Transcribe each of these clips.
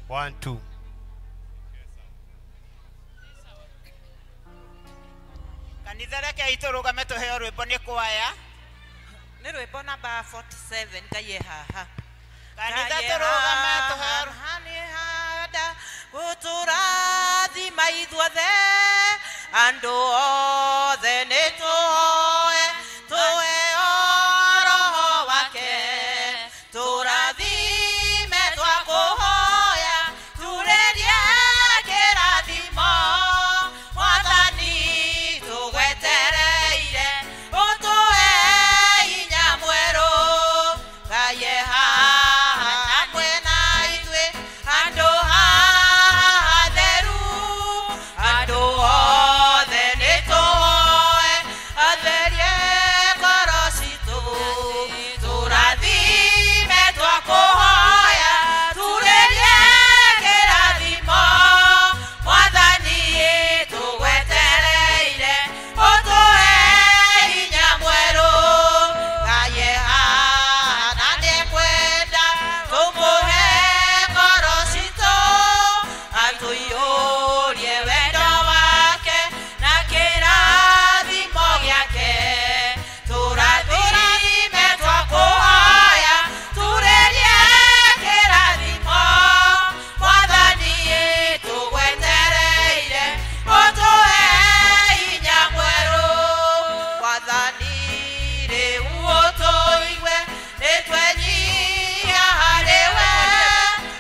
1 2. Kanitha reke itũrũgame tũheo rwĩmbo nĩ kwaya. Nĩ rwĩmbo namba 47 Ngai e haha. Kanitha tũrũgame tũheo nĩ handa gũtũrathima ithuothe andũ othe nĩ tũhoe tũheo roho wake tũrathime twakũhoya turĩrie kĩrathimo Mwathani tũgwetereire ũtũhe hinya mwerũ Ngai e haha hamwe na ithuĩ handũ haha hatheru andũ othe nĩ tũhoe atherie ngoro citũ tũrathime twakũhoya turĩrie kĩrathimo Mwathani tũgwetereire ũtũhe hinya mwerũ Ngai e haha na nĩekwenda tũmũhe ngoro citũ atũiyũrie wendo wake na kĩrathimo gĩake tũrathime twakũhoya turĩrie kĩrathimo Mwathani tũgwetereire ũtũhe hinya mwerũ Mwathani rĩu ũtũigue nĩtwenyihia harĩ we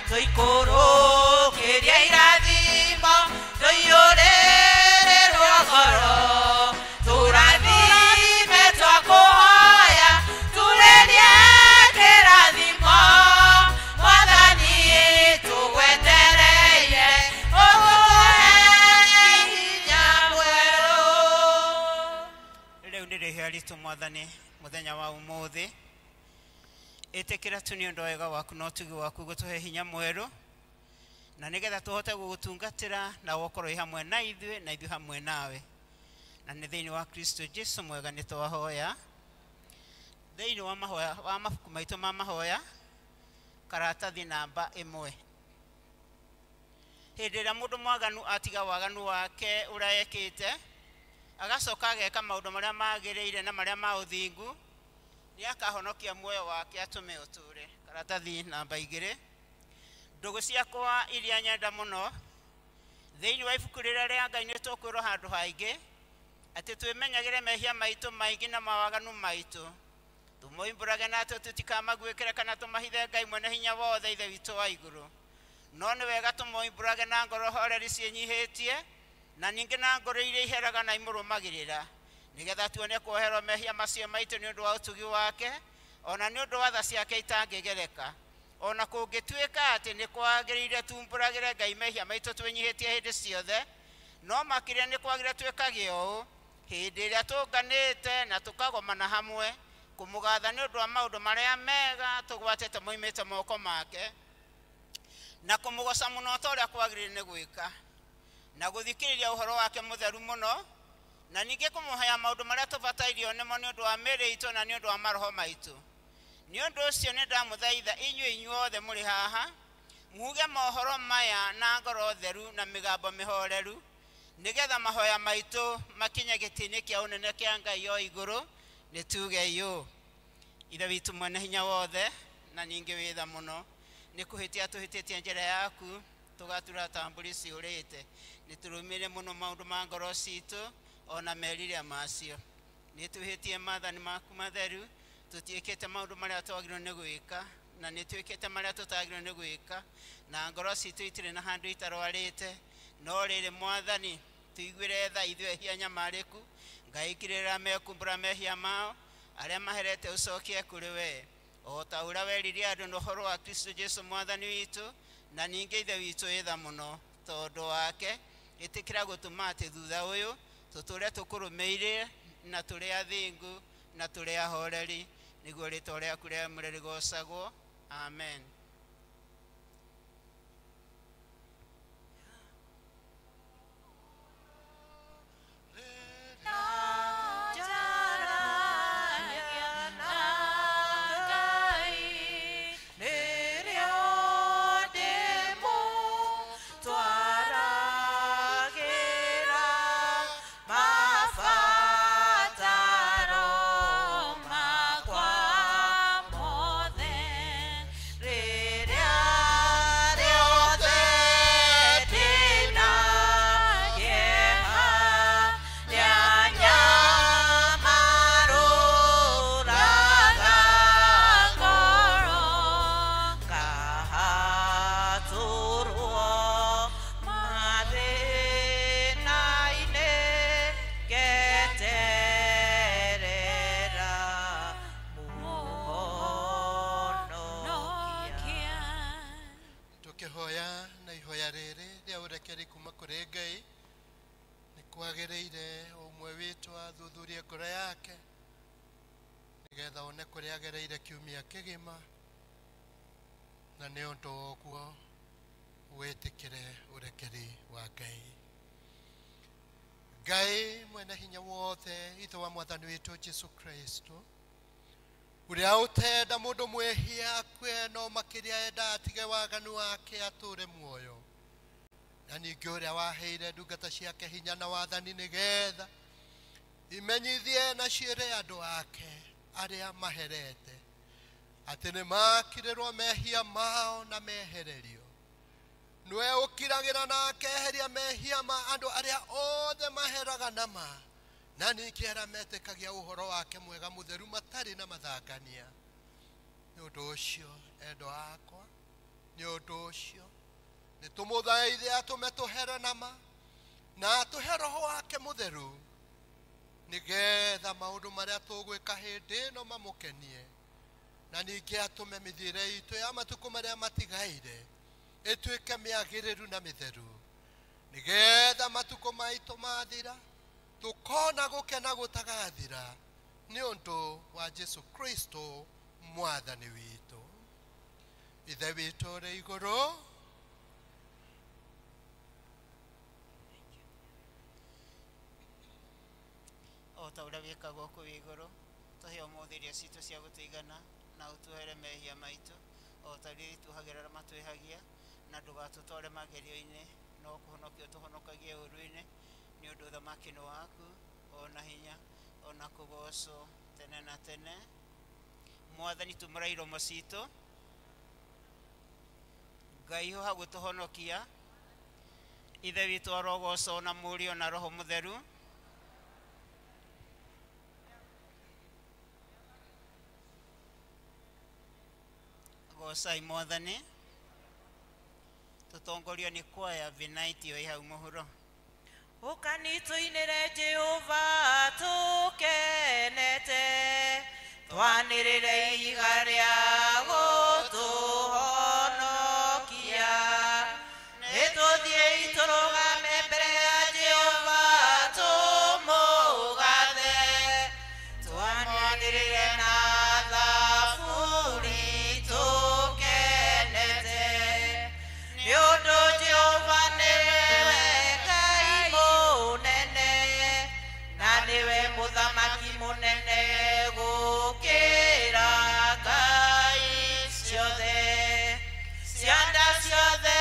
tũikũrũkĩrie irathimo tũiyũrĩrĩrwo ngoro tũrathime twakũhoya turĩrie kĩrathimo Mwathani tũgwetereire ũtũhe hinya mwerũ. Rĩu nĩ rĩhia ritũ Mwathani mũthenya wa ũmũthĩ. Ĩtĩkĩra tu nĩ ũndũ wa wega waku na ũtugi waku gũtũhe hinya mwerũ na nĩgetha tũhote gũgũtungatĩra na ũkorwo wĩ hamwe na ithuĩ na ithuĩ hamwe nawe, na nĩ thĩinĩ wa Kristo Jesu mwega nĩ twahoya. Thĩinĩ wa mahoya wa mabuku maitũ ma mahoya karatathi namba 1. Hĩndĩ ĩrĩa mũndũ mwaganu atiga waganu wake ũrĩa ekĩte agacoka ageka maũndũ marĩa magĩrĩire na marĩa ma ũthingu nĩ akahonokia muoyo wake atũme ũtũre. Karatathi namba 2. Ndũgũ ciakwa iria nyenda mũno, thĩinĩ wa ibuku rĩrĩa rĩa Ngai nĩ tũkwĩrwo handũ haingĩ atĩ twĩmenyagĩre mehia maitũ maingĩ na mawaganu maitũ tũmoimbũrage na atĩ tũtikamaguĩkĩre kana tũmahithe Ngai mwene hinya wothe Ithe witũ wa igũrũ. No nĩ wega tũmoimbũrage na ngoro horeri ciĩnyihĩtie na ningĩ na ngoro iria iheraga na imũrũmagĩrĩra nĩgetha tuone kuoherwo mehia macio maitũ nĩ ũndũ wa ũtugi wake ona nĩ ũndũ wa tha ciake itangĩgereka. Ona kũngĩtuĩka atĩ nĩ kwagĩrĩire tumbũragĩre Ngai mehia maitũ twĩnyihĩtie hĩndĩ ciothe, no makĩria nĩ kwagĩrĩire twĩkage ũũ hĩndĩ ĩrĩa tũnganĩte na tũkagomana hamwe kũmũgatha nĩ ũndũ wa maũndũ marĩa mega tũgwatĩte moimĩte moko make na kũmũgoca mũno ta ũrĩa kwagĩrĩire nĩ gwĩka na gũthikĩrĩria ũhoro wake mũtheru mũno na ningĩ kũmũhea maũndũ marĩa tũbatairio nĩmo nĩ ũndũ wa mĩĩrĩ itũ na nĩ ũndũ wa maroho maitũ. Nĩ ũndũ ũcio nĩ ndamũthaitha inyuĩ inyuothe mũrĩ haha muge mohoro maya na ngoro theru na mĩgambo mĩhoreru nĩgetha mahoya maitũ makinye gĩtĩ-inĩ kĩa ũnene kĩa Ngai o igũrũ. Nĩ tuge ũũ: Ithe witũ mwene hinya wothe na ningĩ wĩ tha mũno, nĩ kũhĩtia tũhĩtĩtie njĩra yaku tũgatura ta mbũri ciũrĩte. Nĩ tũrũmĩre mũno maũndũ ma ngoro citũ ona meriria macio. Nĩ twĩhĩtie maathani maku matheru, tũtiĩkĩte maũndũ marĩa twagĩrĩirwo nĩ gwĩka na nĩ twĩkĩte marĩa tũtagĩrĩirwo nĩ gwĩka na ngoro citũ itirĩ na handũ itarwarĩte. No rĩrĩ Mwathani, tũiguĩre tha ithuĩ ehia nyamarĩku. Ngai kirĩra mekumbũra mehia mao arĩa maherete ũcokie kũrĩ we o ta ũrĩa werire andũ na ũhoro wa Kristo Jesu Mwathani witũ na ningĩ Ithe witũ wĩ tha mũno. Tondũ wake ĩtĩkĩra gũtũma atĩ thutha ũyũ tũtũre tũkũrũmĩire na tũrĩ athingu na tũrĩ ahoreri nĩguo rĩtwa rĩaku rĩamũre rĩgocagwo. Amen. Nĩrĩo ndĩ muoyo. kũrĩ Ngai nĩ kwagĩrĩire ũmwe witũ athuthurie ngoro yake nĩgetha one kũrĩa agereire kiumia kĩgima na nĩ ũndũ wa ũguo wĩtĩkĩre ũrekeri wa Ngai. Ngai mwene hinya wothe, Ithe wa Mwathani witũ Jesu Kristo, ũrĩa ũtenda mũndũ mwĩhia akue no makĩria enda atige waganu wake atũre muoyo, na ningĩ ũrĩa waheire ndungata ciake hinya na wathani nĩgetha imenyithie na ciĩre andũ ake arĩa maherete atĩ nĩ makirĩrwo mehia mao na mehererio. Nĩwe ũkiragĩra na akeheria mehia ma andũ arĩa othe maheraga na ma, na ningĩ arĩa metĩkagia ũhoro wake mwega mũtheru matarĩ na mathangania. Nĩ ũndũ ũcio, endwa akwa, nĩ ũndũ ũcio nĩ tũmũthaithe atũme tũhere na ma na atũhe roho wake mũtheru nĩgetha maũndũ marĩa tũgwĩka hĩndĩ ĩno mamũkenie, na ningĩ atũme mĩthiĩre itũ ya matukũ marĩa matigaire ĩtuĩke mĩagĩrĩru na mĩtheru, nĩgetha matukũ maitũ mathira tũkona gũkena gũtagathira nĩ ũndũ wa Jesu Kristo Mwathani witũ. Ithe witũ ũrĩ igũrũ, o ta ũrĩa wĩkagwo kũu igũrũ, tũhe ũmũthĩ irio citũ cia gũtũigana, na ũtuohere mehia maitũ o ta ũrĩa ithuĩ arĩa matwĩhagia, na ndũgatũtware magerio-inĩ, no kũhonokia ũtũhonokagie ũũru-inĩ, nĩ ũndũ ũthamaki nĩ waku, ona hinya, ona kũgocwo tene na tene. Mwathani, tumũra iromo citũ. Ngai ũha gũtũhonokia. Ithe witũ arogocwo na Mũriũ na Roho Mũtheru. Gocai Mwathani. Tũtongorio nĩ kwaya Vinaiti ĩ hau mũhuro. Ũkani tũinĩre Jehova tũkenete, twanĩrĩre ihiga rĩa gũtũhonokia. Nĩtũthiĩi tũrũgame mbere ya Jehova tũmũgathe, twanĩrĩre na thaburi tũkenete. Nĩ ũndũ Jehova nĩwe Ngai mũnene, na nĩwe mũthamaki mũnene gũkĩra ngai ciothe. Cianda ciothe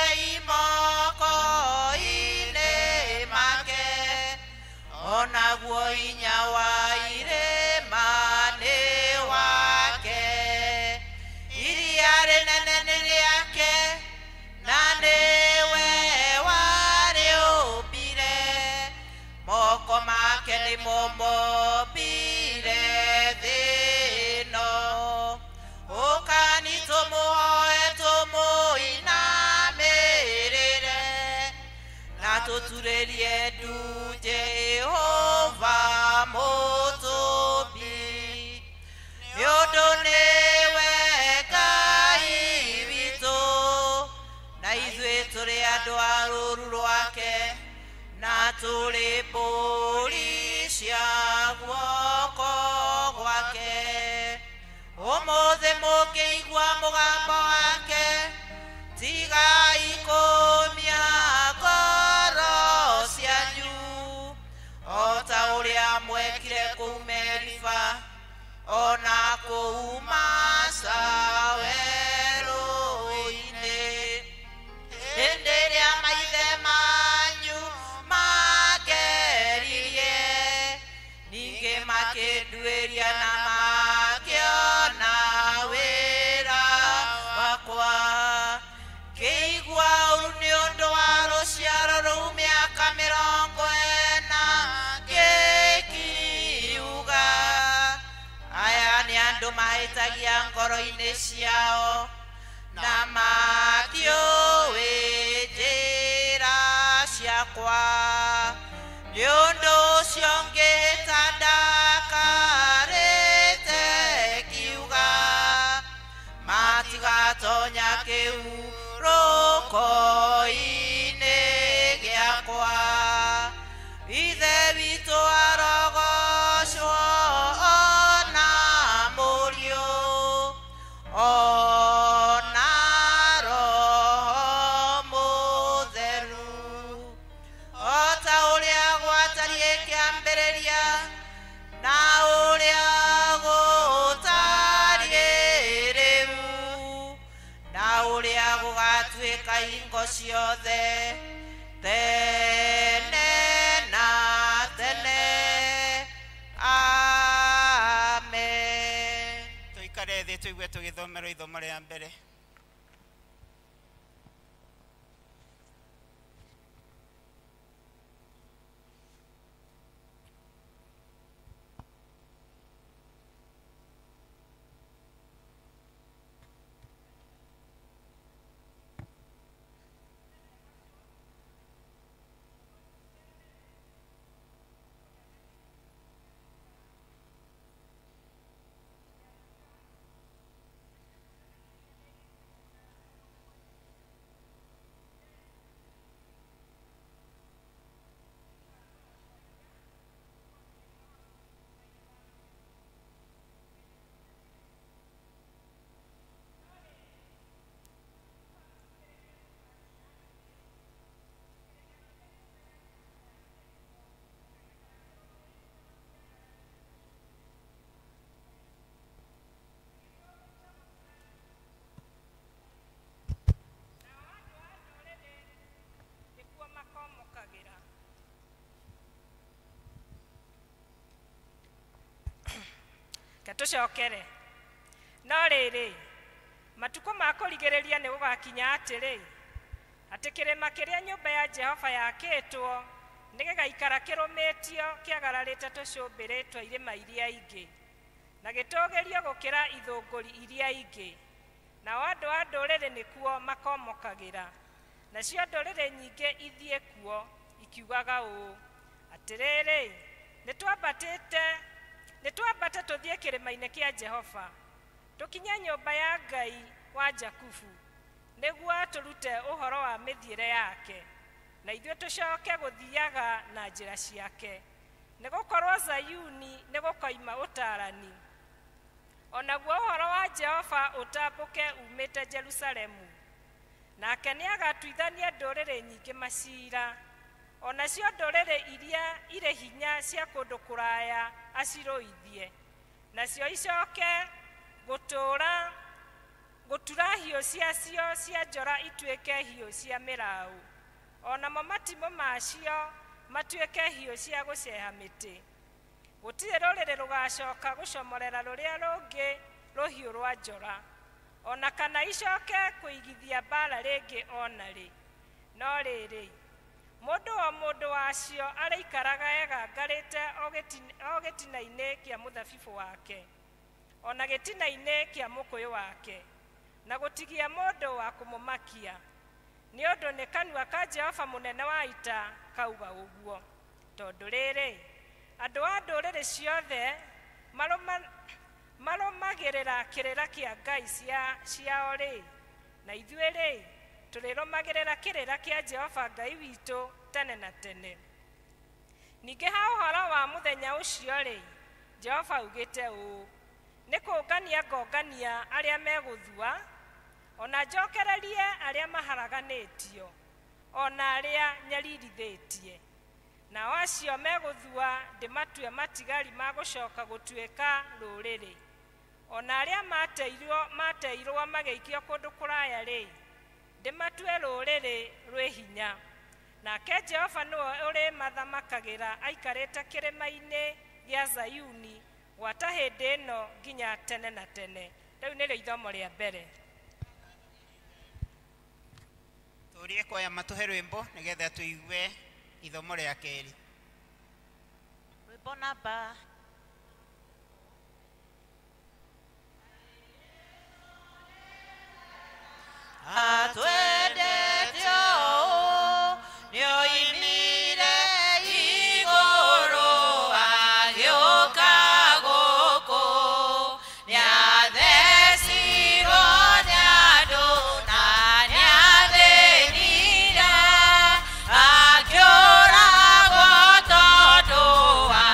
imoko-inĩ make, onaguo hinya wa irĩma nĩ wake. Iria rĩnene nĩ rĩake, na nĩwe warĩũmbire, moko make nĩmo mombire thĩ ĩno. Ũkani tũmũhoe tũmũinamĩrĩre, na tũturĩrie ndu Jehova mũtũmbi. Nĩ ũndũ nĩwe Ngai witũ, na ithuĩ tũrĩ andũ a rũũru rwake, na tũrĩ mbũri cia guoko gwake. Ũmũthĩ mũngĩigua mũgambo wake, tigai kũũmia ngoro cianyu, o ta ũrĩa mwekire kũu Meriba, ona kũu Masa werũ-inĩ. Hĩndĩ ĩrĩa maithe manyu mangeririe, ningĩ makĩnduĩria na makĩona wĩra wakwa. Ngĩigua ũũru nĩ ũndũ wa rũciaro rũu mĩaka 40, ngĩkiuga, aya nĩ andũ mahĩtagia ngoro-inĩ ciao, na matiũĩ njĩra ciakwa. Nĩ ũndũ ũcio ngĩhĩta ndakarĩte ngiuga, matigatonya kĩhurũko-inĩ gĩakwa. Gũgatuĩka hingo ciothe tene na tene. Amen. Tũikare thĩ tũigue tũgĩthomerwo ithomo rĩa mbere. Tũcokere. No rĩrĩ, matukũ ma kũrigĩrĩria nĩ gũgakinya atĩrĩ, atĩ kĩrĩma kĩrĩa nyũmba ya Jehova yakĩtwo nĩ gĩgaikara kĩrũmĩtio kĩagararĩte tũcũmbĩrĩ twa irĩma iria ingĩ, na gĩtũũgĩrio gũkĩra ithũngũri iria ingĩ, nao andũ a ndũrĩrĩ nĩkuo makomokagĩra, nacio ndũrĩrĩ nyingĩ ithiĩ kuo ikiugaga ũũ, atĩrĩrĩ, nĩtwambate tũthiĩ kĩrĩma-inĩ kĩa Jehova, tũkinye nyũmba ya Ngai wa Jakubu, nĩguo atũrute ũhoro wa mĩthiĩre yake, na ithuĩ tũcoke gũthiaga na njĩra ciake. Nĩgũkorwo Zayuni nĩgũkoima ũtaarani, o naguo ũhoro wa Jehova ũtambũke umĩte Jerusalemu. Nake nĩagatuithania ndũrĩrĩ nyingĩ maciira, o nacio ndũrĩrĩ iria irĩ hinya cia kũndũ kũraya acirũithie, nacio icoke gũtura hiũ ciacio cia njora ituĩke hiũ cia mĩraũ, o namo matimũ macio matuĩke hiũ cia gũceha mĩtĩ. Gũtirĩ rũrĩrĩ rũgacoka gũcomorera rũrĩa rũngĩ rũhiũ rwa njora, o na kana icoke kũigithia mbaara rĩngĩ o na rĩ. No rĩrĩ, mũndũ o mũndũ wacio arĩikaraga egangarĩte o gĩtina-inĩ kĩa mũthabibũ wake, o na gĩtina-inĩ kĩa mũkũyũ wake, na gũtigia mũndũ wa kũmũmakia, nĩ ũndũ nĩ kanua ka Jehova mũnene wa ita kauga ũguo. Tondũ rĩrĩ, andũ a ndũrĩrĩ ciothe marũmagĩrĩra kĩrĩra kĩa ngai ciao-rĩ, na ithuĩ-rĩ, tũrĩrũmagĩrĩra kĩrĩra kĩa Jehova Ngai witũ tene na tene. Ningĩ ha ũhoro wa mũthenya ũcio-rĩ, Jehova augĩte ũũ, nĩ kũngania ngongania arĩa megũthua, o na njokererie arĩa maharaganĩtio, o na arĩa nyaririthĩtie. Nao acio megũthua ndĩmatue matigari ma gũcoka gũtuĩka rũrĩrĩ, o na arĩa mateirwo magĩikio kũndũ kũraya-rĩ, ndĩmatue rũrĩrĩ rwĩ hinya. Nake Jehova nĩwe ũrĩmathamakagĩra aikarĩte kĩrĩma-inĩ gĩa Zayuni gwata hĩndĩ ĩno nginya tene na tene. Rĩu nĩrĩo ithomo rĩa mbere. Tũrie kwaya matũhe rwĩmbo nĩgetha tũigue ithomo rĩa kerĩ. Rwĩmbo namba atwendete ũũ, nĩoimire igũrũ agĩũka gũkũ, nĩathecirwo nĩ andũ na nĩathĩnire, akĩũragwo tondũ wa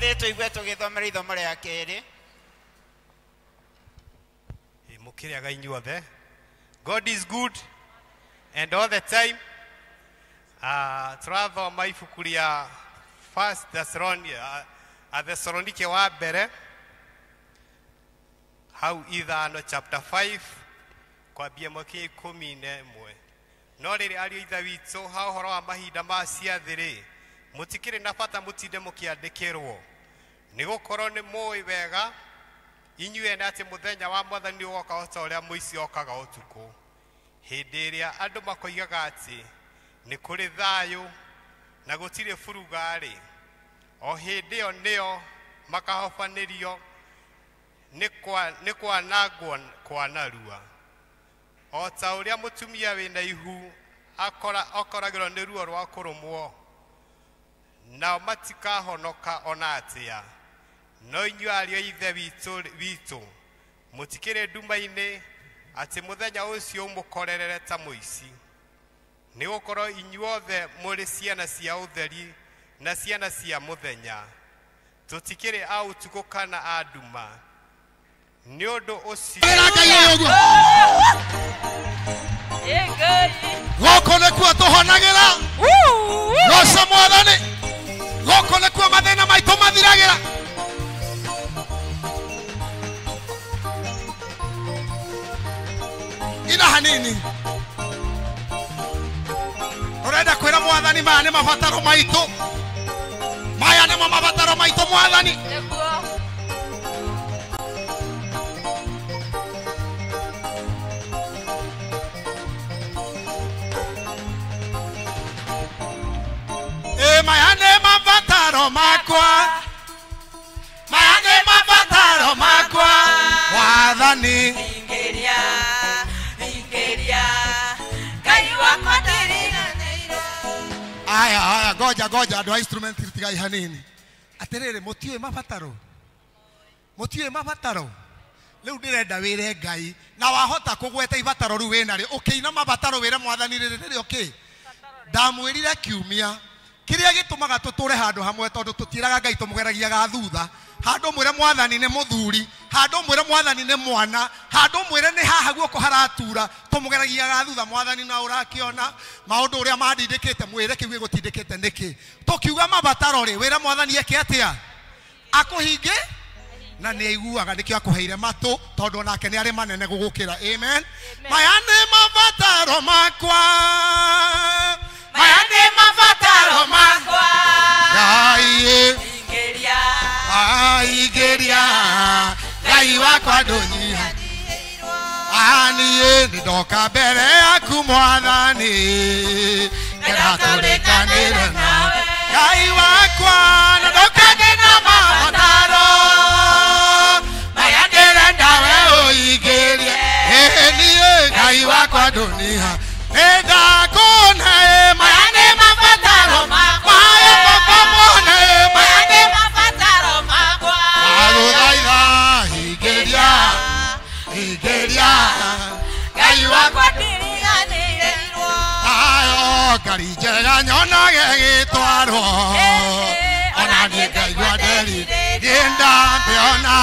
thĩ tũigue tũgĩthomera ithomo rĩa kerĩ. Mũkĩrĩaga inyuothe. God is good and all the time. Tũrathoma ibuku rĩa First Thessalonians, Athesalonike wa mbere hau 5 chapter 5 kwambia mwaka 11. No rĩrĩ ariũ ithe witũ, ha ũhoro wa mahinda ma ciathĩ rĩ, mũtikĩrĩ na bata mũtinde mũkĩandĩkĩrwo, nĩ gũkorwo nĩ mũĩ wega inyuĩ ene atĩ mũthenya wa Mwathani ũgoka o ta ũrĩa mũici okaga ũtukũ. Hĩndĩ ĩrĩa andũ makoigaga atĩ nĩ kũrĩ thayũ na gũtirĩ buruga-rĩ, o hĩndĩ ĩyo nĩyo makahobanĩrio nĩ kwanangwo kwa narua. O ta ũrĩa mũtumia wĩna ihu akoragĩrwo nĩ ruo rwa kũrũmwo, nao matikahonoka ona atĩa. No inyuĩ ariũ a ithe witũ mũtikĩrĩ nduma-inĩ atĩ mũthenya ũcio ũmũkorerere ta mũici, nĩ gũkorwo inyuothe mũrĩ ciana cia ũtheri na ciana cia mũthenya. Tũtikĩrĩ a ũtukũ kana a nduma. Nĩ ũndũ ũcio gũkũ nĩkuo tũhonagĩra, goca Mwathani. Gũkũ nĩkuo mathĩna maitũ mathiragĩra. Ina hanini tũrenda kwĩra Mwathani maya nĩ mabataro maitũ, maya nĩmo mabataro maitũ Mwathani. Maya nĩ mabataro makwa, maya nĩ mabataro makwa Mwathani. Ingĩria, ingĩria, Ngai wakwa ndiriganĩirwo. Aya, aya, goja goja andũ a instrument tigai hanini. Atĩrĩrĩ, mũtiũĩ mabataro, mũtiũĩ mabataro. Rĩu ndĩrenda wĩre Ngai, na wahota kũgweta ibataro rĩu wĩnarĩo, ũkĩina mabataro wĩre Mwathani rĩrĩ nĩrĩo kĩ. Ndamwĩrire kiumia kĩrĩa gĩtũmaga tũtũre handũ hamwe, tondũ tũtiĩraga Ngai tũmũgeragia thutha. Handũ mwĩre Mwathani nĩ mũthuri, handũ mwĩre Mwathani nĩ mwana, handũ mwĩre nĩ haha guoko haratura, tũmũgeragia thutha. Mwathani na ũrakĩona maũndũ ũrĩa mandindĩkĩte, mwĩre kĩu gĩgũtindĩkĩte nĩkĩ. Tũkiuga mabataro rĩ, wĩre Mwathani eke atĩa, akũhinge na nĩ aiguaga, nĩkĩo akũheire matũ, tondũ onake nĩ arĩ manene gũgũkĩra. Amen. Maya nĩ mabataro makwa, maya nĩ mabataro makwa Ngai Ingĩria, aingĩria, Ngai wakwa ndũnyihanĩirwo. Niĩ nĩ ndoka mbere yaku Mwathani, ngenda tũrĩkanĩre nawe Ngai wakwa, na ndoka ndĩna mabataro maya ndĩrenda we ũingĩrie. Niĩ Ngai wakwa ndũnyiha, nĩndakũne. Maya nĩ mabataro makwa, maya baba mone, maya nĩ mabataro makwa. Ndagũthaitha ingĩria, ingĩria, Ngai wakwa ndiriganĩirwo. Ayo ngari njega nyonage ĩgĩtwarwo, ona niĩ ngaigua nderi niĩ ndamĩona,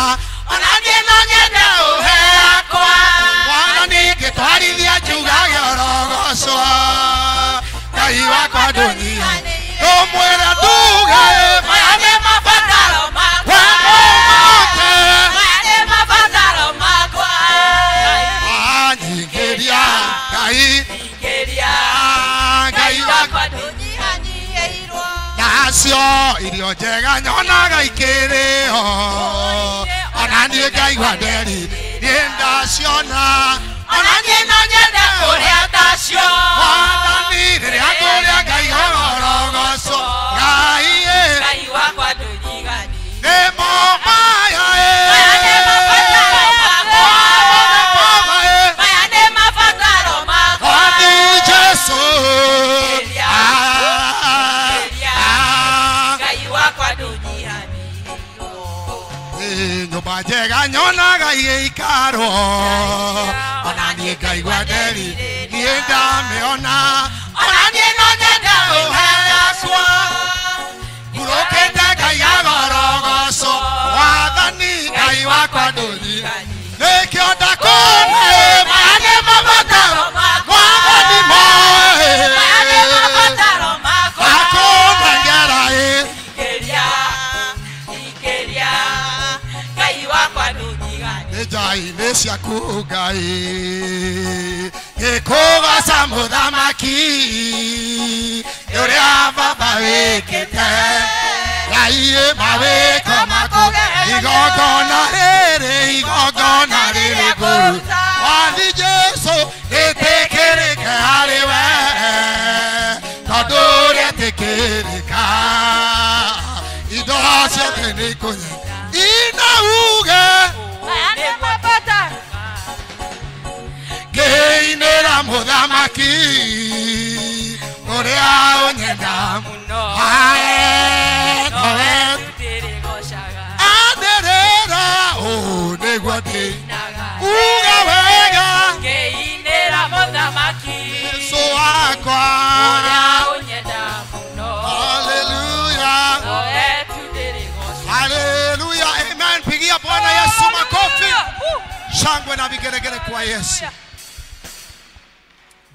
ona niĩ no nyende ũhe akwa. Mwathani ngĩtwarithia njugage ũrogocwo, Ngai wakwa ndũnyihanĩirwo. Ndũmwĩre nduge maya nĩ mabataro makwa, maya nĩ mabataro makwa. Anyingĩria Ngai, Ingĩria, Ngai wakwa ndũnyihanĩirwo. Nacio irio njega nyonaga ikĩrĩho, ona niĩ ngaigua nderi niĩ ndaciona, ona niĩ no nyende kũrĩa tacio. Mwathani rĩrĩa ngũrĩa ngaigua ũrogocwo, Ngai Ngai wakwa ndũnyihanĩirwo. Nĩmo maya Maya nĩ mabataro makwa, maya nĩ mabataro makwa. Mwathi Jesũ, Ingĩria, Ngai wakwa ndũnyihanĩirwo. Nyũmba njega nyonaga igĩikarwo, ona niĩ ngaigua nderi niĩ ndamĩona, ona niĩ no nyende ũhe akwa. Ngurũkĩte ngaiga goro Mũthamaki ũrĩa Baba wĩkĩte Ngai mawĩko makũgegania igongona rĩrĩ kũruta wathi Jesũ rĩtĩkĩrĩke harĩ we tondũ rĩetĩkĩrĩka indo ciothe nĩ ikũnyita inauge ngĩinĩra Mũthamaki ũrĩa ũnyenda mũno anĩrĩra ũũ nĩguo ndĩinaga uga wega ngĩinĩra Mũthamaki Jesũ wakwa ũrĩa ũnyenda mũno. Haleluya, haleluya, amen. Pigia Bwana Yesu makofi, shangwe na vigelegele kwa Yesu.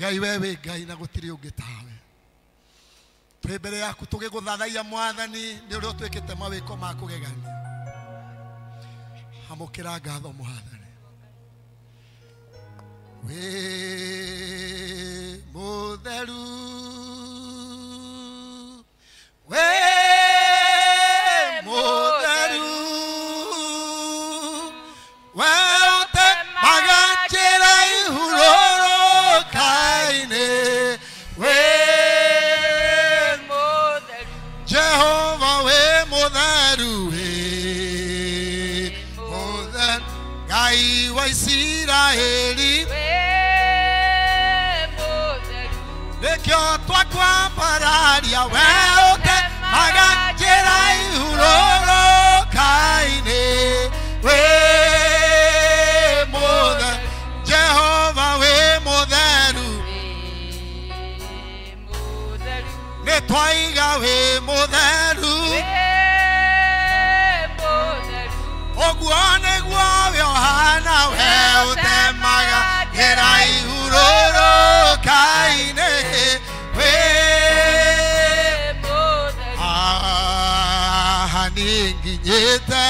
Ngai wewe Ngai na gũtirĩ ũngĩ tawe. Twĩ mbere yaku tũgĩgũthathaiya Mwathani nĩ ũrĩa ũtwĩkĩte mawĩko ma kũgegania. Amũkĩra ngatho Mwathani. Wĩ mũtheru, wĩ mũtheru, we ũtemaga njĩra ihurũrũka-inĩ, wĩ mũtheru, Jehova wĩ mũtheru, wĩ mũtheru, Ngai wa Isiraeli wĩ mũtheru, nĩkĩo twakwambararia we ũtemaga njĩra ihurũrũka-inĩ, wĩ mũtheru, Jehova wĩ mũtheru, wĩ mũtheru, nĩtwaiga wĩ mũtheru, wĩ mũtheru, ũguo nĩguo we ũhana, we ũtemaga njĩra ihurũrũka-inĩ, wĩ mũtheru, haha nĩnginyĩte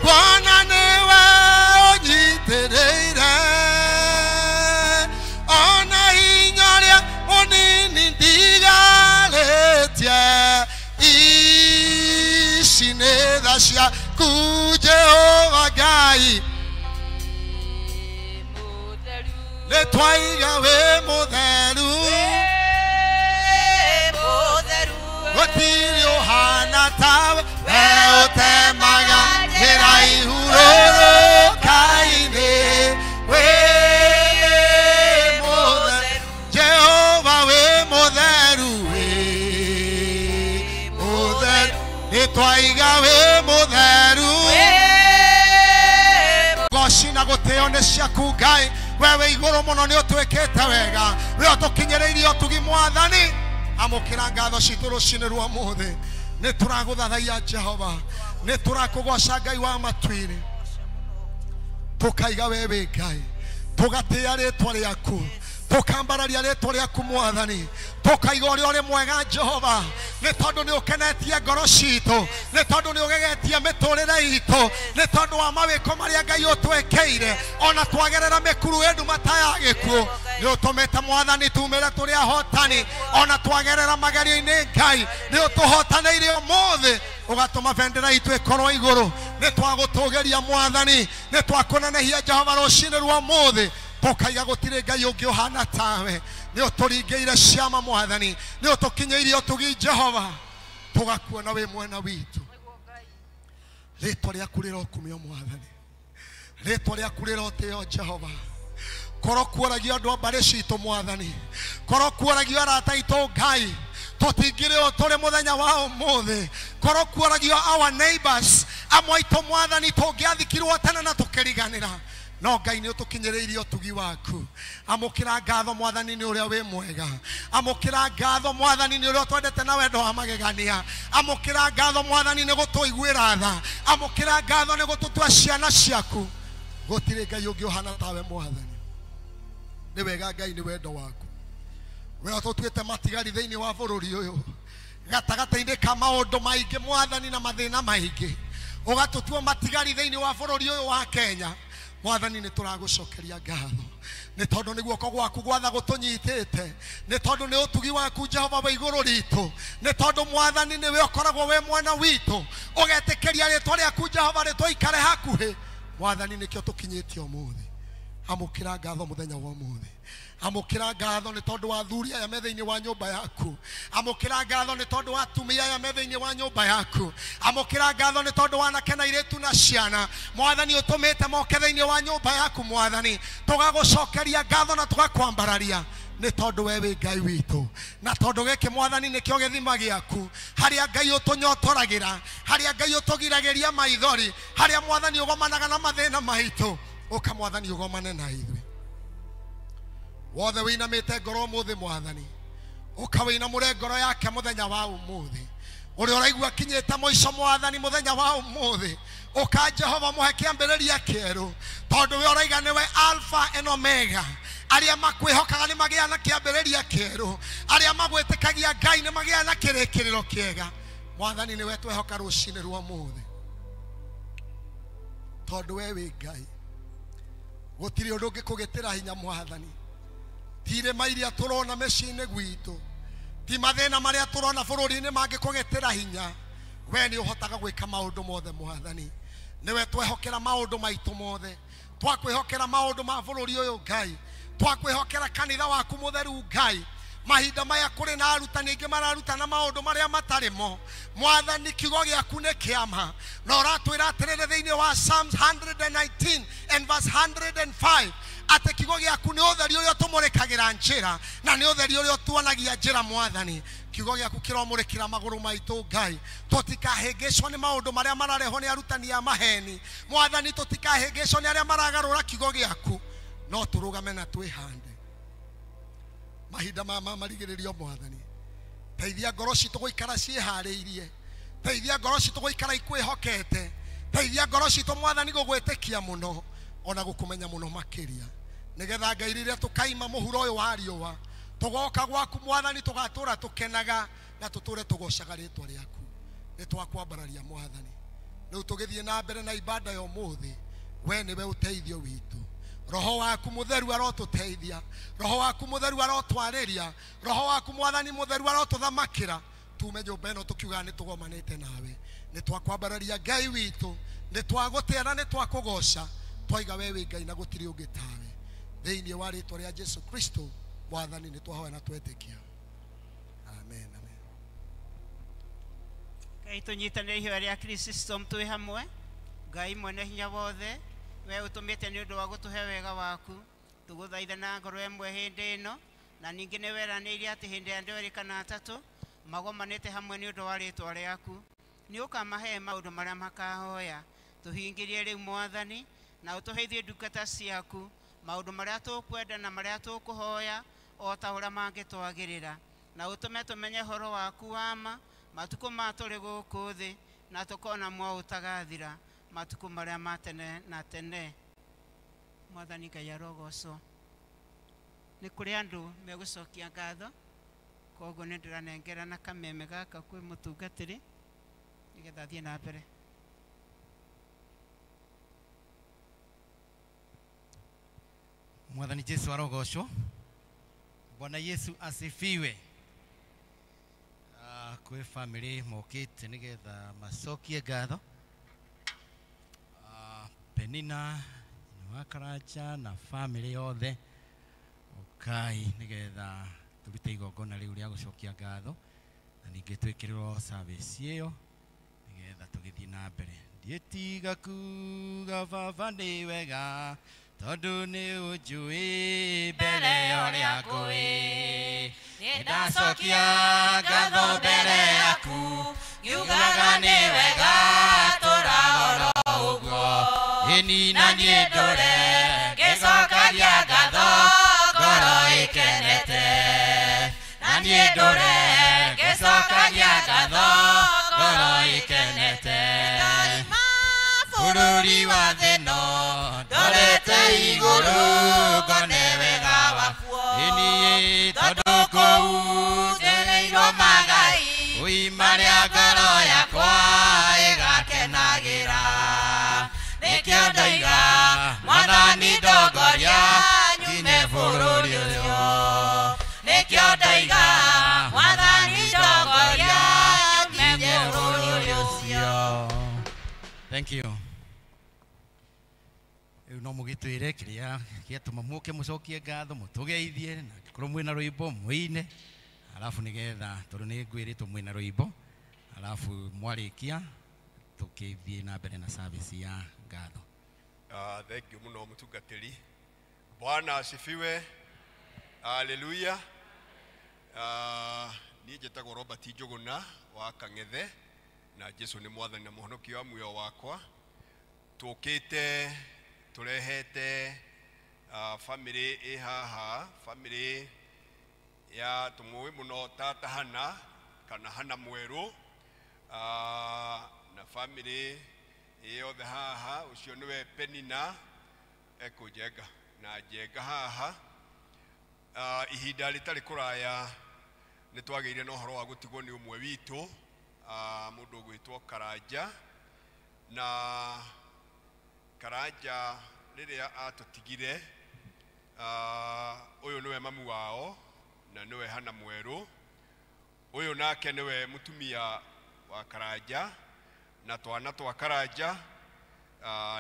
kuona nĩwe ũnyitĩrĩire ona hinya ũrĩa mũnini ndigarĩtie ici nĩ tha ciaku Jehova Ngai mũtheru, nĩtwaiga wĩ mũtheru wĩ mũtheru, gũtirĩ ũhana tawe we ũtemaga njĩra ihurũrũka-inĩ wĩ mũtheru Jehova wĩ mũtheru wĩ mũtheru nĩtwaiga wĩ mũtheru goci na gũtĩo nĩ ciaku Ngai wewe igũrũ mũno nĩ ũtwĩkĩte wega we ũtũkinyĩrĩirie ũtugi Mwathani amũkĩra ngatho citũ rũcinĩ rwa ũmũthĩ nĩ tũragũthathaiya Jehova nĩ tũrakũgoca Ngai wa matu-inĩ tũkaiga we wĩ Ngai tũgatĩĩa rĩtwa rĩaku tũkambararia rĩtwa rĩaku Mwathani tũkaiga ũrĩa ũrĩ mwega Jehova nĩ tondũ nĩ ũkenetie ngoro citũ nĩ tondũ nĩ ũgegetie mĩtũrĩre itũ nĩ tondũ wa mawĩko marĩa Ngai ũtwĩkĩire ona twagerera mĩkuru ĩ nduma ta ya gĩkuũ nĩ ũtũmĩte Mwathani tumĩre tũrĩ ahotani ona twagerera magerio-inĩ Ngai nĩ ũtũhotanĩire ũmũthĩ ũgatũma bendera itũ ĩkorwo igũrũ nĩ twagũtũgĩria Mwathani nĩ twakũnenehia Jehova rũcinĩ rwa ũmũthĩ tũkaiga gũtirĩ Ngai ũngĩ ũhana tawe nĩ ũtũringĩire ciama Mwathani nĩ ũtũkinyĩirie ũtugi Jehova tũgakuona wĩ mwena witũ rĩtwa rĩaku rĩrokumio Mwathani rĩtwa rĩaku rĩrotĩo Jehova korwo kuoragio andũ a mbarĩ citũ Mwathani korwo kuoragio arata aitũ Ngai tũtingĩrĩ ũũ tũrĩ mũthenya wa ũmũthĩ korwo kuoragio our neighbors amwe aitũ Mwathani tũngĩathikirwo tene na tũkĩriganĩra no Ngai nĩ ũtũkinyĩrĩirie ũtugi waku amũkĩra ngatho Mwathani nĩ ũrĩa wĩ mwega amũkĩra ngatho Mwathani nĩ ũrĩa ũtwendete na wendo wa magegania amũkĩra ngatho Mwathani nĩ gũtũiguĩra tha amũkĩra ngatho nĩ gũtũtua ciana ciaku gũtirĩ Ngai ũngĩ ũhana tawe Mwathani nĩ wega Ngai nĩ wendo waku we ũtũtuĩte matigari thĩinĩ wa bũrũri ũyũ gatagatĩ-inĩ ka maũndũ maingĩ Mwathani na mathĩna maingĩ ũgatũtua matigari thĩinĩ wa bũrũri ũyũ wa Kenya Mwathani nĩ tũragũcokeria ngatho nĩ tondũ nĩ guoko gwaku gwatha gũtũnyitĩte, nĩ tondũ nĩ ũtugi waku Jehova wa igũrũ ritũ, nĩ tondũ Mwathani nĩwe ũkoragwo wĩ mwana witũ, ũgetĩkĩria rĩtwa rĩaku Jehova rĩtũikare hakuhĩ. Mwathani nĩkĩo tũkinyĩte ũmũthĩ. Amũkĩra ngatho mũthenya wa ũmũthĩ. Amũkĩra ngatho nĩ tondũ wa athuri aya me thĩinĩ wa nyũmba yaku. Amũkĩra ngatho nĩ tondũ wa atumia aya me thĩinĩ wa nyũmba yaku. Amũkĩra ngatho nĩ tondũ wa anake na airĩtu na ciana. Mwathani ũtũmĩte moke thĩinĩ wa nyũmba yaku. Mwathani tũgagũcokeria ngatho na tũgakwambararia nĩ tondũ we wĩ Ngai witũ, na tondũ gĩkĩ Mwathani nĩkĩo gĩthima gĩaku, harĩa Ngai ũtũnyotoragĩra, harĩa Ngai ũtũgiragĩria maithori, harĩa Mwathani ũgomanaga na mathĩna maitũ. Ũka Mwathani ũgomane na ithuĩ. Wothe wĩinamĩte ngoro ũmũthĩ Mwathani, ũka wĩinamũre ngoro yake mũthenya wa ũmũthĩ. Ũrĩa ũraigua akinyĩte mũico Mwathani mũthenya wa ũmũthĩ, ũka Jehova mũhe kĩambĩrĩria kĩerũ, tondũ we ũraiga nĩwe Alpha and Omega. Arĩa makwĩhokaga nĩ magĩaga na kĩambĩrĩria kĩerũ, arĩa magwĩtĩkagia Ngai nĩ magĩaga na kĩrĩkĩrĩro kĩega. Mwathani nĩwe twehoka rũcinĩ rwa ũmũthĩ, tondũ we wĩ Ngai. Gũtirĩ ũndũ ũngĩkũgĩtĩra hinya Mwathani. Ti irĩma iria tũrona mĩciĩ-inĩ gwitũ, ti mathĩna marĩa tũrona bũrũri-inĩ mangĩkũgĩtĩra hinya. We nĩ ũhotaga gwĩka maũndũ mothe Mwathani. Nĩwe twehokera maũndũ maitũ mothe, twakwĩhokera maũndũ ma bũrũri ũyũ Ngai, twakwĩhokera kanitha waku mũtheru Ngai. Mahinda maya kũrĩ na arutani aingĩ mararutana maũndũ marĩa matarĩ mo. Mwathani kiugo gĩaku nĩ kĩama, na ũratwĩra atĩrĩrĩ thĩinĩ wa Psalms 119 and verse 105 atĩ kiugo gĩaku nĩ ũtheri ũrĩa ũtũmũrĩkagĩra njĩra, na nĩ ũtheri ũrĩa ũtuonagia njĩra. Mwathani kiugo gĩaku kĩromũrĩkĩra magũrũ maitũ Ngai, tũtikahĩngĩcwo nĩ maũndũ marĩa mararehwo nĩ arutani a maheni. Mwathani tũtikahĩngĩcwo nĩ arĩa maragarũra kiugo gĩaku, no tũrũgame na twĩhande mahinda ma marigĩrĩrio. Mwathani teithia ngoro citũ gũikara ciĩharĩirie, teithia ngoro citũ gũikara ikwĩhokete, teithia ngoro citũ Mwathani gũgwĩtĩkia mũno ona gũkũmenya mũno makĩria, nĩgetha Ngai rĩrĩa tũkaima mũhuro ũyũ wa riũa tũgoka gwaku Mwathani tũgatũra tũkenaga na tũtũre tũgocaga rĩtwa rĩaku. Nĩ twakwambararia Mwathani. Rĩu tũgĩthiĩ na mbere na ibada ya ũmũthĩ, we nĩwe ũteithio witũ. Roho waku mũtheru arotũteithia, Roho waku mũtheru arotwarĩria, Roho waku Mwathani mũtheru arotũthamakĩra. Tume nyũmba ĩno tũkiugaga nĩ tũgomanĩte nawe. Nĩ twakwambararia Ngai witũ, nĩ twagũtĩa na nĩ twakũgoca, twaiga we wĩ Ngai na gũtirĩ ũngĩ tawe. Thĩinĩ wa rĩtwa rĩa Jesu Kristo Mwathani nĩ twahoya na twetĩkia. Amen, amen. Ngai tũnyitanĩre ihoya rĩa Kristo twĩ hamwe. Ngai mwene hinya wothe, we ũtũmĩte nĩ ũndũ wa gũtũhe wega waku, tũgũthaitha na ngoro ĩmwe hĩndĩ ĩno, na ningĩ nĩ weranĩire atĩ hĩndĩ ya andũ erĩ kana atatũ magomanĩte hamwe nĩ ũndũ wa rĩtwa rĩaku, nĩ ũkamahe maũndũ marĩa makahoya. Tũhingĩrie rĩu Mwathani, na ũtũhe ithuĩ ndungata ciaku maũndũ marĩa tũkwenda na marĩa tũkũhoya o ta ũrĩa mangĩtwagĩrĩra, na ũtũme tũmenye ũhoro waku wa ma matukũ ma tũrĩ gũkũ thĩ, na tũkona muoyo ũtagathira matukũ marĩa ma tene na tene. Mwathani Ngai arogocwo. Nĩ kũrĩ andũ megũcokia ngatho, koguo nĩ ndĩranengera na kameme gaka kwĩ mũtungatĩri nĩgetha athiĩ na mbere. Mwathani Jesu arogocwo. Bwana Yesu asifiwe. Kwĩ family mokĩte nĩgetha macokie ngatho. Penina wa Karanja na family yothe ũkai nĩgetha tũrute igongona rĩu rĩa gũcokia ngatho, na ningĩ twĩkĩrĩrwo service ĩyo nĩgetha tũgĩthiĩ na mbere. Ndiĩtiga kuga baba nĩ wega, tondũ nĩ ũnjũĩ mbere ya ũrĩa ngũĩ. Nĩndacokia ngatho mbere yaku, ngiugaga nĩ wega tũra oro ũguo. Ĩni Na niĩ ndũre ngĩcokagia ngatho ngoro ĩkenete. Na niĩ ndũre ngĩcokagia ngatho ngoro ĩkenete. Bũrũri wa thĩ no ndorete igũrũ ngone wega waku. Ĩni Tondũ kũu njereirwo magai oi marĩa ngoro yakwa ĩgakenagĩra. Nĩkĩo ndoiga Mwathani ndongoria nginye bũrũri ũcio. Nĩkĩo ndoiga Mwathani ndongoria nginye bũrũri ũcio. Thank you. Rĩu no mũgĩtwĩre kĩrĩa gĩatũma mũke mũcokie ngatho mũtũgeithie na angĩkorwo mwĩna rwĩmbo mũine alafu nĩgetha tondũ nĩ ngwĩrĩtwo mwĩna rwĩmbo alafu mwarĩkia tũkĩthiĩ na mbere na service ya ngatho. Thank you muno mutungatĩri. Bwana asifiwe. Haleluya. Niĩ njĩtagwo Robert Njũgũna wa Kang'ethe na Jesu nĩ mwathani na mũhonokia wa muoyo wakwa. Tũkĩte tũrehete family ĩ haha, family ya tũmũĩ mũno tata Hana kana Hana Mwerũ, na family ĩ yothe haha. Ũcio nĩwe Penina ekũnjenga na njenga haha. Ihinda rĩtarĩ kũraya nĩ twagĩire na ũhoro wa gũtigwo nĩ ũmwe witũ, mũndũ ũgwĩtwo Karanja. Na Karanja rĩrĩa atũtigire, ũyũ nĩwe mamu wao na nĩwe Hana Mwerũ. Ũyũ nake nĩwe mũtumia wa Karanja na twana twa Karanja,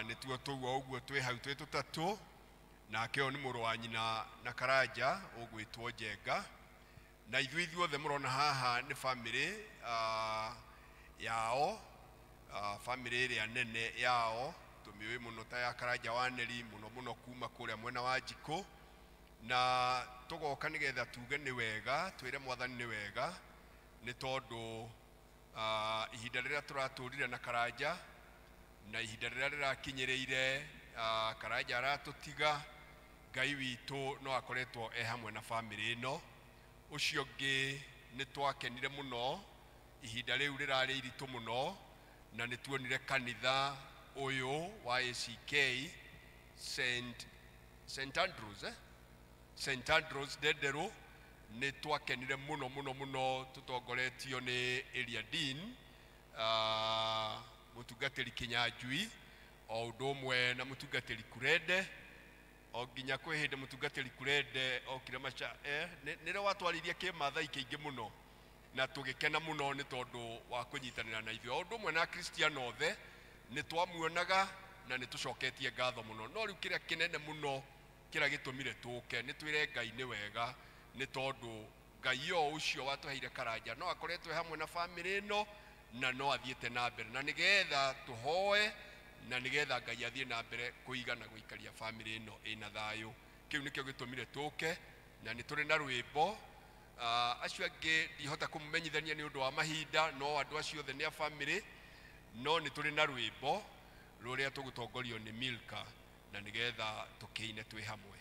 nĩtuo tũu o ũguo twĩ hau twĩ tũtatũ. Nake ũyũ nĩ mũrũ wa nyina na Karanja ũgwĩtwo Njenga. Na ithuĩ ithuothe mũrona haha nĩ family yao, family ĩrĩa nene yao tũmĩũĩ mũno ta ya Karanja wa Neri mũno mũno kuma kũrĩa mwena wa Njikũ. Na tũgoka nĩgetha tuge nĩ wega, twĩre mwathani nĩ wega, nĩ tondũ ihinda rĩrĩa tũratũrire na Karanja na ihinda rĩrĩa rĩrakinyĩrĩire, Karanja aratũtiga, Ngai witũ no akoretwo e hamwe na family ĩno. Ũcio ũngĩ nĩ twakenire mũno, ihinda rĩu rĩrarĩ iritũ mũno, na nĩ tuonire kanitha ũyũ wa ACK St Andrews, St Andrews Ndenderũ. Nĩ twakenire mũno mũno mũno tũtongoretio nĩ Area Dean, mũtungatĩri Kinyanjui o ũndũ ũmwe na mũtungatĩri Kurende. O nginya kwĩ hĩndĩ mũtungatĩri Kurende okire maca, nĩrĩo watwaririe kĩmathai kĩingĩ mũno na tũgĩkena mũno nĩ tondũ wa kũnyitanĩra na ithuĩ. O ũndũ ũmwe na Akristiano othe nĩ twamuonaga na nĩ tũcoketie ngatho mũno. No rĩu kĩrĩa kĩnene mũno kĩrĩa gĩtũmire tũke nĩ twĩre Ngai nĩ wega, nĩ tondũ Ngai o ũcio watũheire Karanja no akoretwo hamwe na family ĩno na no athiĩte na mbere, na nĩgetha tũhoe na nĩgetha Ngai athiĩ na mbere kũiga na gũikaria family ĩno ĩna thayũ. Kĩu nĩkĩo gĩtũmire tũke na nĩ tũrĩ na rwĩmbo. Acio angĩ ndihota kũmũmenyithania nĩ ũndũ wa mahinda, no andũ acio othe nĩ a family, no nĩ tũrĩ na rwĩmbo rũrĩa tũgũtongorio nĩ Milka na nĩgetha tũkĩine twĩ hamwe.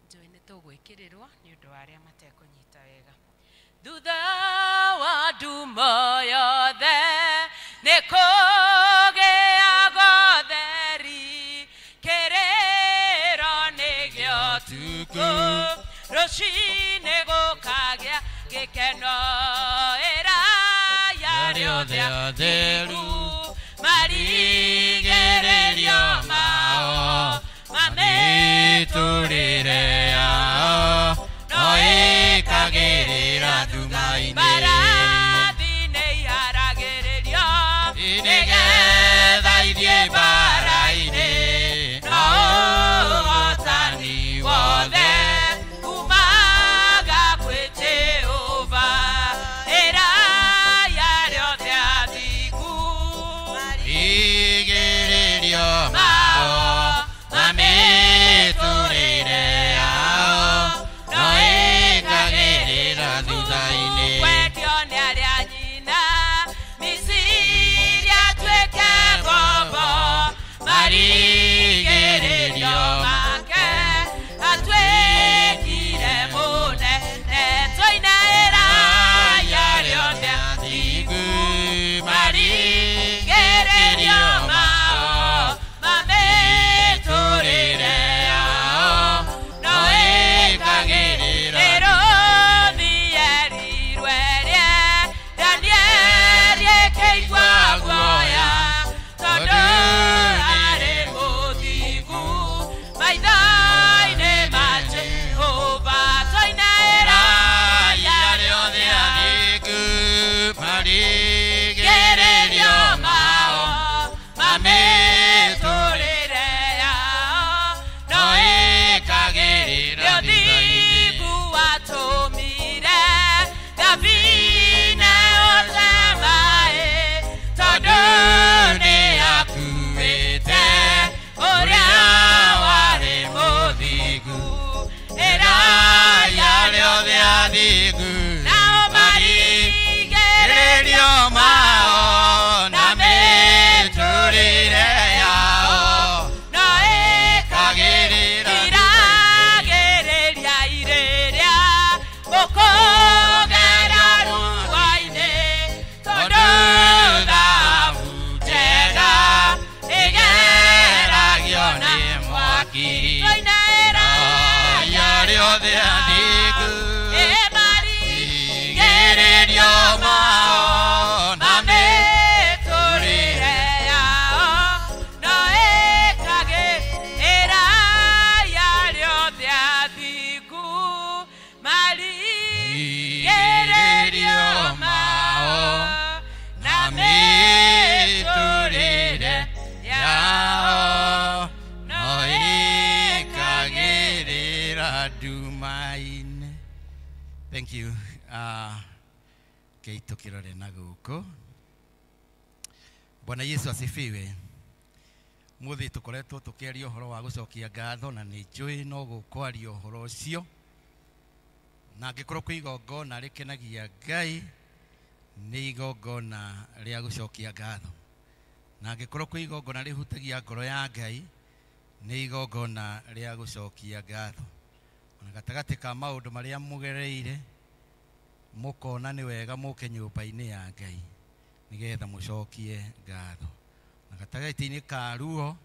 Njũĩ nĩ tũgwĩkĩrĩrwo nĩ ũndũ wa arĩa matekũnyita wega. Thutha wa ndumo yothe nĩ kũgĩaga ũtheri, kĩrĩro nĩgĩo ũtukũ, rũcinĩ gũkagĩa gĩkeno. Ĩra yarĩ othe atheru marigĩrĩrio mao mamĩtũrĩre yao no ĩkagĩrĩra nduma-inĩ. Mbarathi nĩ iharagĩrĩrio nĩgetha ithiĩ mbara-inĩ, no ũhotani wothe umaga kwĩ Jehova. Ĩra yarĩ othe athingu marigĩrĩrio mao othe athingu Igĩrĩrio mao na mĩtũrĩre yao no ĩkagĩrĩra ya arĩa othe athingu marigĩrĩrio mao na mĩtũrĩre yao no ĩkagĩrĩra nduma-inĩ. Thank you. Kei tukirore na guku. Bwana Yesu asifiwe. Muthi tukoretwo tukiaria uhoro wa gucokia ngatho na ni njui no gukwaria uhoro ucio. Na angikorwo kwi igongona rikenagia Ngai ni igongona ria gucokia ngatho. Na angikorwo kwi igongona rihutagia ngoro ya Ngai ni igongona ria gucokia ngatho. Ona gatagati ka maundu maria mugereire mukona ni wega muke nyumba-inĩ ya Ngai nigetha mucokie ngatho. Na gatagatĩ-inĩ ka ruo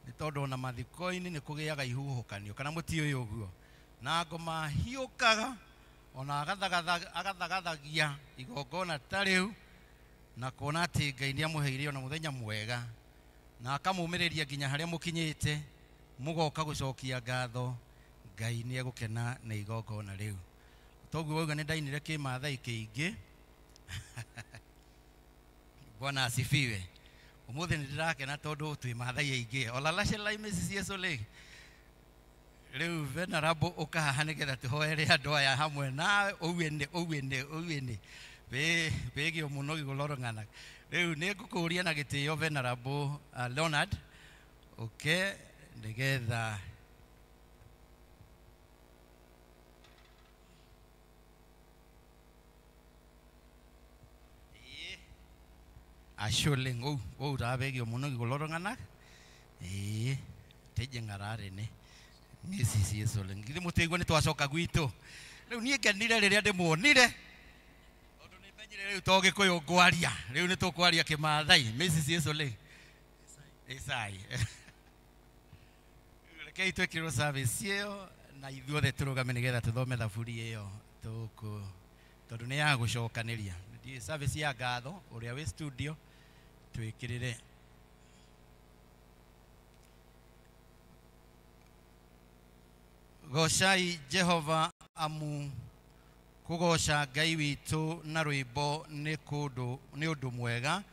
nĩ tondũ ona mathiko-inĩ nĩ kũgĩaga ihuhũkanio kana mũtiũĩ ũguo, na ngoma hiũkaga ona agathagathagia igongona ta rĩu na kuona atĩ Ngai nĩ amũheire ona mũthenya mwega na akamũmĩrĩria nginya harĩa mũkinyĩte mũgoka gũcokia ngatho. Ngai nĩ egũkena na igongona rĩu. Toguo wauga nĩ ndainire kĩmathai kĩingĩ. Bwana asifiwe. Umuthi nĩ ndĩrakena tondũ twĩ mathai aingĩ. Olalashelaimisisiesole. Rĩu venerable ũka haha nĩgetha tũhoere andũ aya hamwe nawe ũuene ũuene ũuene. Wĩgio mũno gĩgũrorong'ana. Rĩu nĩ ngũkũria na gĩtĩo venerable Leonard ũke nĩgetha ashe oleng ou ou taa peekio muno kikulo tung'anak ee tijing'a taa tene nisisies oleng githĩ mũtĩigua nĩ twacoka gwitũ rĩu niĩ ngenire rĩrĩa ndĩmuonire tondũ nĩ menyire rĩu to gĩkũyũ ngwaria rĩu nĩ tũkwaria kĩmathai mĩsisies oleng ĩcai rekei twĩkĩrwo service ĩyo na ithuothe tũrũgame nĩgetha tũthome thaburi ĩyo tũkũ tondũ nĩ ya gũcokanĩria service ya ngatho ũrĩa wĩ studio twĩkĩrĩre Gocai Jehova amu kũgoca Ngai witũ na rwĩmbo nĩ ũndũ mwega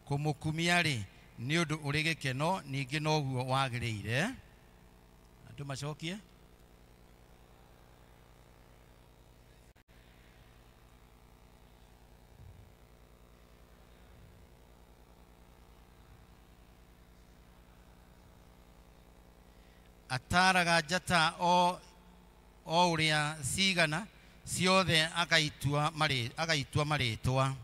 kũmũkumia rĩ nĩ ũndũ ũrĩ gĩkeno ningĩ noguo wagĩrĩire. Andũ macokie. Ataraga njata o ũrĩa cigana ciothe agaitua marĩtwa.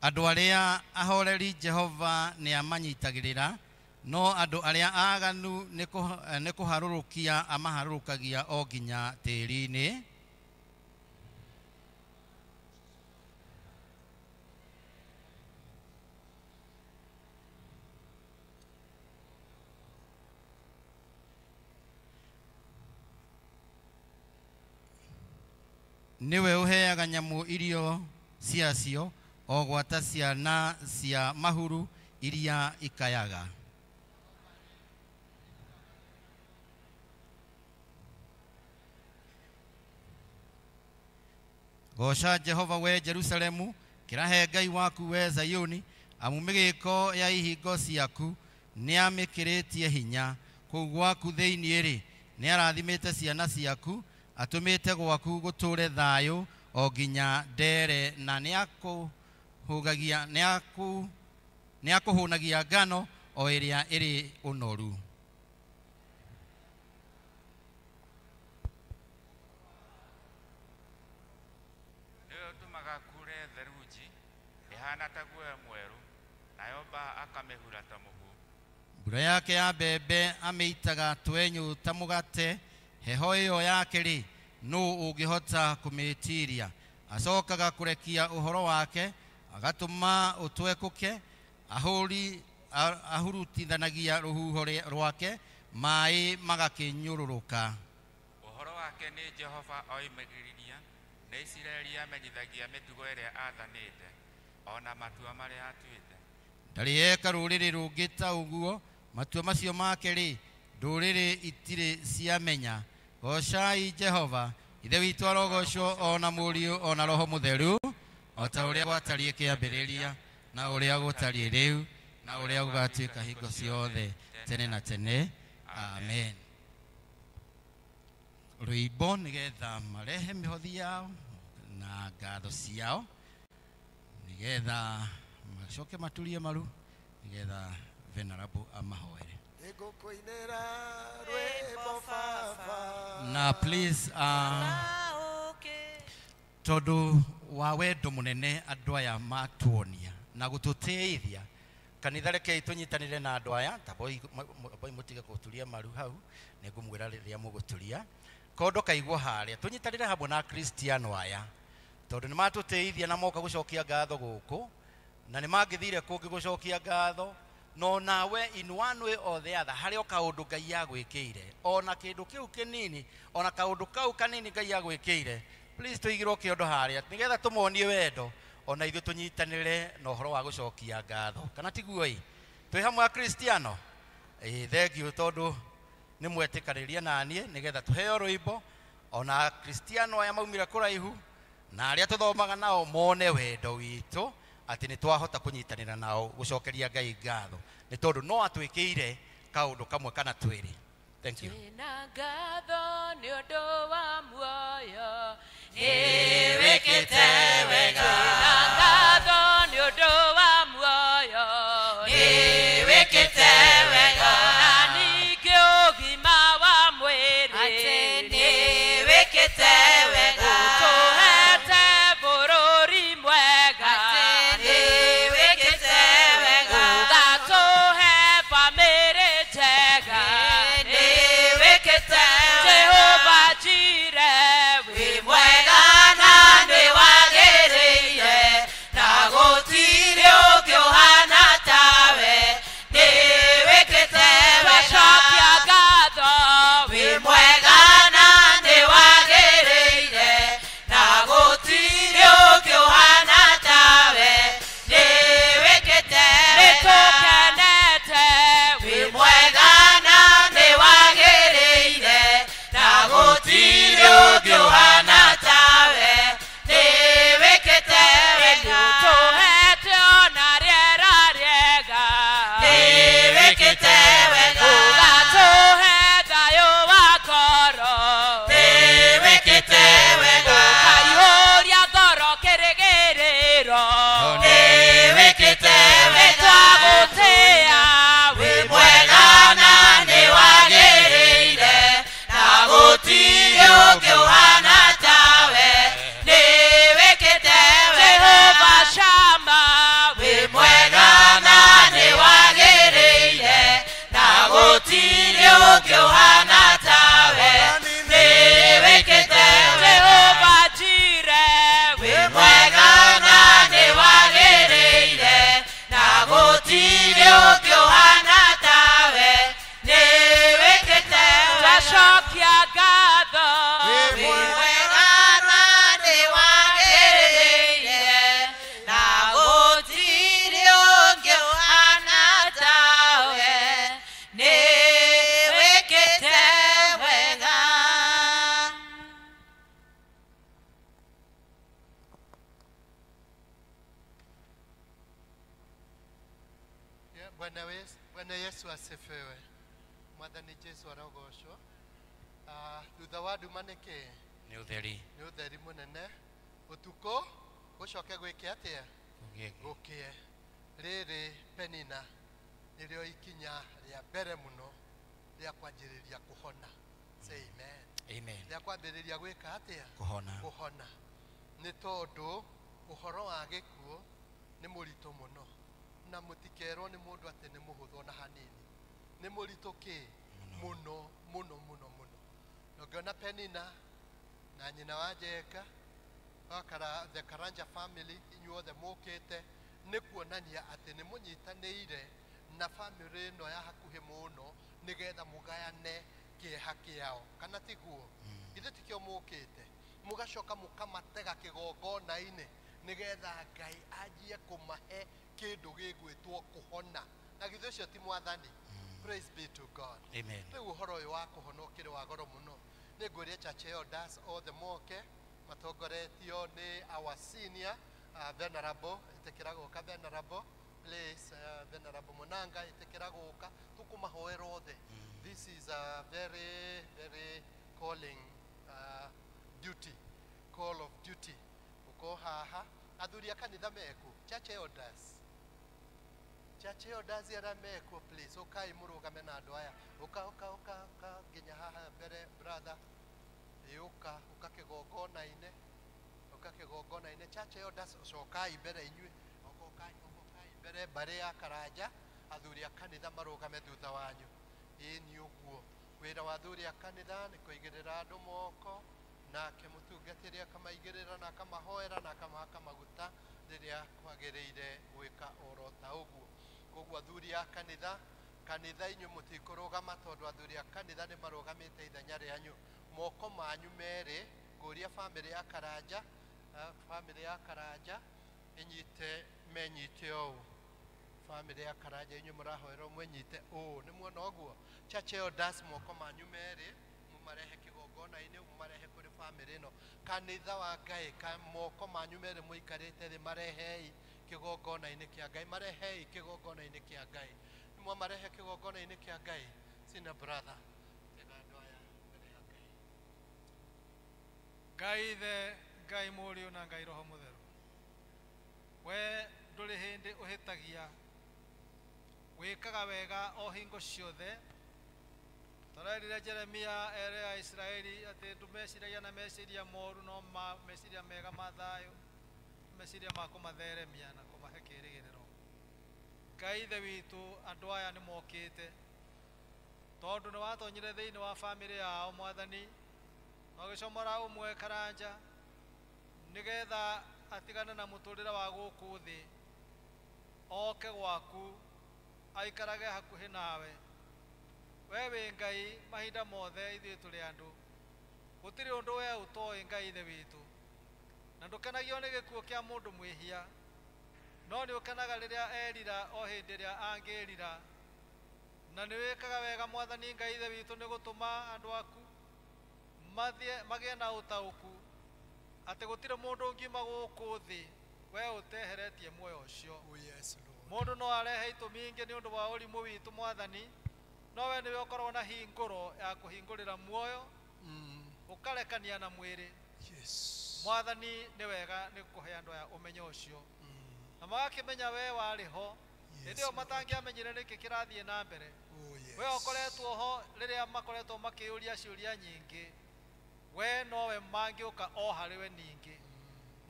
Andũ arĩa ahoreri Jehova nĩ amanyitagĩrĩra, no andũ arĩa aaganu nĩ kũharũrũkia amaharũrũkagia o nginya tĩĩri-inĩ. Nĩwe ũheaga nyamũ irio ciacio o gwata ciana cia mahuru iria ikayaga. Goca Jehova we Jerusalemu, kĩrahe Ngai waku we Zayuni, amu mĩgĩko ya ihingo ciaku nĩamĩkĩrĩtie hinya. Kũu gwaku thĩinĩ-rĩ, nĩarathimĩte ciana ciaku, atũmĩte gwaku gũtũũre thayũ o nginya ndere, na nĩakũhũnagia ngano o ĩrĩa ĩrĩ ũnoru. Nĩwe ũtũmaga kure theruji ĩhaana ta guoya mwerũ, nayo mbaa akamĩhura ta mũhu. Mbura yake ya mbembe amĩitaga twenyũ ta mũgate, heho ĩyo yake rĩ, nũ ũngĩhota kũmĩĩtiiria? Acokaga kũrekia ũhoro wake Agatũma ũtwekũke, ahurutithanagia rũhuho rwake, maĩ magakĩnyũrũrũka. Ũhoro wake nĩ Jehova oimagĩrĩria, nĩ Isiraeli amenyithagia mĩtugo ĩrĩa aathanĩte, o na matua marĩa atuĩte. Ndarĩ eka rũrĩrĩ rũngĩ ta ũguo, matua macio make-rĩ, ndũrĩrĩ itirĩ ciamenya. Goocai Jehova, Ithe witũ arogocwo o na Mũriũ o na Roho Mũtheru, o ta ũrĩa gwatariĩ kĩambĩrĩria, na ũrĩa gũtariĩ rĩu, na ũrĩa gũgatuĩka hingo ciothe tene na tene. Amen. Rwĩmbo nĩgetha marehe mĩhothi yao na ngatho ciao, nĩgetha macoke maturie maru, nĩgetha Venerable amahoere. Na please tondu wa wendo munene andu aya matuonia na gututĩithia kanitha, rekei tunyitanire na andu aya ta boi mutige guturia maru hau, nĩngũmwĩra rĩrĩa mũgũturia kondo kaigwo harĩa, tunyitanire hamwe na Kristiano aya tondu nĩmatũtĩithia na moka gũcokia ngatho gũkũ, na nĩmangĩthire kũngĩ gũcokia ngatho, no nawe in one way or the other harĩ o kaũndũ Ngai agwĩkĩire, ona kĩndũ kĩu kĩnini, ona kaũndũ kau kanini Ngai agwĩkĩire, please tũigĩrwo kĩondo harĩa nĩgetha tũmonie wendo, ona ithuĩ tũnyitanĩre na ũhoro wa gũcokia ngatho, kana tiguo ĩ? Twĩ hamwe a Kristiano? Ĩ, thengiũ tondũ nĩ mwetĩkanĩria naniĩ nĩgetha tũheo rwĩmbo, ona Kristiano aya maumire kũraihu na arĩa tũthomaga nao mone wendo witũ atĩ nĩ twahota kũnyitanĩra nao gũcokeria Ngai ngatho, nĩ tondũ no atwĩkĩire kaũndũ kamwe kana twĩrĩ. Thank you. Twĩna ngatho nĩ ũndũ wa muoyo, nĩ wĩkĩte wega. Twĩna ngatho nĩ ũndũ wa muoyo, nĩ wĩkĩte wega. Na ningĩ ũgima wa mwĩrĩ, atĩ nĩ wĩkĩte wega. Ũtũhete bũrũri mwega, atĩ nĩ wĩkĩte wega. Ũgatũhe bamĩrĩ njega, nĩ wĩkĩte wega. Jehova Jireh, wĩ mwega na nĩ wagĩrĩire, na gũtirĩ ũngĩ ũhana tawe, nĩ wĩkĩte wega. Twacokia ngatho, wĩ mwega na nĩ wagĩrĩire, na gũtirĩ ũngĩ ũhana tawe, nĩ wĩkĩte wega. Nĩtũkenete, wĩ mwega na nĩ wagĩrĩire, na gũtirĩ ũngĩ ũhana tawe, nĩ wĩkĩte wega. Tũhete ona rĩera rĩega, nĩ wĩkĩte wega. Ũgatũhe thayũ wa ngoro, nĩ wĩkĩte wega. Ũkaihũria ngoro kĩrĩgĩrĩro, nĩ wĩkĩte wega. Nĩtwagũtĩĩa, wĩ mwega na nĩ wagĩrĩire, na gũtirĩ ũngĩ ũhana tawe, nĩ wĩkĩte wega. Jehova Shammah, wĩ mwega na nĩ wagĩrĩire, na gũtirĩ ũngĩ ũhana tawe, nĩ wĩkĩte wega. Jehova Jireh, wĩ mwega na nĩ wagĩrĩire, na gũtirĩ ũngĩ ũhana tawe, nĩ wĩkĩte wega. Twacokia ngatho, wĩ mwega na nĩ wagĩrĩire, na gũtirĩ ũngĩ ũhana tawe, nĩ wĩkĩte wega. Bwana Yesu asifiwe. Mwathani Jesu arogocwo. Thutha wa nduma nĩ kĩ? Nĩ ũtheri. Nĩ ũtheri mũnene. Ũtukũ gũcoke gwĩke atĩa? Gũkĩe. Rĩrĩ Penina nĩrĩo ikinya rĩa mbere mũno rĩa kwanjĩrĩria kũhona. Say amen. Amen. Rĩa kwambĩrĩria gwĩka atĩa? Kũhona. Kũhona. Nĩ tondũ ũhoro wa gĩkuũ nĩ mũritũ mũno, na mũtikerwo nĩ mũndũ atĩ nĩ mũhũthũ ona hanini. Nĩ mũritũ kĩ? Mũno mũno mũno mũno. Na ũngĩona Penina na nyina wa Njenga the Karanja family inyuothe mũkĩte nĩ kuonania atĩ nĩ mũnyitanĩire na family ĩno ya hakuhĩ mũno nĩgetha mũgayane kĩeha kĩao, kana tiguo? Githĩ tikĩo mũkĩte? Mũgacoka mũkamatega kĩgongona-inĩ nĩgetha Ngai anjie kũmahe kĩndũ gĩgwĩtwo kũhona. Na githĩ ũcio ti Mwathani? Praise be to God. Amen. Rĩu ũhoro ũyũ wa kũhona ũkĩrĩ wa goro mũno. Nĩ ngwĩria church elders othe moke matongoretio nĩ our senior venerable, ĩtĩkĩra gũka venerable, please, venerable Munanga, ĩtĩkĩra gũka tũkũmahoera othe. This is a very very calling duty, call of duty. Uko haha athuri a kanitha meku, church elders, church elders arĩa mekuo, please ũkai mũrũgame na andũ aya. Ũka ũka ũka ũka nginya haha mbere, brother. Ĩ ũka ũka kĩgongona-inĩ, ũka kĩgongona-inĩ. Church elders cokai mbere inyuĩ, ũkai ũkai mbere mbarĩ ya Karanja, athuri a kanitha marũgame thutha wanyu. Ĩ nĩ ũguo wĩra wa athuri a kanitha nĩ kũigĩrĩra andũ moko, nake mũtungatĩri akamaigĩrĩra na akamahoera na akamahaka maguta rĩrĩa kwagĩrĩire gwĩka oro ta ũguo. Koguo athuri a kanitha, kanitha inyuĩ mũtikũrũgama tondũ athuri a kanitha nĩ marũgamĩte ithenya rĩanyu. Moko manyu merĩ, ngũria famĩlĩ ya Karanja, famĩlĩ ya Karanja ĩnyite, menyite ũũ. Famĩlĩ ya Karanja inyuĩ mũrahoerwo mwenyite ũũ, nĩ muona ũguo? Church elders moko manyu merĩ mũmarehe kĩgongona-inĩ, mũmarehe kũrĩ famĩlĩ ĩno. Kanitha wa Ngai, moko manyu merĩ mũikarĩte thĩ, marehei kĩgongona-inĩ kĩa Ngai, marehei kĩgongona-inĩ kĩa Ngai. Nĩ mwamarehe kĩgongona-inĩ kĩa Ngai. Sina brother, tega andũ aya mbere ya Ngai. Ngai Ithe, Ngai Mũriũ na Ngai Roho Mũtheru, we ndũrĩ hĩndĩ ũhĩtagia, wĩkaga wega o hingo ciothe. Tũrerire Jeremia ere a Isiraeli atĩ ndũmeciragia na meciria moru, no meciria mega ma thayũ, meciria ma kũmatheremia na kũmahe kĩĩrĩgĩrĩro. Ngai Ithe witũ, andũ aya nĩ mokĩte tondũ nĩ watonyire thĩinĩ wa famĩlĩ yao Mwathani, na ũgĩcomora ũmwe Karanja nĩgetha atigane na mũtũrĩre wa gũkũ thĩ, oke gwaku aikarage hakuhĩ nawe. We wĩ Ngai mahinda mothe, ithuĩ tũrĩ andũ, gũtirĩ ũndũ we ũtoĩ Ngai Ithe witũ, na ndũkenagio nĩ gĩkuũ kĩa mũndũ mwĩhia, no nĩ ũkenaga rĩrĩa erira o hĩndĩ ĩrĩa angĩrira. Na nĩ wĩkaga wega Mwathani Ngai Ithe witũ nĩ gũtũma andũ aku mathiĩ magĩe na ũtaũku atĩ gũtirĩ mũndũ ũngiuma gũkũ thĩ we ũteheretie muoyo ũcio. Oh yes, Lord. Mũndũ no arehe itũmi ingĩ nĩ ũndũ wa ũrimũ witũ Mwathani, no we nĩwe ũkoragwo na hingũro ya kũhingũrĩra muoyo, ũkarekania na mwĩrĩ. Yes. Mwathani nĩ wega nĩ kũhe andũ aya ũmenyo ũcio, na magakĩmenya we warĩ ho hĩndĩ ĩyo matangĩamenyire nĩkĩ kĩrathiĩ na mbere. Oh yes. We ũkoretwo ho rĩrĩa makoretwo makĩyũria ciũria nyingĩ, we nowe mangĩũka o harĩ we ningĩ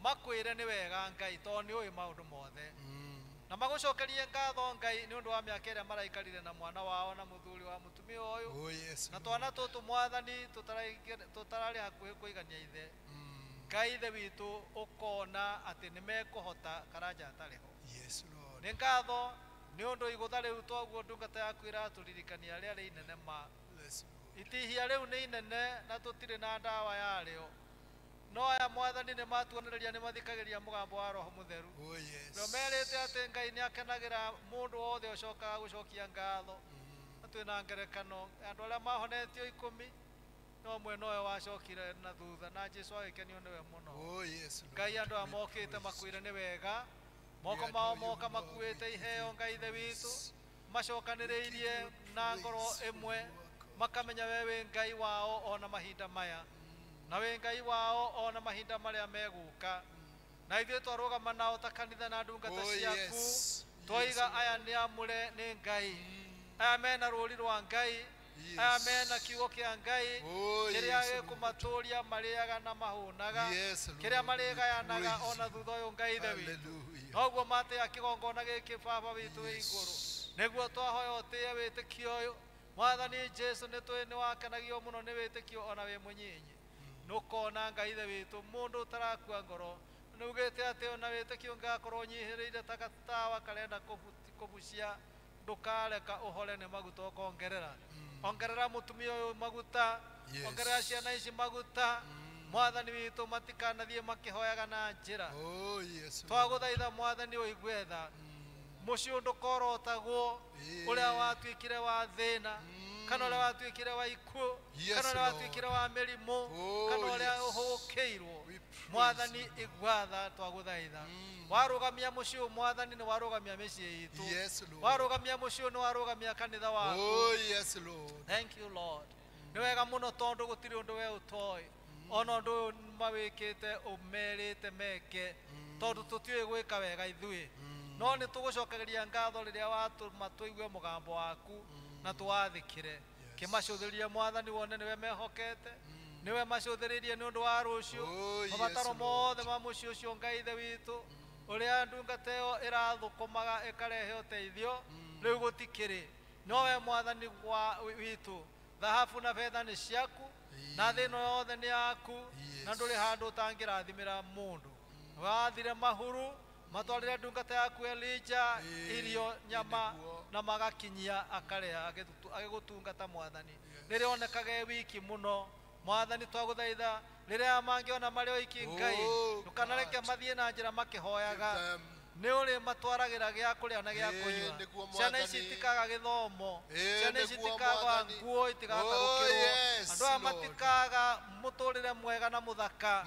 makwĩre nĩ wega Ngai, tondũ nĩ ũĩ maũndũ mothe, na magũcokerie ngatho Ngai nĩ ũndũ wa mĩaka ĩrĩa maraikarire na mwana wao na mũthuri wa mũtumia ũyũ, Oh yes. na twana tũtũ Mwathani tũtararĩ hakuhĩ kũigania ithe. Ngai Ithe witũ, ũkona atĩ nĩ mekũhota Karanja atarĩ ho. Yes, Lord. Nĩ ngatho nĩ ũndũ igũtha rĩu twaguo ndungata yaku ĩratũririkania rĩarĩ inene ma. Yes, Lord. Itihia rĩu nĩ inene na tũtirĩ na ndawa yarĩo, no aya Mwathani nĩ matuonereria nĩ mathikagĩrĩria mũgambo wa Roho Mũtheru. Oh yes. Nĩo merĩte atĩ Ngai nĩ akenagĩra mũndũ wothe ũcokaga gũcokia ngatho. Na twĩna ngerekano andũ arĩa mahonetio 10, no ũmwe nowe wacokire na thutha, na Jesũ agĩkenio nĩwe mũno. Oh yes, Lord. Ngai andũ aya We mokĩte praise makuire you. nĩ wega, moko We mao adore you, moka Lord. makuĩte We give iheo you Ngai Ithe witũ, praise. macokanĩrĩirie We give you na ngoro praise for ĩmwe, you are God. makamenya we wĩ Ngai wao ona mahinda maya, na wĩ Ngai wao ona mahinda marĩa megũka. Na ithuĩ twarũgama nao ta kanitha na ndungata Oh ciaku, yes. twaiga Yes, aya nĩ amũre nĩ Ngai, aya mena rũũri rwa Ngai, aya mena kiugo kĩa Ngai Oh kĩrĩa yes, Lord. gĩkũmatũria marĩaga na mahũnaga, Yes, Lord. kĩrĩa We marĩgayanaga praise ona you. thutha ũyũ Ngai Ithe witũ. Hallelujah. Noguo matĩa kĩgongona gĩkĩ Baba witũ wĩ igũrũ, nĩguo twahoya ũtĩe wĩtĩkio ũyũ. Mwathani Jesu, nĩ tũĩ nĩ wakenagio mũno nĩ wĩtĩkio ona wĩ mũnyinyi. Nũkona Ngai ithe witũ mũndũ ũtarakua ngoro nĩugĩte atĩ ona wĩtĩkio ũngĩgakorwo ũnyihĩrĩire ta gatawa karenda kũbucia ndũkareka ũhore nĩ maguta ũkongerera. Ongerera mũtumia ũyũ maguta, ongerera ciana ici maguta. Mwathani witũ matikanathiĩ makĩhoyaga na njĩra. Twagũthaitha Mwathani ũigue tha. Mũciĩ ndũkorotagwo ũrĩa watuĩkire wa thĩna, kana ũrĩa watuĩkire wa ikuũ, kana ũrĩa watuĩkire wa mĩrimũ, kana ũrĩa ũhũkĩirwo. Mwathani igua tha twagũthaitha. Warũgamia mũciĩ ũyũ Mwathani nĩ warũgamia mĩciĩ itũ. Warũgamia mũciĩ ũyũ nĩ warũgamia kanitha waku. Thank you Lord. Nĩ wega mũno tondũ gũtirĩ ũndũ we ũtoĩ. Ona ũndũ ũyũ mawĩkĩte ũmerĩte meke tondũ tũtiũĩ gwĩka wega ithuĩ. No nĩ tũgũcokeria ngatho rĩrĩa watũma tũigue mũgambo waku na tũwathĩkĩre. Kĩmacũthĩrĩrie Mwathani wone nĩwe mehokete, nĩwe macũthĩrĩrie nĩ ũndũ wa rũciũ. Mabataro mothe ma mũciĩ ũcio Ngai ithe witũ ũrĩa ndungata ĩyo ĩrathũkũmaga ĩkarehe ũteithio rĩu gũtikĩrĩ. Nowe Mwathani witũ, thahabu na betha nĩ ciaku na thĩ ĩno yothe nĩ yaku, na ndũrĩ handũ ũtangĩrathimĩra mũndũ. Wathire mahuru matwarĩre ndungata yaku Elija irio nyama na magakinyia akarĩa agĩgũtungata Mwathani. Rĩrĩa onekaga e wiki mũno Mwathani twagũthaitha rĩrĩa mangĩona marĩ oiki Ngai ndũkanareke mathiĩ na njĩra makĩhoyaga. Nĩ ũrĩ matwaragĩra gĩa kũrĩa na gĩa kũnyua. Ciana ici itikaga gĩthomo, ciana ici itikaga nguo, itigatarũkĩrwo. Andũ aya matikaga mũtũrĩre mwega na mũthaka,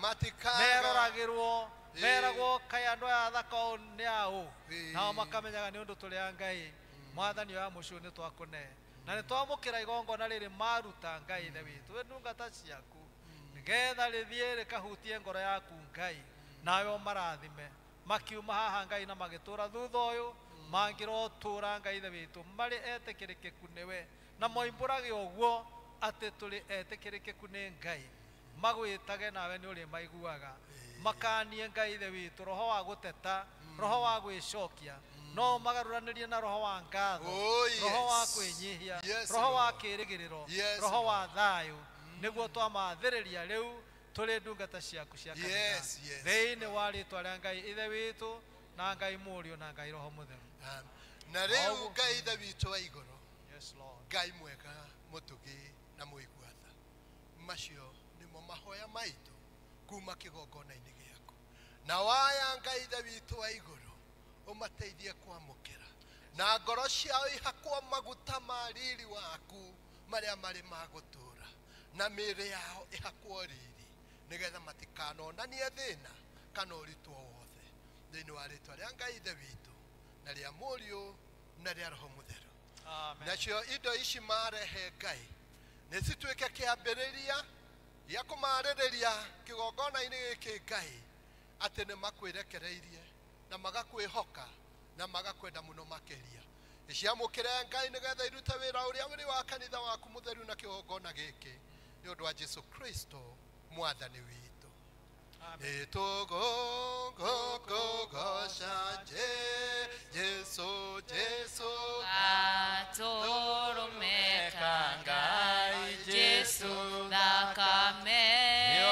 meroragĩrwo, meragwo kaĩ andũ aya athaka ũũ nĩ aũ, nao makamenyaga nĩ ũndũ tũrĩ a Ngai. Mwathani oya mũciĩ ũyũ nĩ twakũne na nĩ twamũkĩra igongona rĩrĩ maruta Ngai ithe witũ wĩ ndungata ciaku, nĩgetha rĩthiĩ rĩkahutie ngoro yaku Ngai, nawe ũmarathime. Makiuma haha Ngai na magĩtũra thutha ũyũ mangĩrotũra Ngai ithe witũ marĩ etĩkĩrĩkĩku nĩwe, na moimbũrage ũguo atĩ tũrĩ etĩkĩrĩkĩku nĩ Ngai. Magwĩtage nawe nĩ ũrĩ maiguaga. Makanie Ngai ithe witũ roho wa gũteta, roho wa gwĩcokia, no magarũranĩrie na roho wa ngatho, roho wa kwĩnyihia, roho wa kĩĩrĩgĩrĩro, roho wa thayũ, nĩguo twamathĩrĩria rĩu tũrĩ ndungata ciaku cia kanitha. Thĩinĩ wa rĩtwa rĩa Ngai ithe witũ na Ngai Mũriũ na Ngai Roho Mũtheru. Na rĩu Ngai ithe witũ wa igũrũ, Ngai mwega mũtugi na mũigua tha, macio nĩmo mahoya maitũ kuma kĩgongona-inĩ gĩaku. Na waya Ngai ithe witũ wa igũrũ ũmateithie kwamũkĩra na ngoro ciao ihakwo maguta ma riri waku marĩa marĩ ma gũtũũra, na mĩĩrĩ yao ĩhakwo riri nĩgetha matikanonanie thĩna kana ũritũ o wothe. Thĩinĩ wa rĩtwa rĩa Ngai ithe witũ na rĩa Mũriũ na rĩa Roho Mũtheru. Nacio indo ici marehe Ngai nĩ cituĩke kĩambĩrĩria gĩa kũmarĩrĩria kĩgongona-inĩ gĩkĩ Ngai atĩ nĩ makwĩrekereirie na magakwĩhoka na magakwenda mũno makĩria. Iciamũkĩre Ngai nĩgetha irute wĩra ũrĩa ũrĩ wa kanitha waku mũtheru na kĩgongona gĩkĩ nĩ ũndũ wa Jesu Kristo Mwathani witũ. Nĩtũgũgũgoca Jesu, Jesu Gatũrũmeka Ngai, Jesu thakame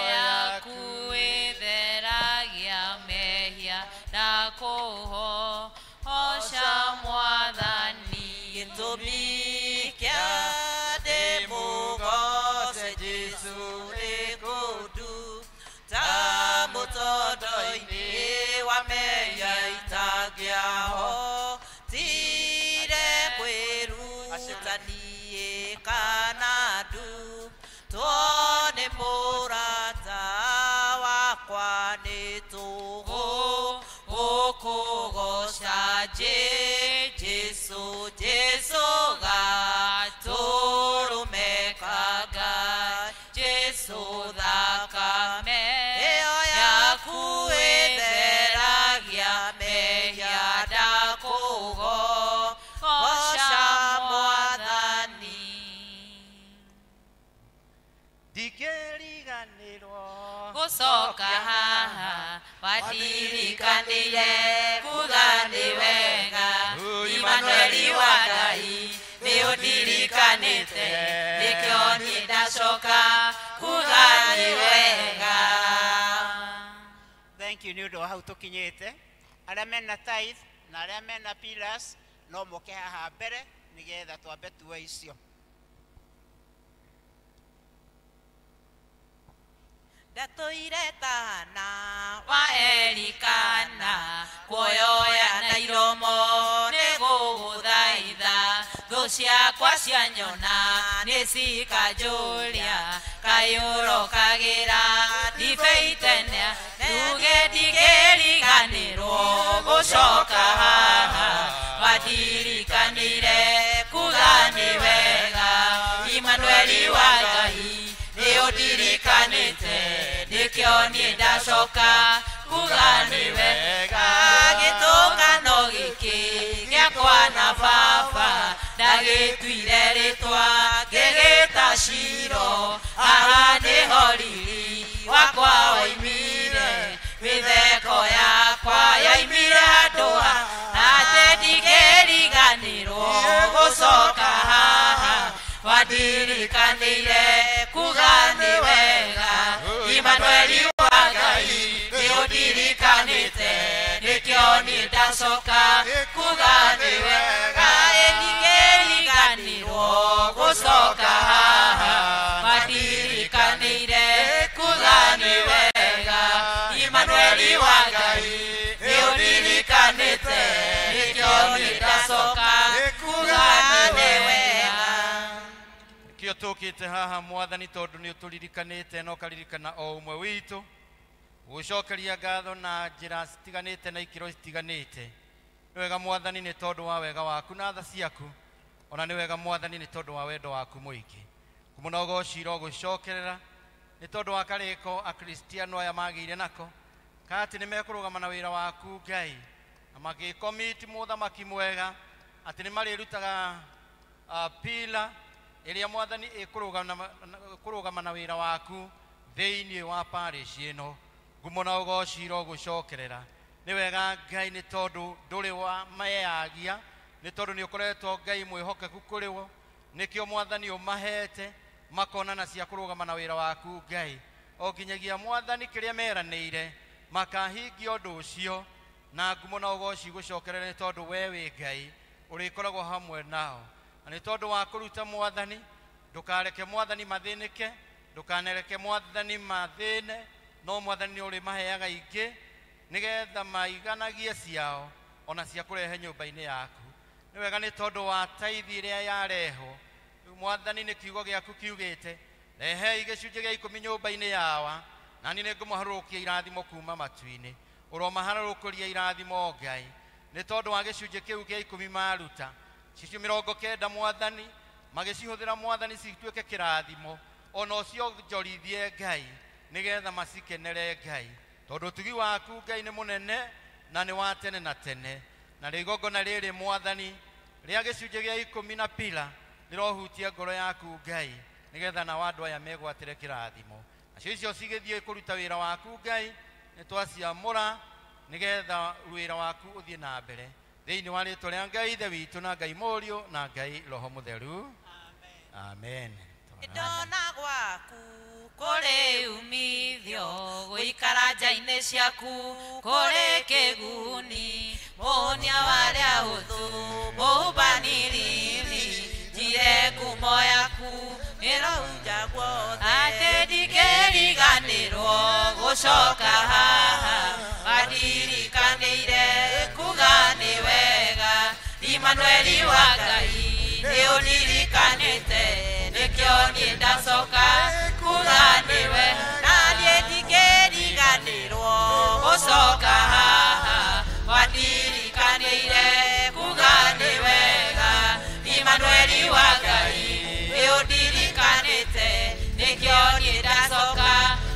yaku ĩtheragia mehia na kũhooca Mwathani. Gĩtũmi kĩa ndĩmũgooce Jesu nĩ kũndu ta mũtondo-inĩ wa mehia itangĩahotire kwĩruta niĩ kana ndu tuone mũrata wakwa nĩ tũhũ ũkũgoca Jesu, Jesu gatũrũmeka Ngai, Jesu thakame yaku ĩtheragia mehia ndakũgooca Mwathani. Ndingĩriganĩrwo gũcoka haha watirikanire kuga nĩ wega Imanueli wa Ngai nĩ ũndirikanĩte nĩkĩo niĩ ndacoka kuga nĩ wega. Thank you nĩ ũndũ wa hau tũkinyĩte. Arĩa mena tithe na arĩa mena pillars no moke haha mbere nĩgetha twambe tuoe icio. Ndatũire tana wa Elikana kuoyoya na iromo nĩgũgũthaitha thũ ciakwa cianyona nĩcikanjũria kaĩ ũrokagĩra ndibei tene nduge ndigĩriganĩrwo gũcoka haha watirikanĩire kuga nĩ wega Imanueli wa Ngai nĩũndirikanĩte nĩkĩo niĩ ndacoka kuga nĩ wega gĩtũngano gĩkĩ gĩakwa na baba ndagĩtuire rĩtwa ngĩgĩta Shilo haha nĩho riri wakwa woimire mĩtheko yakwa yoimire handũ atĩ ndigĩriganĩrwo gũcoka haha watirikanĩire kuga nĩ wega Imanueli wa Ngai nĩũndirikanĩte nĩkĩo niĩ ndacoka kuga nĩ wega ndigĩriganĩrwo gũcoka haha watirikanĩire kuga nĩ wega Imanueli wa Ngai nĩũndirikanĩte nĩkĩo niĩ ndacoka kuga nĩ wega. Kĩo tũkĩte haha mwathani tondũ nĩ ũtũririkanĩte na ũkaririkana o ũmwe witũ gũcokeria ngatho na njĩra citiganĩte na ikĩro citiganĩte. Nĩ wega mwathani nĩ tondũ wa wega waku na tha ciaku, ona nĩ wega mwathani nĩ tondũ wa wendo waku mũingĩ. Kũmũna ũgociro gũcokerera nĩ tondũ wa karĩko akristiano aya magĩire nako ka atĩ nĩ mekũrũgama na wĩra waku Ngai na magĩkomiti mũthamaki mwega atĩ nĩ marĩrutaga pila ĩrĩa mwathani ĩkũrũgama na wĩra waku thĩinĩ wa parish ĩno. Ngumo na ũgociro gũcokerera nĩ wega Ngai nĩ tondũ ndũrĩ wa meyagia nĩ tondũ nĩ ũkoretwo Ngai mwĩhokeku kũrĩ wo nĩkĩo mwathani ũmahete makonana cia kũrũgama na wĩra waku Ngai o nginyagia mwathani kĩrĩa meranĩire makahingia ũndũ ũcio na ngumo na ũgoci gũcokerera nĩ tondũ we wĩ Ngai ũrĩkoragwo hamwe nao. Na nĩ tondũ wa kũruta mwathani ndũkareke mwathani mathĩnĩke ndũkanereke mwathani mathĩne no mwathani nĩ ũrĩmaheaga ingĩ nĩgetha maiganagie ciao ona cia kũrehe nyũmba-inĩ yaku. Nĩ wega nĩ tondũ wa taithi ĩrĩa yarehwo mwathani nĩ kiugo gĩaku kiugĩte rehei gĩcunjĩ gĩa ikũmi nyũmba-inĩ yawa na niĩ nĩngũmũharũrũkia irathimo kuma matu-inĩ. Ũromaharũrũkĩria irathimo Ngai nĩ tondũ wa gĩcunjĩ kĩu gĩa ikũmi maruta cicio 90 mwathani magĩcihũthĩra mwathani cituĩke kĩrathimo ona ũcio njorithie Ngai nĩgetha macikenere Ngai tondũ ũtugi waku Ngai nĩ mũnene na nĩ wa tene na tene. Na rĩigongona rĩrĩ mwathani rĩa gĩcunjĩ gĩa ikũmi na pila rĩrohutia ngoro yaku Ngai nĩgetha nao andũ aya megwatĩre kĩrathimo nacio icio cigĩthiĩ kũruta wĩra waku Ngai nĩ twaciamũra nĩgetha wĩra waku ũthiĩ na mbere thĩinĩ wa rĩtwa rĩa Ngai Ithe witũ na Ngai Mũriũ na Ngai Roho Mũtheru. Amen. Ndona gwaku kũrĩ umithio gũikara nja-inĩ ciaku kũrĩ kĩguni mũhonia warĩa hũthũ mũhubanĩriri njire ngumo yaku ĩrohunja guothe atĩ ndingĩriganĩrwo gũcoka haha watirikanĩire kuga nĩ wega Imanueli wa Ngai nĩũndirikanĩte nĩkĩo niĩ ndacoka kuga nĩ wega na niĩ ndingĩriganĩrwo gũcoka haha watirikanĩire kuga nĩ wega Imanueli wa Ngai nĩũndirikanĩte nĩkĩo niĩ ndacoka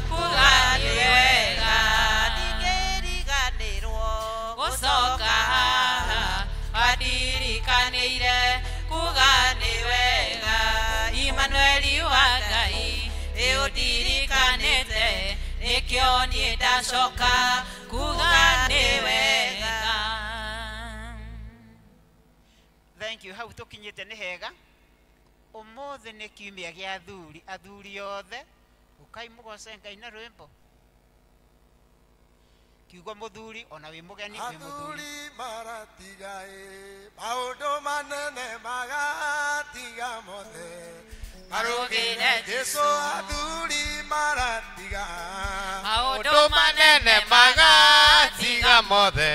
kuga nĩ wega ndingĩriganĩrwo gũcoka haha watirikanĩire kuga nĩ wega Imanueli wa Ngai nĩũndirikanĩte nĩkĩo niĩ ndacoka kuga nĩ wega. Thank you. Hau tũkinyĩte nĩ hega. Ũmũthĩ nĩ kiumia gĩa athuri, athuri othe Ukai mũgoce Ngai na rwĩmbo. Kiugo mũthuri ona wĩ mũgeni wĩ mũthuri. Athuri maratiga maũndũ manene magatiga mothe Marũgĩre Jesu. Athuri maratiga maũndũ manene magatiga mothe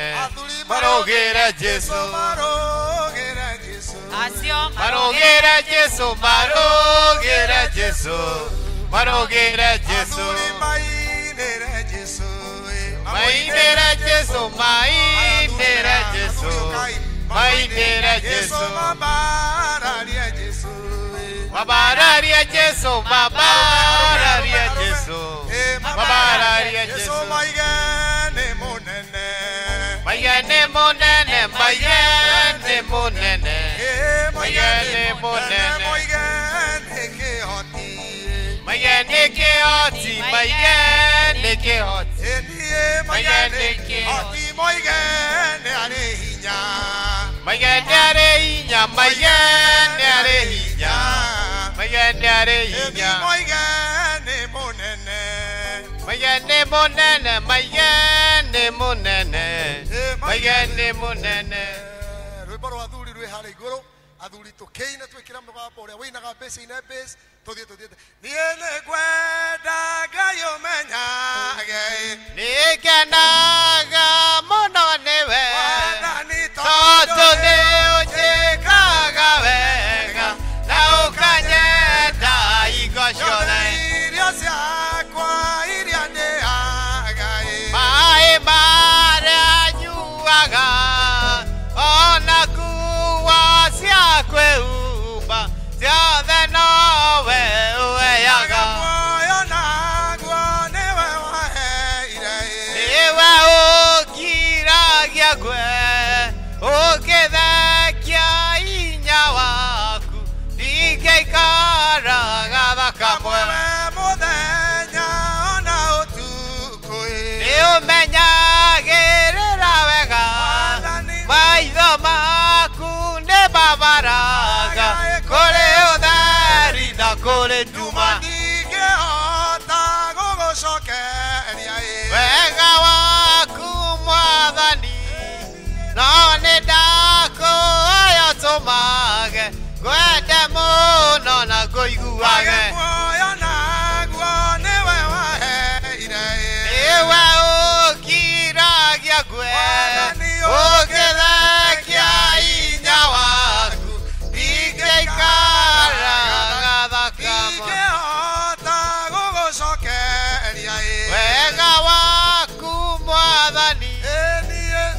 marũgĩre Jesu. Marũgĩre Jesu. Acio marũgĩre Jesu, marũgĩre Jesu, marũgĩre Jesu. Athuri mainĩre Jesu, mainĩre Jesu, mainĩre Jesu, mainĩre Jesu. Mambararie Jesu, mambararie Jesu, mambararie Jesu, mambararie Jesu. Jesu. Maige nĩ mũnene, maige nĩ mũnene, maige nĩ mũnene, maige nĩ mũnene. Maige nĩ kĩhoti, maige nĩ kĩhoti, maige nĩ kĩhoti, maige nĩ kĩhoti, maige nĩ arĩ hinya, maige nĩ arĩ hinya, maige nĩ arĩ hinya, maige nĩ arĩ hinya. Maige nĩ mũnene, maige nĩ mũnene, maige nĩ mũnene, maige nĩ mũnene. Rwĩmbo rwa athuri rwĩ harĩa igũrũ. Athuri tũkĩine twĩkĩra mũgambo ũrĩa wĩinaga bass ine bass tũthiĩ tũthiĩte. Niĩ nĩngwenda Ngai ũmenyage nĩngenaga mũno nĩwe tondũ nĩ ũnjĩkaga wega na ũkanyenda hingo ciothe. Irio ciakwa iria ndĩaga maĩ marĩa nyuaga ona nguo cia kwĩhumba ciothe nowe ũheaga. Muoyo naguo nĩwe waheire, nĩwe ũngiragia ngwe ũngĩthekia hinya waku ndingĩikaraga thakamwe. Mũthenya ona ũtukũ nĩũmenyagĩrĩra wega maitho maku nĩ mabaraga kũrĩ ũtheri na kũrĩ nduma. Ndingĩhota gũgũcokeria wega waku mwathani no nĩ ndakũhoya tũmage ngwende mũno na ngũiguage. Muoyo naguo nĩwe waheire, nĩwe ũngiragia ngwe ũngĩthekia hinya waku ndingĩikaraga thakama. Ndingĩhota gũgũcokeria wega waku mwathani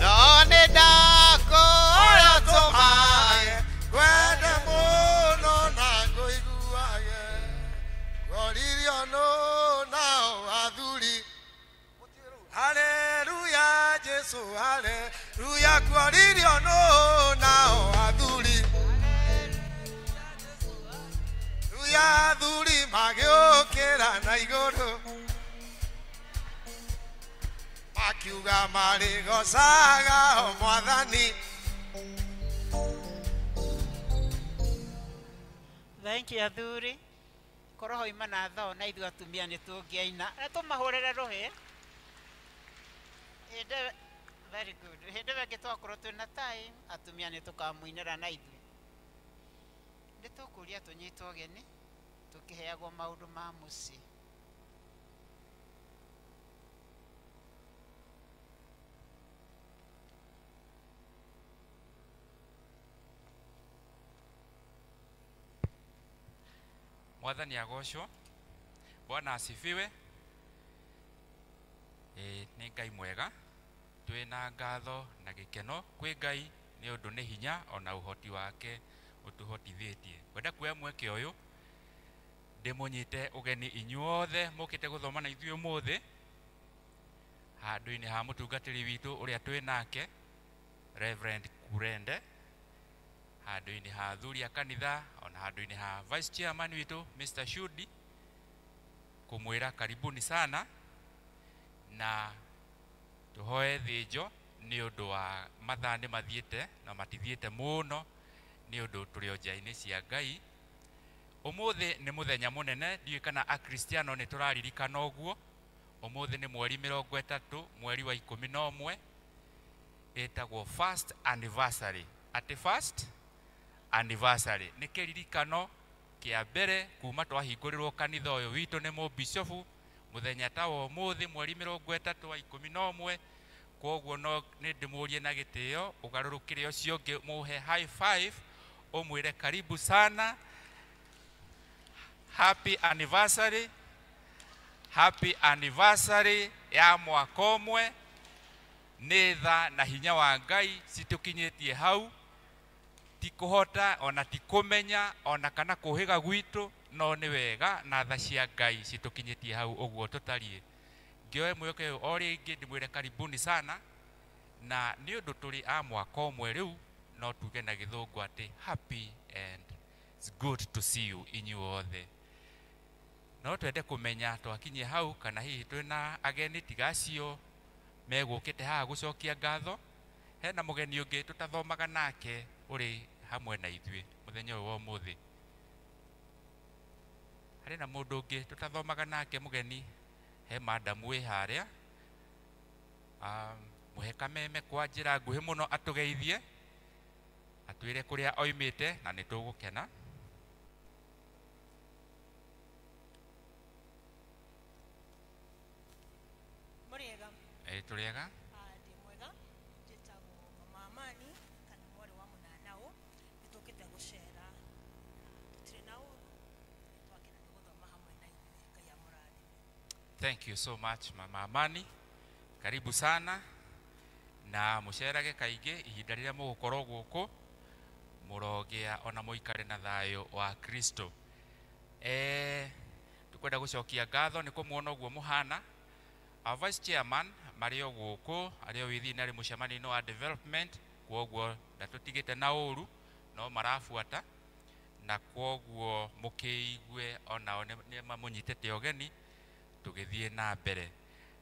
no nĩ ndakũhoya tũmage ngwende mũno na ngũiguage. Ngoririo nũ nao athuri haleluya Jesu haleluya. Ngoririo nũ nao athuri haleluya. Athuri magĩũkĩra na igũrũ makiuga marĩgocaga o mwathani. Thank you athuri. Korwo hoima na thoo na ithuĩ atumia nĩ tũngĩaina na tũmahũrĩre rũhĩ. Hĩndĩ very good. Hĩndĩ ĩyo ĩngĩ twakorwo twĩna time atumia nĩ tũkamũinĩra na ithuĩ. Nĩ tũkũria tũnyitwo ũgeni tũkĩheagwo maũndũ ma mũciĩ. Mwathani agocwo. Bwana asifiwe. Nĩ Ngai mwega. Twĩna ngatho na gĩkeno kwĩ Ngai nĩ ũndũ nĩ hinya ona ũhoti wake ũtũhotithĩtie. Ngwenda kuoya mweke ũyũ ndĩmũnyite ũgeni inyuothe mũkĩte gũthoma na ithuĩ ũmũthĩ handũ-inĩ ha mũtungatĩri witũ ũrĩa twĩ nake Reverend Kurende, handũ-inĩ ha athuri a kanitha ona handũ-inĩ ha vice chairman witũ Mr. Shudi, kũmwĩra karibuni sana na tũhoe thĩnjo nĩ ũndũ wa mathaa nĩ mathiĩte na matithiĩte mũno nĩ ũndũ tũrĩ o njĩra-inĩ cia Ngai. Umuthi nĩ mũthenya mũnene, ndiũĩ kana akristiano nĩ tũraririkana ũguo. Umuthi nĩ mweri 30 mweri wa 11, ĩtagwo first anniversary. Atĩ first anniversary nĩ kĩririkano kĩa mbere kuma twahingũrĩrwo kanitha ũyũ witũ nĩ mũbishofu mũthenya ta wa ũmũthĩ mweri 30 wa 11. Kwoguo no nĩ ndĩmũrie na gĩtĩo ũgarũrũkĩre ũcio ũngĩ, mũhe high five, ũmwĩre karibu sana, happy anniversary, happy anniversary ya mwaka ũmwe. Nĩ tha na hinya wa Ngai citũkinyĩtie hau, ti kũhota ona ti kũmenya ona kana kũhĩga gwitũ, no nĩ wega na tha cia Ngai citũkinyĩtie hau ũguo tũtariĩ. Ngĩoe mweke ũyũ o rĩngĩ ndĩmwĩre karibuni sana, na nĩ ũndũ tũrĩ a mwaka ũmwe rĩu, no tuge na gĩthũngũ atĩ happy and it's good to see you inyuothe. No twende kũmenya twakinyie hau kana hihi twĩna ageni tiga acio megũkĩte haha gũcokia ngatho. Hena mũgeni ũngĩ tũtathomaga nake ũrĩ hamwe na ithuĩ mũthenya ũyũ wa ũmũthĩ. Harĩ na mũndũ ũngĩ tũtathomaga nake mũgeni, he madamu wĩ harĩa. Mũhe kameme kwa njĩra nguhĩ mũno atũgeithie, atwĩre kũrĩa oimĩte na nĩ tũgũkena. Mũrĩega? Tũrĩega. Ndĩ mwega, njĩtagwo Mama Amani kana mwarĩ wa mũnanaũ. Nĩtũkĩte gũcera, tũtirĩ na ũru, nĩtwakena nĩ gũthoma hamwe na inyuĩ. Ngai amũrathime. Thank you so much Mama Amani, karibu sana na mũcerage kaingĩ ihinda rĩrĩa mũgũkorwo gũkũ, mũrogĩa ona mũikare na thayũ wa Kristo. Tũkwenda gũcokia ngatho nĩ kũmuona ũguo mũhana. Our vice chairman marĩ o gũkũ, arĩ o within arĩ mũcemanio-inĩ wa development, kwoguo ndatũtigĩte na ũru, no marabuata, na kwoguo mũkĩigue onao nĩ mamũnyitĩte ũgeni tũgĩthiĩ na mbere.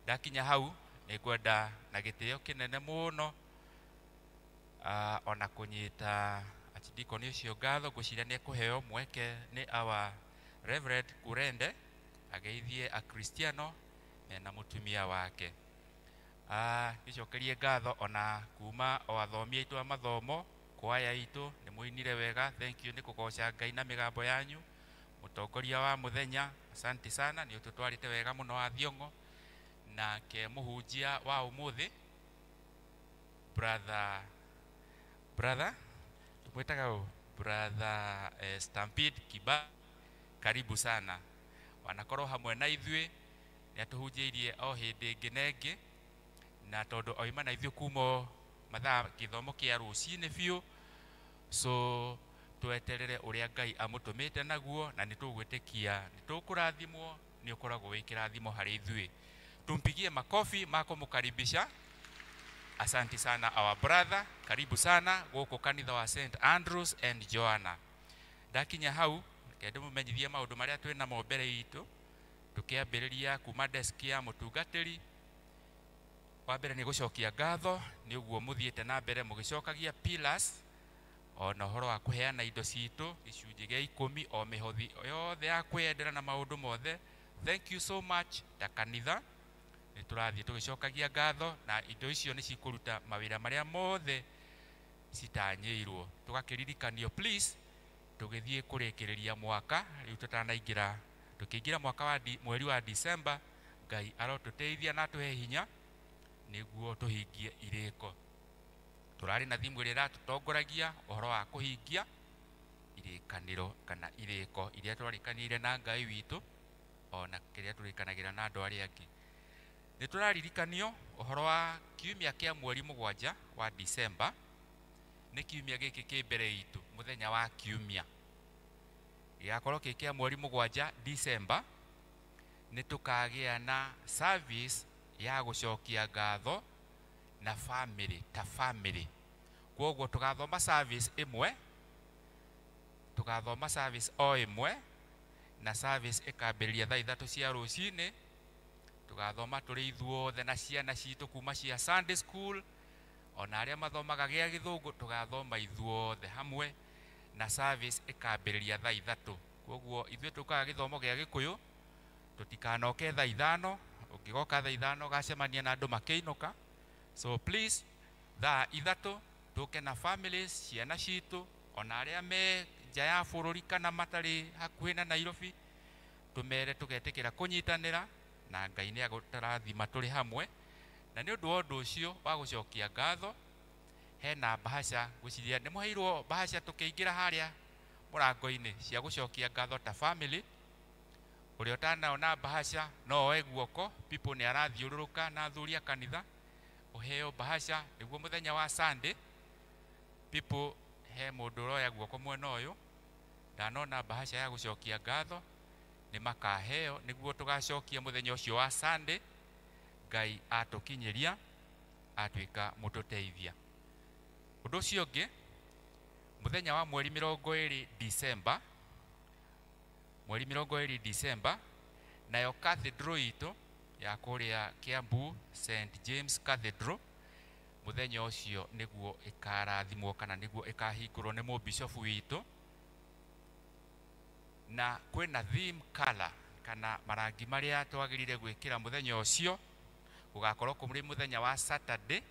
Ndakinya hau nĩngwenda na gĩtĩo kĩnene mũno ona kũnyita archdeacon ũcio ngatho, ngwĩciria nĩ ekũheo mweke nĩ our Reverend Kurende ageithie akristiano mena mũtumia wake. Gĩcokerie ngatho ona kuma o athomi aitũ a mathomo, kwaya itũ nĩ mũinire wega, thank you nĩ kũgoca Ngai na mĩgambo yanyu. Mũtongoria wa mũthenya, asante sana nĩ ũtũtwarĩte wega mũno wa Thiong'o. Nake mũhunjia wa ũmũthĩ brother tũmwĩtaga ũ? Brother Stampede Kiba, karibu sana, wanakorwo hamwe na ithuĩ, nĩ atũhunjĩirie o hĩndĩ ĩngĩ na ĩngĩ, na tondũ oima na ithuĩ kuma mathaa gĩthomo kĩa rũcinĩ biũ, so tweterere ũrĩa Ngai amũtũmĩte naguo, na nĩ tũgwĩtĩkia nĩ tũkũrathimwo, nĩ ũkoragwo wĩ kĩrathimo harĩ ithuĩ. Tumpigie makofi ma kũmũkaribisha. Asante sana our brother, karibu sana gũkũ kanitha wa St Andrews and Joanna. Ndakinya hau reke ndĩmũmenyithie maũndũ marĩa twĩ namo mbere itũ, tũkĩambĩrĩria kuma desk ya mũtungatĩri. Wa mbere nĩ gũcokia ngatho nĩ ũguo mũthiĩte na mbere mũgĩcokagia pillars, ona ũhoro wa kũheana indo citũ gĩcunjĩ gĩa 10 o mĩhothi yothe ya kwĩyendera na maũndũ mothe. Thank you so much ta kanitha, nĩ tũrathiĩ tũgĩcokagia ngatho, na indo icio nĩ cikũruta mawĩra marĩa mothe citanyĩirwo. Tũgakĩririkanio please tũgĩthiĩ kũrĩkĩrĩria mwaka rĩu, tũtanaingĩra, tũkĩingĩra mwaka wa mweri wa December, Ngai arotũteithia na atũhe hinya nĩguo tũhingie irĩko. Tũrarĩ na thimũ ĩrĩa ĩratũtongoragia ũhoro wa kũhingia irĩkanĩro kana irĩko iria twarĩkanĩire na Ngai witũ ona kĩrĩa tũrĩkanagĩra na andũ arĩa angĩ. Nĩ tũraririkanio ũhoro wa kiumia kĩa mweri 7 wa December, nĩ kiumia gĩkĩ kĩ mbere itũ, mũthenya wa kiumia gĩgakorwo kĩ kĩa mweri 7 December, nĩ tũkagĩa na service ya gũcokia ngatho na family ta family. Kwoguo tũgathoma service ĩmwe, tũgathoma service o ĩmwe, na service ĩkambĩrĩria thaa 3 cia rũcinĩ. Tũgathoma tũrĩ ithuothe na ciana citũ kuma cia Sunday school, ona arĩa mathomaga gĩa gĩthũngũ, tũgathoma ithuothe hamwe, na service ĩkambĩrĩria thaa 3. Koguo ithuĩ tũkaga gĩthomo gĩa Gĩkũyũ tũtikanoke thaa 5, ũngĩgoka thaa 5 ũgacemania na andũ makĩinũka. So please thaa 3 tũke na families, ciana citũ ona arĩa me nja ya bũrũri kana matarĩ hakuhĩ na Nairobi, tũmere tũgetĩkĩra kũnyitanĩra na Ngai nĩ agũtũrathima tũrĩ hamwe. Na nĩ ũndũ wa ũndũ ũcio wa gũcokia ngatho, hena bahasha ngwĩciria nĩ mũheirwo bahasha tũkĩingĩra harĩa mũrango-inĩ cia gũcokia ngatho ta family. Ũrĩa ũtanaona bahasha no oe guoko, people nĩ arathiũrũrũka na athuri a kanitha, ũheo bahasha nĩguo mũthenya wa Sunday. People, he mũndũ ũroya guoko mwena ũyũ ndanona bahasha ya gũcokia ngatho, nĩ makaheo nĩguo tũgacokia mũthenya ũcio wa Sunday. Ngai atũkinyĩria atuĩka mũtũteithia. Ũndũ ũcio ũngĩ, mũthenya wa mweri 20 December, mweri 20 December, nayo cathedral itũ ya kũrĩa Kiambu St James Cathedral, mũthenya ũcio nĩguo ĩkarathimwo kana nĩguo ĩkahingũrwo nĩ mũbishofu witũ. Na kwĩna theme color kana marangi marĩa twagĩrĩire gwĩkĩra mũthenya ũcio. Gũgakorwo kũrĩ mũthenya wa Saturday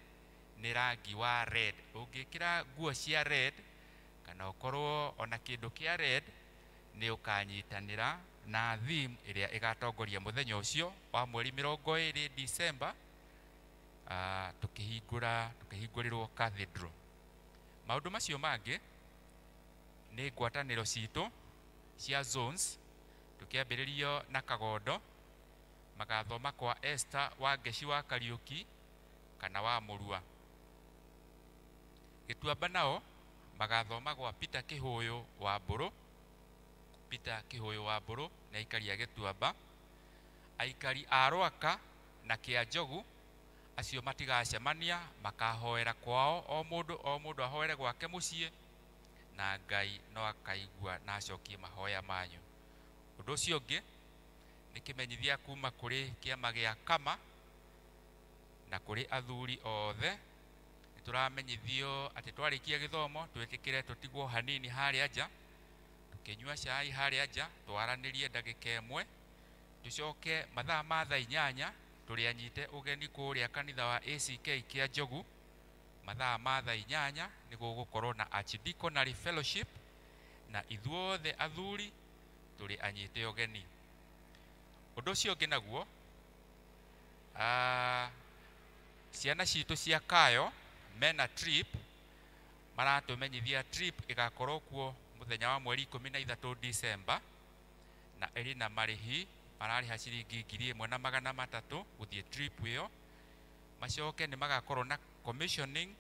nĩ rangi wa red. Ũngĩkĩra nguo cia red kana ũkorwo ona kĩndũ kĩa red, nĩ ũkanyitanĩra na theme ĩrĩa ĩgatongoria mũthenya ũcio wa mweri 20 December, tũkĩhingũrĩrwo cathedral. Maũndũ macio mangĩ nĩ ngwatanĩro citũ cia zones, tũkĩambĩrĩrio na Kagondo, magathoma kwa Esther wa Ngeci wa Kariũki kana wa Mũrua. Gĩtuamba nao magathoma gwa Peter Kĩhũyũ wa Mbũrũ. Peter Kĩhũyũ wa Mbũrũ nĩ aikari a Gĩtuamba. Aikari a Rwaka na Kĩanjogu acio matigacemania, makahoera kwao, o mũndũ ahoere gwake mũciĩ, na Ngai no akaigua na acokie mahoya manyu. Ũndũ ũcio ũngĩ nĩ kĩmenyithia kuma kũrĩ kĩama gĩa Kama na kũrĩ athuri othe. Nĩ tũramenyithio atĩ twarĩkia gĩthomo twĩtĩkĩre tũtigwo hanini harĩa nja, tũkĩnyua cai harĩa nja, twaranĩrie ndagĩka 1, tũcoke mathaa ma thaa 8 tũrĩ anyite ũgeni kũrĩa kanitha wa ACK Kĩanjogu. Mathaa ma thaa 8 nĩ gũgũkorwo na Archdeaconry Fellowship, na ithuothe athuri tũrĩ anyite ũgeni. Ũndũ ũcio ũngĩ naguo, ciana citũ cia Kayo mena trip, maratũmenyithia trip ĩgakorwo kuo mũthenya wa mweri 13 December, na ĩrĩ na marĩhi mararĩha ciringi 1300 gũthiĩ trip ĩyo. Macoke nĩ magakorwo na commissioning,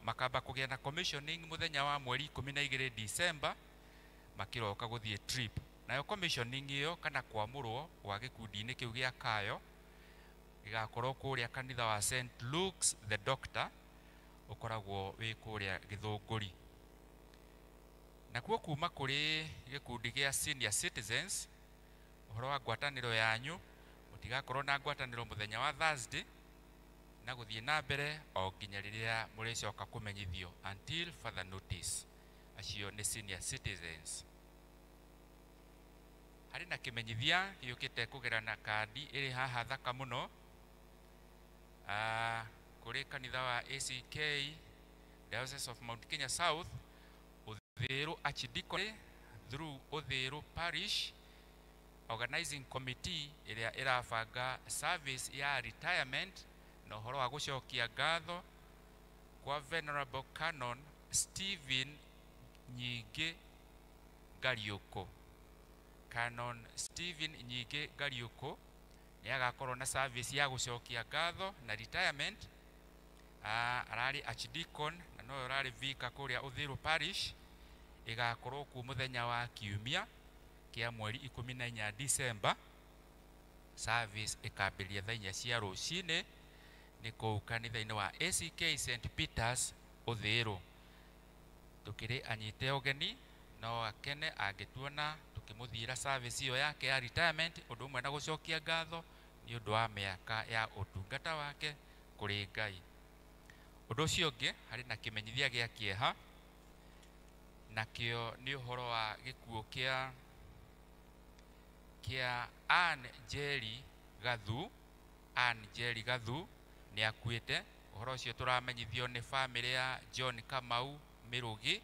makamba kũgĩa na commissioning mũthenya wa mweri 12 December makĩroka gũthiĩ trip. Nayo commissioning ĩyo kana kwamũrwo gwa gĩkundi-inĩ kĩu gĩa Kayo gĩgakorwo kũrĩa kanitha wa St Luke's the Doctor, ũkoragwo wĩ kũrĩa Gĩthũngũri. Nakuo kuma kũrĩ gĩkundi gĩa senior citizens, ũhoro wa ngwatanĩro yanyu, mũtigakorwo na ngwatanĩro mũthenya wa Thursday na gũthiĩ na mbere o nginya rĩrĩa mũrĩcoka kũmenyithio, until further notice. Acio nĩ senior citizens. Harĩ na kĩmenyithia gĩũkĩte kũgera na kandi ĩrĩ haha thaka mũno, kũrĩ kanitha wa ACK Diocese of Mount Kenya South, Uthiru Archdeaconry through Uthiru Parish Organizing Committee ĩrĩa ĩrabanga service ya retirement na ũhoro wa gũcokia ngatho kwa Venerable Canon Stephen Nyingĩ Ngariũkũ. Canon Stephen Nyingĩ Ngariũkũ nĩ agakorwo na service ya gũcokia ngatho na retirement. Ararĩ Archdeacon na nowe ũrarĩ vicar kũrĩa Uthiru Parish. Ĩgakorwo kuo mũthenya wa kiumia kĩa mweri 14 December. Service ĩkambĩrĩria thaa 4 cia rũcinĩ nĩ kũu kanitha-inĩ wa ACK St Peters Uthiru. Tũkĩrĩ anyite ũgeni, no akene angĩtuona tũkĩmũthiĩra service ĩyo yake ya retirement, ũndũ ũmwe na gũcokia ngatho nĩ ũndũ wa mĩaka ya ũtungata wake kũrĩ Ngai. Ũndũ ũcio ũngĩ, harĩ na kĩmenyithia gĩa kĩeha Nakĩo nĩ ũhoro wa gĩkuũ kĩa Ann Njeri Gathu. Ann Njeri Gathu nĩ akuĩte. Ũhoro ũcio tũramenyithio nĩ bamĩrĩ ya John Kamau Mĩrũgĩ.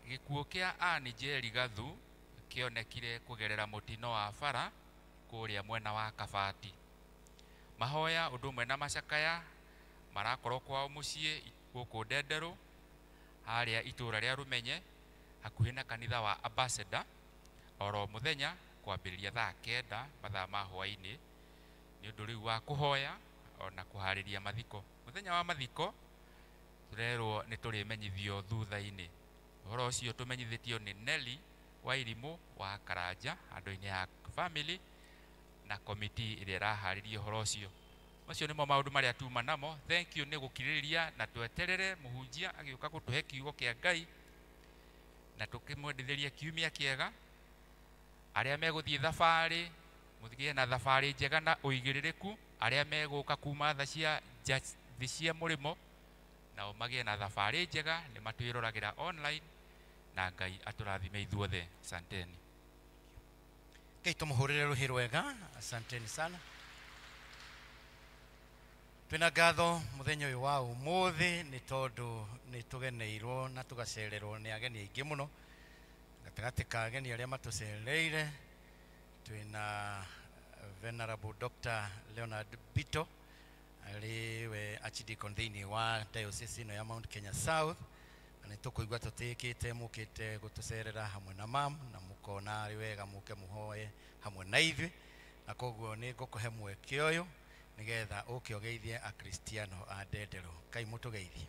Gĩkuũ kĩa Ann Njeri Gathu kĩonekire kũgerera mũtino wa bara kũrĩa mwena wa Kabati. Mahoya ũndũ ũmwe na macakaya marakorwo kwao mũciĩ gũkũ Ndenderũ harĩa itũra rĩa Rũmenye hakuhĩ na kanitha wa Ambassador oro mũthenya kwambĩrĩria thaa 9 mathaa ma hwaĩ-inĩ nĩ ũndũ rĩu wa kũhoya ona kũharĩria mathiko. Mũthenya wa mathiko tũrerwo nĩ tũrĩmenyithio thutha-inĩ. Ũhoro ũcio tũmenyithĩtio nĩ Nelly Wairimũ wa Karanja andũ-inĩ ya family na komiti ĩrĩa ĩraharĩria ũhoro ũcio. Macio nĩmo maũndũ marĩa tuma namo. Thank you nĩ gũkirĩrĩria na tweterere mũhunjia agĩũka gũtũhe kiugo kĩa Ngai na tũkĩmwendithĩria kiumia kĩega. Arĩa megũthiĩ thabarĩ mũthiĩ na thabarĩ njega na ũigĩrĩrĩku. Arĩa megũka kuma tha cia thĩ cia mũrĩmo nao magĩe na thabarĩ njega, nĩ matwĩroragĩra online na Ngai atũrathime ithuothe. Asanteni. Ngai tũmũhũrĩre rũhĩ rwega. Asanteni sana. Twĩna ngatho mũthenya ũyũ wa ũmũthĩ nĩ tondũ nĩ tũgeneirwo na tũgacererwo nĩ ageni aingĩ mũno. Gatagatĩ ka ageni arĩa matũcereire twĩna Venerable Dr. Leonard Bito arĩ we Archdeacon thĩinĩ wa diocese ĩno ya Mount Kenya South, na nĩ tũkũigua tũtĩĩkĩte mũkĩte gũtũcerera hamwe na mam na mũkona arĩ wega mũke mũhoe hamwe na ithuĩ, na koguo nĩ ngũkũhe mweke ũyũ nĩgetha ũke ũgeithie Akristiano a Ndenderũ. Ngai mũtũgeithie.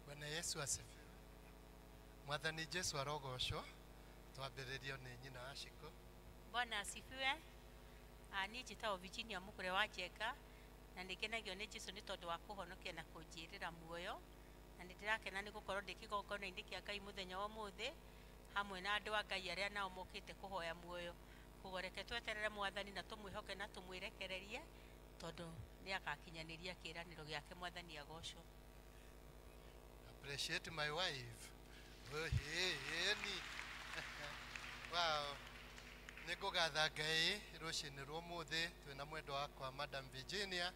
Bwana Yesu asifiwe. Mwathani Jesu arogocwo. Twambĩrĩrio nĩ nyina wa Shiko. Bwana asifiwe. Niĩ njĩtagwo Virginia Mũkũre wa Njenga na nĩ ngenagio nĩ Jesu nĩ tondũ wa kũhonokia na kũnjĩrĩra muoyo, na nĩ ndĩrakena nĩ gũkorwo ndĩ kĩgongona-inĩ kĩa Ngai mũthenya wa ũmũthĩ hamwe na andũ a Ngai arĩa nao mokĩte kũhoya muoyo. Koguo reke tweterere Mwathani na tũmwĩhoke na tũmwĩrekererie tondũ nĩ agakinyanĩria kĩĩranĩro gĩake. Mwathani agocwo. Appreciate my wife. Oh, hey, hey, wow. Nĩ ngũgatha Ngai rũcinĩ rwa ũmũthĩ twĩna mwendwa wakwa Madam Virginia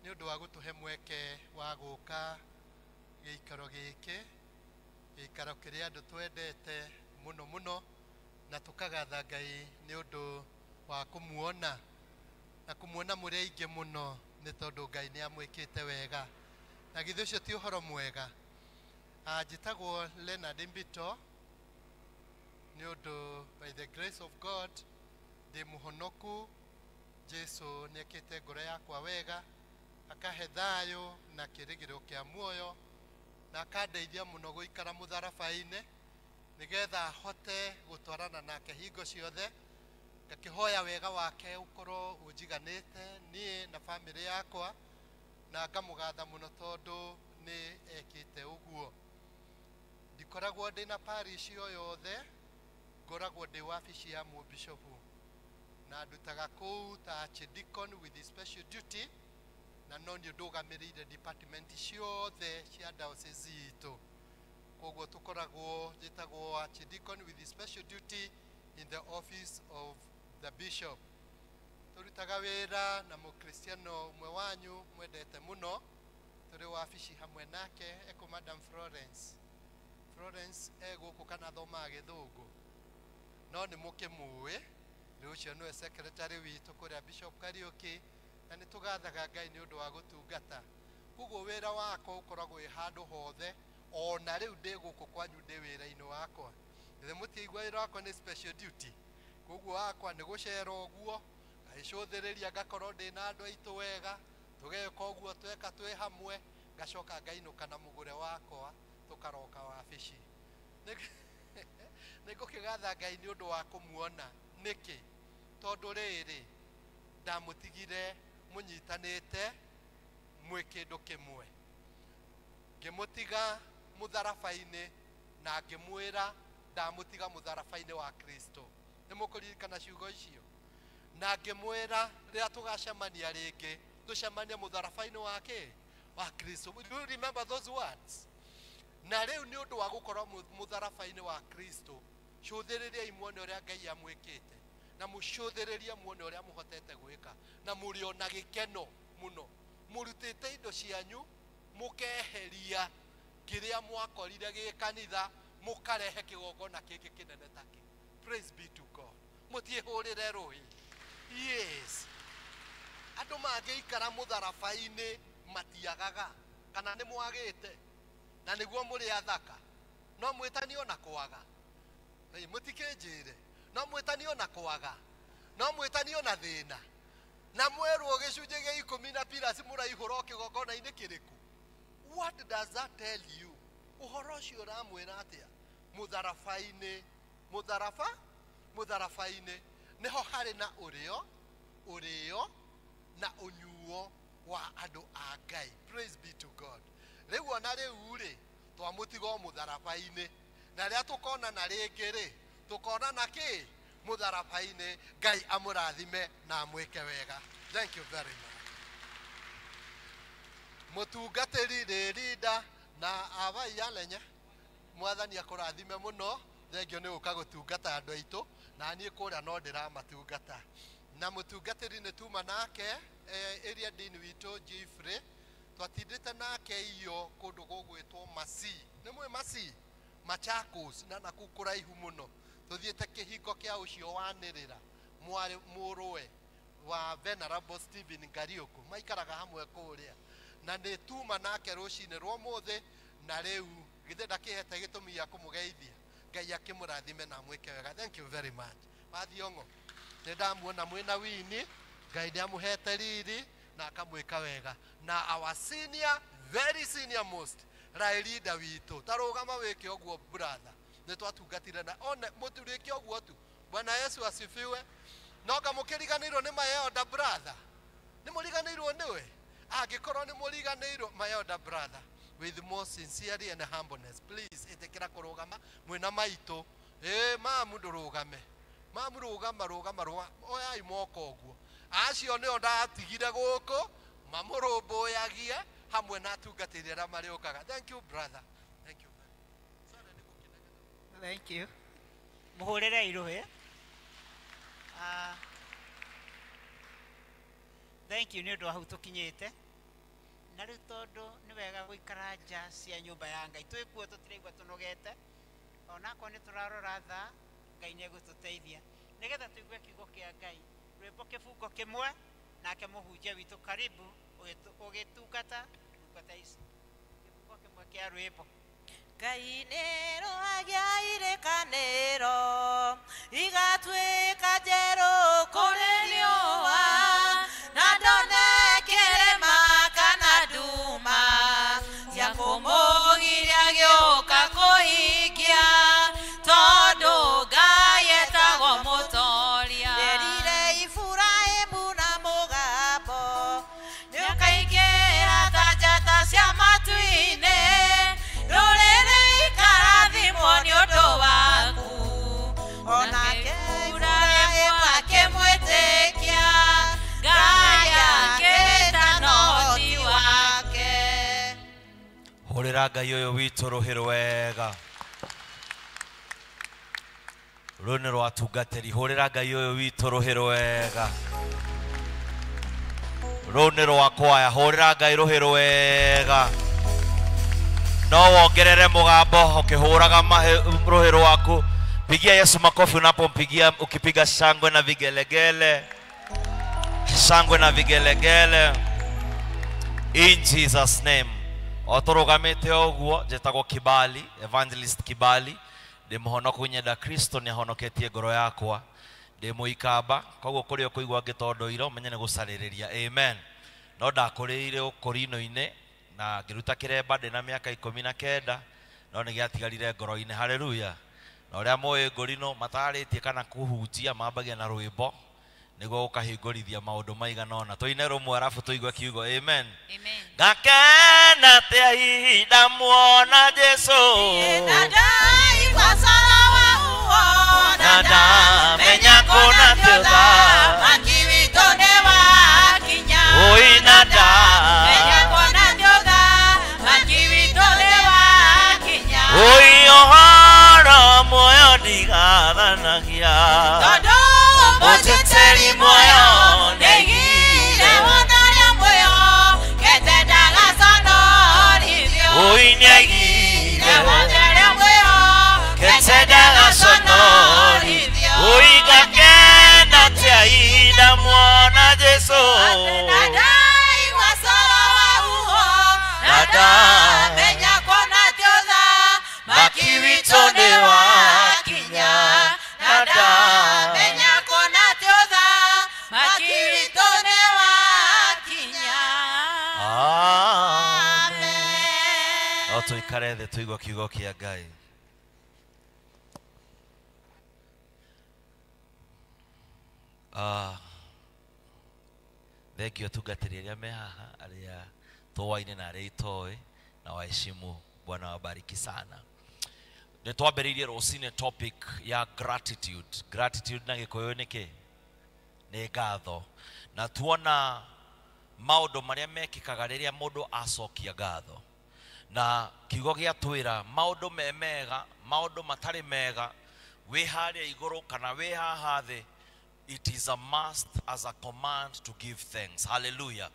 nĩ ũndũ wa gũtũhe mweke wa gũka gĩikaro gĩkĩ, gĩikaro kĩrĩa andũ twendete mũno mũno, na tũkagatha Ngai nĩ ũndũ wa kũmuona na kũmuona mũrĩ aingĩ mũno nĩ tondũ Ngai nĩ amwĩkĩte wega. Na githĩ ũcio ti ũhoro mwega? Njĩtagwo Leonard Mbito nĩ ũndũ by the grace of God ndĩ mũhonoku. Jesu nĩ ekĩte ngoro yakwa wega, akahe thayũ na kĩĩrĩgĩrĩro kĩa muoyo, na akandeithia mũno gũikara mũtharaba-inĩ nĩgetha hote gũtwarana nake hingo ciothe. Ngakĩhoya wega wake ũkorwo ũnjiganĩte niĩ na bamĩrĩ yakwa, na ngamũgatha mũno tondũ nĩ ekĩte ũguo. Ndikoragwo ndĩ na parish o yothe, ngoragwo ndĩ wabici ya mũbishopu na ndutaga kũu ta archdeacon with special duty, na no nĩ ndũgamĩrĩire department ciothe cia diocese itũ. Koguo tũkoragwo njĩtagwo archdeacon with special duty in the office of the bishop. Tũrutaga wĩra na mũkristiano ũmwe wanyu mwendete mũno, tũrĩ wabici hamwe nake eko Madam Florence. Florence egũkũ kana athomaga gĩthũngũ, no nĩ mũkĩmũĩ. Rĩu ũcio nĩwe secretary witũ kũrĩa Bishop Kariũki, na nĩ tũgathaga Ngai nĩ ũndũ wa gũtungata. Koguo wĩra wakwa ũkoragwo wĩ handũ hothe, ona rĩu ndĩ gũkũ kwanyu ndĩ wĩra-inĩ wakwa. Githĩ mũtiaigua wĩra wakwa nĩ special duty? Koguo wakwa nĩ gũcera ũguo, ngagĩcũthĩrĩria ngakorwo ndĩ na andũ aitũ wega, tũgeka ũguo tweka twĩ hamwe, ngacoka ngainũka na mũgũre wakwa tũkaroka wabici. Nĩ ngũkĩgatha Ngai nĩ ũndũ wa kũmuona. Nĩkĩ? Tondũ rĩrĩ ndamũtigire mũnyitanĩte Mwĩ kĩndũ kĩmwe. Ngĩmũtiga mũtharaba-inĩ na ngĩmwĩra ndamũtiga mũtharaba-inĩ wa Kristo. Nĩ mũkũririkana ciugo icio? Na ngĩmwĩra rĩrĩa tũgacemania rĩngĩ tũcemanie mũtharaba-inĩ wa kĩ? Wa Kristo. Do you remember those words? Na rĩu nĩ ũndũ wa gũkorwo mũtharaba-inĩ wa Kristo, cũthĩrĩriai muone ũrĩa Ngai amwĩkĩte, na mũcũthĩrĩrie muone ũrĩa mũhotete gwĩka, na mũrĩ ona gĩkeno mũno. Mũrutĩte indo cianyu mũkeheria kĩrĩa mwakorire gĩ kanitha, mũkarehe kĩgongona kĩngĩ kĩnene ta kĩ. Praise be to God. Mũtiĩhũrĩre rũĩ. Yes. Andũ mangĩikara mũtharaba-inĩ matiagaga, kana nĩ mwagĩte, na nĩguo mũrĩ athaka, no mwĩtanio na kwaga. Mũtikĩnjĩre, no mwĩtanio na kwaga, no mwĩtanio na thĩna, na mwerwo gĩcunjĩ gĩa 10 na pirasi mũraihũra kĩgongona-inĩ kĩrĩkũ. What does that tell you? Ũhoro ũcio ũramwĩra atĩa? Mũtharaba-inĩ, mũtharaba-inĩ nĩho harĩ na ũrĩo, ũrĩo na ũnyuo wa andũ a Ngai. Praise be to God. Rĩu ona rĩu rĩ, twamũtiga o mũtharaba-inĩ, na rĩrĩa tũkonana rĩngĩ rĩ, tũkonana kĩ? Mũtharaba-inĩ. Ngai amũrathime na amwĩke wega. Thank you very much. Mũtungatĩri rĩrinda na abai alenye, mwathani akũrathime mũno. Thengio nĩ gũka gũtungata andũ aitũ, na niĩ kũrĩa no ndĩramatungata. Na mũtungatĩri nĩ tuma nake area dean witũ Jeffrey, twatindĩte nake iyo kũndũ gũgwĩtwo Masi. Nĩ mwĩ Masi? Machakos, na naku kũraihu mũno. Tũthiĩte kĩhingo kĩa ũcio wanĩrĩra mwarĩ mũrũwe wa Venerable Stephen Ngariũkũ, maikaraga hamwe kũrĩa. Na nĩ tuma nake rũcinĩ rwa ũmũthĩ, na rĩu githĩ ndakĩhete gĩtũmi gĩa kũmũgeithia. Ngai akĩmũrathime na amwĩke wega. Thank you very much. Wathiongo, nĩ ndamuona mwĩna wini, Ngai nĩ amũhete riri na akamwĩka wega. Na our senior, very senior most, Raelida witũ, ta rũgama wĩke ũguo brother. Nĩ twatungatire na one mũturĩke ũguo tu. Bwana Yesu asifiwe. No ngamũkĩriganĩirwo nĩ my elder brother. Nĩ mũriganĩirwo nĩwe? Angĩkorwo nĩ mũriganĩirwo, my elder brother, with more sincerity and humbleness, please ĩtĩkĩra kũrũgama mwĩna maitũ. Mamu ndũrũgame, mamu rũgama, rũgama, rũgama, oyai moko ũguo. Acio nĩo ndatigire gũkũ mamũrũmbũyagie hamwe na atungatĩri arĩa marĩũkaga. Thank you brother. Thank you. Thank you. Mũhũrĩre irũhĩ. Thank you nĩ ũndũ wa hau tũkinyĩte. Na rĩu tondũ nĩ wega gũikara nja cia nyũmba ya Ngai, twĩkuo tũtiraigua tũnogete, onakorwo nĩ tũrarora thaa, Ngai nĩ egũtũteithia nĩgetha tũigue kiugo kĩa Ngai. Rwĩmbo kĩbungo kĩmwe, nake mũhunjia witũ karibu ũgĩtungata ndungata ici. Kĩbungo kĩmwe kĩa rwĩmbo. Ngai nĩ rũhagia irĩkanĩro igatuĩka njerũ kũrĩ riũa, na ndone kĩrĩma kana nduma cia kũmũgiria gĩũka kũhingia, tondũ Ngai etagwo mũtoria. Erire Iburahĩmu na mũgambo, nĩũkaingĩra ta njata cia matu-inĩ, rũrĩrĩ ikarathimwo nĩ ũndũ waku. Onake Iburahĩmu akĩmwĩtĩkia, Ngai akĩĩta no ti wake. Hũrĩra Ngai ũyũ witũ rũhĩ rwega. Rũrũ nĩ rwa atungatĩri. Hũrĩra Ngai ũyũ witũ rũhĩ rwega. Rũrũ nĩ rwa kwaya. Hũrĩra Ngai rũhĩ rwega. No wongerere mũgambo ũkĩhũraga rũhĩ rwaku. Pigia Yesu makofi unapompigia, ukipiga shangwe na vigelegele. Shangwe na vigelegele. In Jesus name. O tũrũgamĩte ũguo, njĩtagwo Kibali, Evangelist Kibali. Ndĩ mũhonoku nyenda Kristo nĩ ahonoketie ngoro yakwa. Ndĩ mũikamba, koguo kũrĩa ũkũigua ngĩtondoira ũmenye nĩ gũcarĩrĩria. Amen. No ndakũrĩire ũkũrino-inĩ na ngĩruta kĩremba ndĩ na mĩaka 19, no nĩ gĩatigarire ngoro-inĩ. Haleluya. Na ũrĩa mũĩ ngũrino matarĩtie kana kũhunjia mambagia na rwĩmbo, Nĩguo gũkahingũrithia maũndũ maigana ũna. Tũine rũmwe arabu tũigue kiugo. Amen. Ngakena atĩa hihi ndamuona Jesũ. Na ndamenya kũna ti ũthamaki witũ nĩ wakinya. Oi, na ndamenya kũna ti ũthamaki witũ nĩ wakinya. Oi, ũhoro muoyo ndigathanagia. Tondũ mũtĩtĩri muoyo nĩaigire wona ũrĩa muoyo kĩte ndagaconorithio. Oi, nĩaigire wona ũrĩa muoyo kĩte ndagaconorithio. Oi, ngakena atĩa hihi ndamuona Jesũ. Na ndaigua coro wa huho na ndamenya kũna ti ũthamaki witũ nĩ wakinya. Na ndamenya kũna ti ũthamaki witũ nĩ wakinya. Amen. No tũikare thĩ tũigue kiugo kĩa Ngai. Thengio atungatĩri arĩa me haha, arĩa tũwaine na arĩa itoĩ, na waheshimu. Bwana wabariki sana. Nĩ twambĩrĩirie rũcinĩ topic ya gratitude. Gratitude na Gĩkũyũ nĩ kĩ? Nĩ ngatho. Na tuona maũndũ marĩa mekĩkaga rĩrĩa mũndũ acokia ngatho. Na kiugo gĩa twĩra maũndũ me mega, maũndũ matarĩ mega, wĩ harĩa igũrũ kana wĩ haha thĩ, it is a must as a command to give thanks. Hallelujah.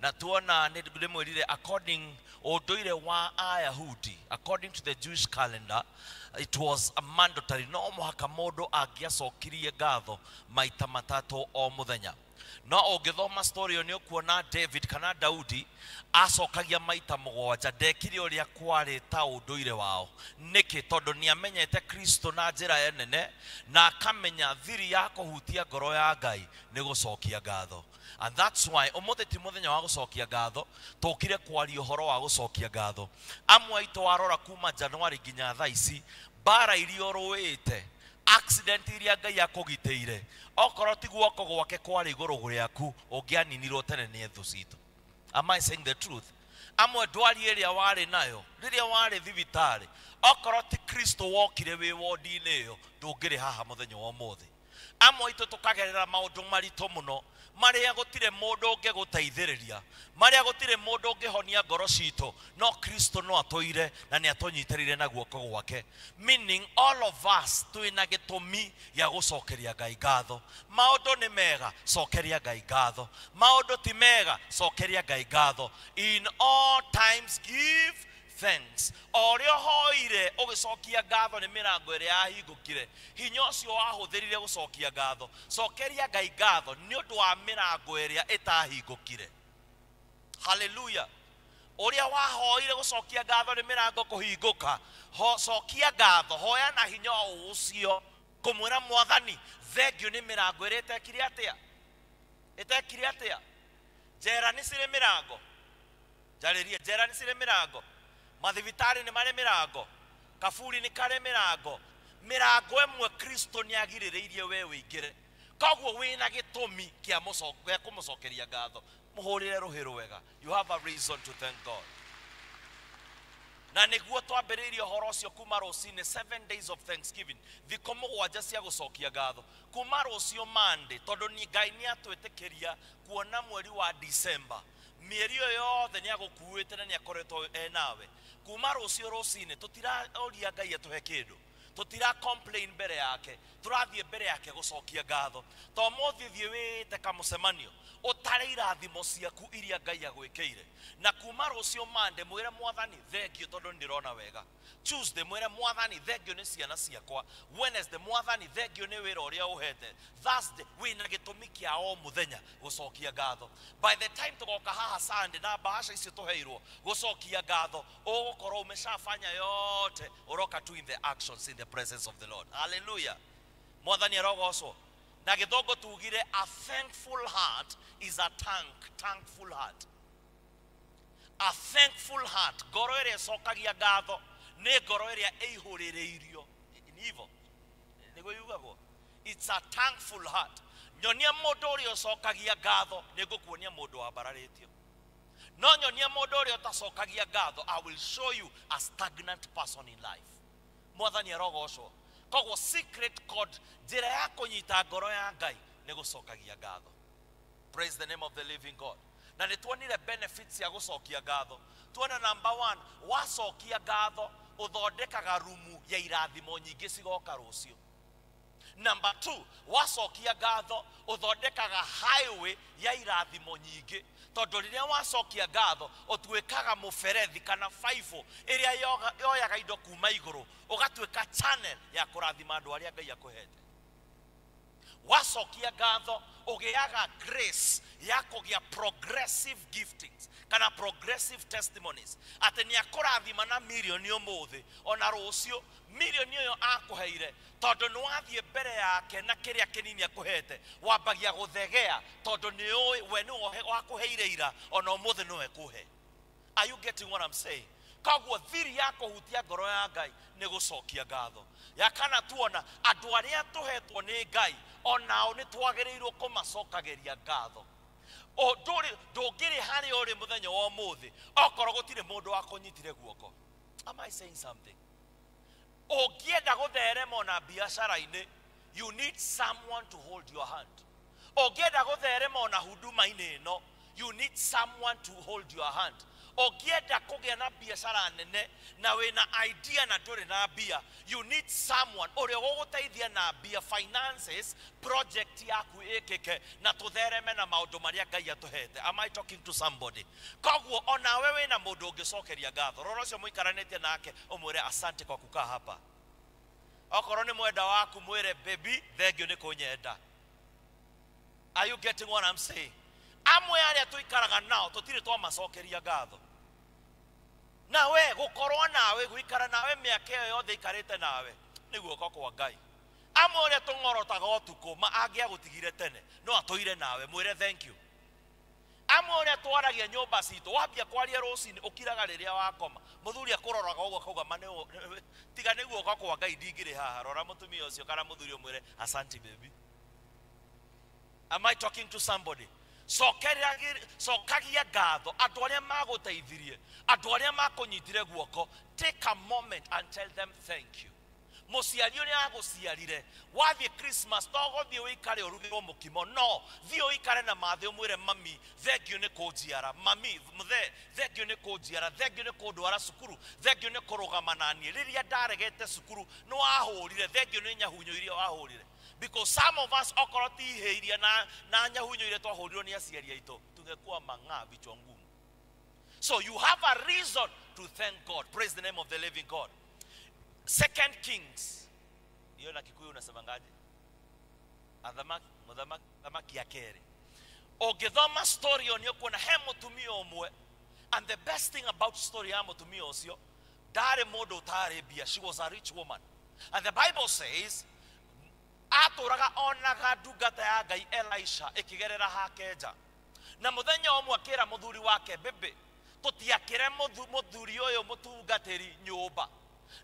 Na tuona ndĩmwĩrire according ũndũire wa Ayahudi, according to the Jewish calendar, it was a mandatory, no mũhaka mũndũ angĩacokirie ngatho maita matatũ o mũthenya. No ũngĩthoma story ĩyo nĩ ũkuona David kana Daudi acokagia maita mũgwanja, ndekire ũrĩa kwarĩ ta ũndũire wao. Nĩkĩ? Tondũ nĩ amenyete Kristo na njĩra nene na akamenya thiri ya kũhutia ngoro ya Ngai nĩ gũcokia ngatho. And that's why ũmũthĩ ti mũthenya wa gũcokia ngatho, tũkire kwaria ũhoro wa gũcokia ngatho. Amwe aitũ warora kuma January nginya thaa ici, mbara iria ũrũĩte, accident iria Ngai akũgitĩire, okorwo ti guoko gwake kwarĩ igũrũ rĩaku, ũngĩaninirwo tene nĩ thũ citũ. Am I saying the truth? Amwe ndwari ĩrĩa warĩ nayo rĩrĩa warĩ thibitarĩ, okorwo ti Kristo wokire wĩ wondi-inĩ ĩyo, ndũngĩrĩ haha mũthenya wa ũmũthĩ. Amwe aitũ tũkagerera maũndũ maritũ mũno, marĩa gũtirĩ mũndũ ũngĩgũteithĩrĩria, marĩa gũtirĩ mũndũ ũngĩhonia ngoro citũ, no Kristo no atũire na nĩ atũnyitĩrĩire na guoko gwake. Meaning all of us twĩna gĩtũmi gĩa gũcokeria Ngai ngatho. Maũndũ nĩ mega, cokeria Ngai ngatho. Maũndũ ti mega, cokeria Ngai ngatho. In all times give thanks. O ũrĩa ũhoire ũgĩcokia ngatho nĩ mĩrango ĩrĩa yahingũkire, hinya ũcio wahũthĩrire gũcokia ngatho, cokeria Ngai ngatho nĩ ũndũ wa mĩrango ĩrĩa ĩtahingũkire. Hallelujah. Ũrĩa wahoire gũcokia ngatho nĩ mĩrango kũhingũka, cokia ngatho, hoya na hinya o ũcio kũmwĩra Mwathani thengio nĩ mĩrango ĩrĩa ĩtekire atĩa, ĩtekire atĩa. Njera nĩ cirĩ mĩrango, njarĩrie, njera nĩ cirĩ mĩrango, mathibitarĩ nĩ marĩ mĩrango, kaburi nĩ karĩ mĩrango. Mĩrango ĩmwe Kristo nĩ agirĩrĩirie we wĩingĩre, koguo wĩna gĩtũmi kĩa kũmũcokeria ngatho. Mũhũrĩre rũhĩ rwega. You have a reason to thank God. Na nĩguo twambĩrĩirie ũhoro ũcio kuma rũcinĩ, 7 days of thanksgiving, thikũ mũgwanja cia gũcokia ngatho kuma rũciũ Monday, tondũ ni Ngai nĩ atwĩtĩkĩria kuona mweri wa December, mĩeri ĩyo yothe nĩ agũkuĩte na nĩ akoretwo e nawe. Kuma rũciũ rũcinĩ tũtiraũria Ngai atũhe kĩndũ, tũtira complain mbere yake, tũrathiĩ mbere yake gũcokia ngatho. To mũthĩ thiĩ wĩte kamũcemanio ũtare irathimo ciaku iria Ngai agwĩkĩire, na kuma rũciũ Monday mwĩre Mwathani thengio tondũ nĩndĩrona wega, Tuesday mwĩre Mwathani thengio nĩ ciana ciakwa, Wednesday Mwathani thengio nĩ wĩra ũrĩa ũhete, Thursday wĩna gĩtũmi kĩa o mũthenya gũcokia ngatho. By the time tũgoka haha Sunday na bahasha icio tũheirwo gũcokia ngatho, ũgũkorwo umeshafanya yote, ũroka tu in the actions in the presence of the Lord. Hallelujah. Mwathani arogocwo. Na gĩthũngũ tugire a thankful heart is a thankful heart. A thankful heart, ngoro ĩrĩa ĩcokagia ngatho nĩ ngoro ĩrĩa ĩihũrĩrĩirio. Nĩ hivyo nĩguo yugagwo, it's a thankful heart. Nyonia mũndũ ũrĩa ũcokagia ngatho, nĩ ngũkuonia mũndũ wambararĩtio. No nyonia mũndũ ũrĩa ũtacokagia ngatho, I will show you a stagnant person in life. Mwathani arogocwo. Koguo secret code, njĩra ya kũnyita ngoro ya Ngai nĩ gũcokagia ngatho. Praise the name of the living God. Na nĩ tuonire benefits ya gũcokia ngatho. Tuona number 1, wacokia ngatho ũthondekaga rumu ya irathimo nyingĩ cigoka rũciũ. Number 2, wacokia ngatho ũthondekaga highway ya irathimo nyingĩ, tondũ rĩrĩa wacokia ngatho ũtuĩkaga mũberethi kana baibũ ĩrĩa yoyaga indo kuma igũrũ, ũgatuĩka channel ya kũrathima andũ arĩa Ngai akũhete. Wacokia ngatho ũgĩaga grace ya kũgĩa progressive giftings kana progressive testimonies, atĩ nĩ akũrathima na mirioni ũmũthĩ ona rũciũ mirioni ĩyo akũheire, tondũ nĩ wathiĩ mbere yake na kĩrĩa kĩnini akũhete wambagia gũthegea, tondũ nĩ ũĩ we nĩwe wakũheire ira ona ũmũthĩ nĩwe kũhe. Are you getting what I'm saying? Koguo thiri ya kũhutia ngoro ya Ngai nĩ gũcokia ngatho. Ya kana tuona andũ arĩa tũhetwo nĩ Ngai onao nĩ twagĩrĩirwo kũmacokagĩria ngatho. Ndũngĩrĩ harĩa ũrĩ mũthenya wa ũmũthĩ okorwo gũtirĩ mũndũ wakũnyitire guoko. Am I saying something? Ũngĩenda gũtherema ona biacara-inĩ, you need someone to hold your hand. Ũngĩenda gũtherema ona huduma-inĩ ĩno, you need someone to hold your hand. Ũngĩenda kũgĩa na biacara nene na wĩna idea na ndũrĩ na mbia, you need someone ũrĩa ũgũgũteithia na mbia, finances, project yaku ĩkĩke na tũthereme na maũndũ marĩa Ngai atũhete. Am I talking to somebody? Koguo onawe wĩna mũndũ ũngĩcokeria ngatho, rora ũcio mũikaranĩtie nake ũmwĩre asante kwa kukaa hapa. Okorwo nĩ mwenda waku mwĩre baby thank you nĩ kũnyenda. Are you getting what I'm saying? Amwe arĩa tũikaraga nao tũtirĩ twamacokeria ngatho. Nawe gũkorwo nawe gũikara nawe mĩaka ĩyo yothe ikarĩte nawe nĩ guoko kwa Ngai. Amwe ũrĩa tũng'orotaga ũtukũ ma angĩagũtigire tene no atũire nawe, mwĩre thank you. Amwe ũrĩa twaragia nyũmba citũ wambia kwaria rũcinĩ ũkiraga rĩrĩa wakoma, mũthuri akũroraga ũguo akauga ma tiga nĩ guoko kwa Ngai ndingĩrĩ haha. Rora mũtumia ũcio kana mũthuri ũmwĩre asante baby. Am I talking to somebody? Cokagia ngatho andũ arĩa magũteithirie, andũ arĩa makũnyitire guoko. Take a moment and tell them thank you. Mũciari ũrĩa agũciarire, wathiĩ Christmas to gũthiĩ ũikare ũrugĩrwo mũkimo, no thiĩ ũikare na mathĩ ũmwĩre mami thank you nĩ kũnjiara, mami mũthee thank you nĩ kũnjiara, thank you nĩ kũndwara cukuru, thank you nĩ kũrũgama naniĩ rĩrĩa ndaregete cukuru nĩ wahũrire, thank you nĩ nyahunyo iria wahũrire. Because some of us okorwo ti ihĩ iria na nyahunyo iria twahũrirwo nĩ aciari aitũ tungekuwa mang'aa vichwa ngumu. So you have a reason to thank God. Praise the name of the living God. Second Kings. Hiyo na Kikuyu unasemangaje? Athamaki ya kerĩ. Ũngĩthoma story ĩyo nĩ ũkuona he mũtumia ũmwe, and the best thing about story ya mũtumia ũcio, ndarĩ mũndũ ũtarĩ mbia. She was a rich woman. And the Bible says atũraga onaga ndungata ya Ngai Elisha ĩkĩgerera hake nja. Na mũthenya ũmwe akĩra mũthuri wake, bebe tũtiakĩre mũthuri ũyũ mũtungatĩri nyũmba.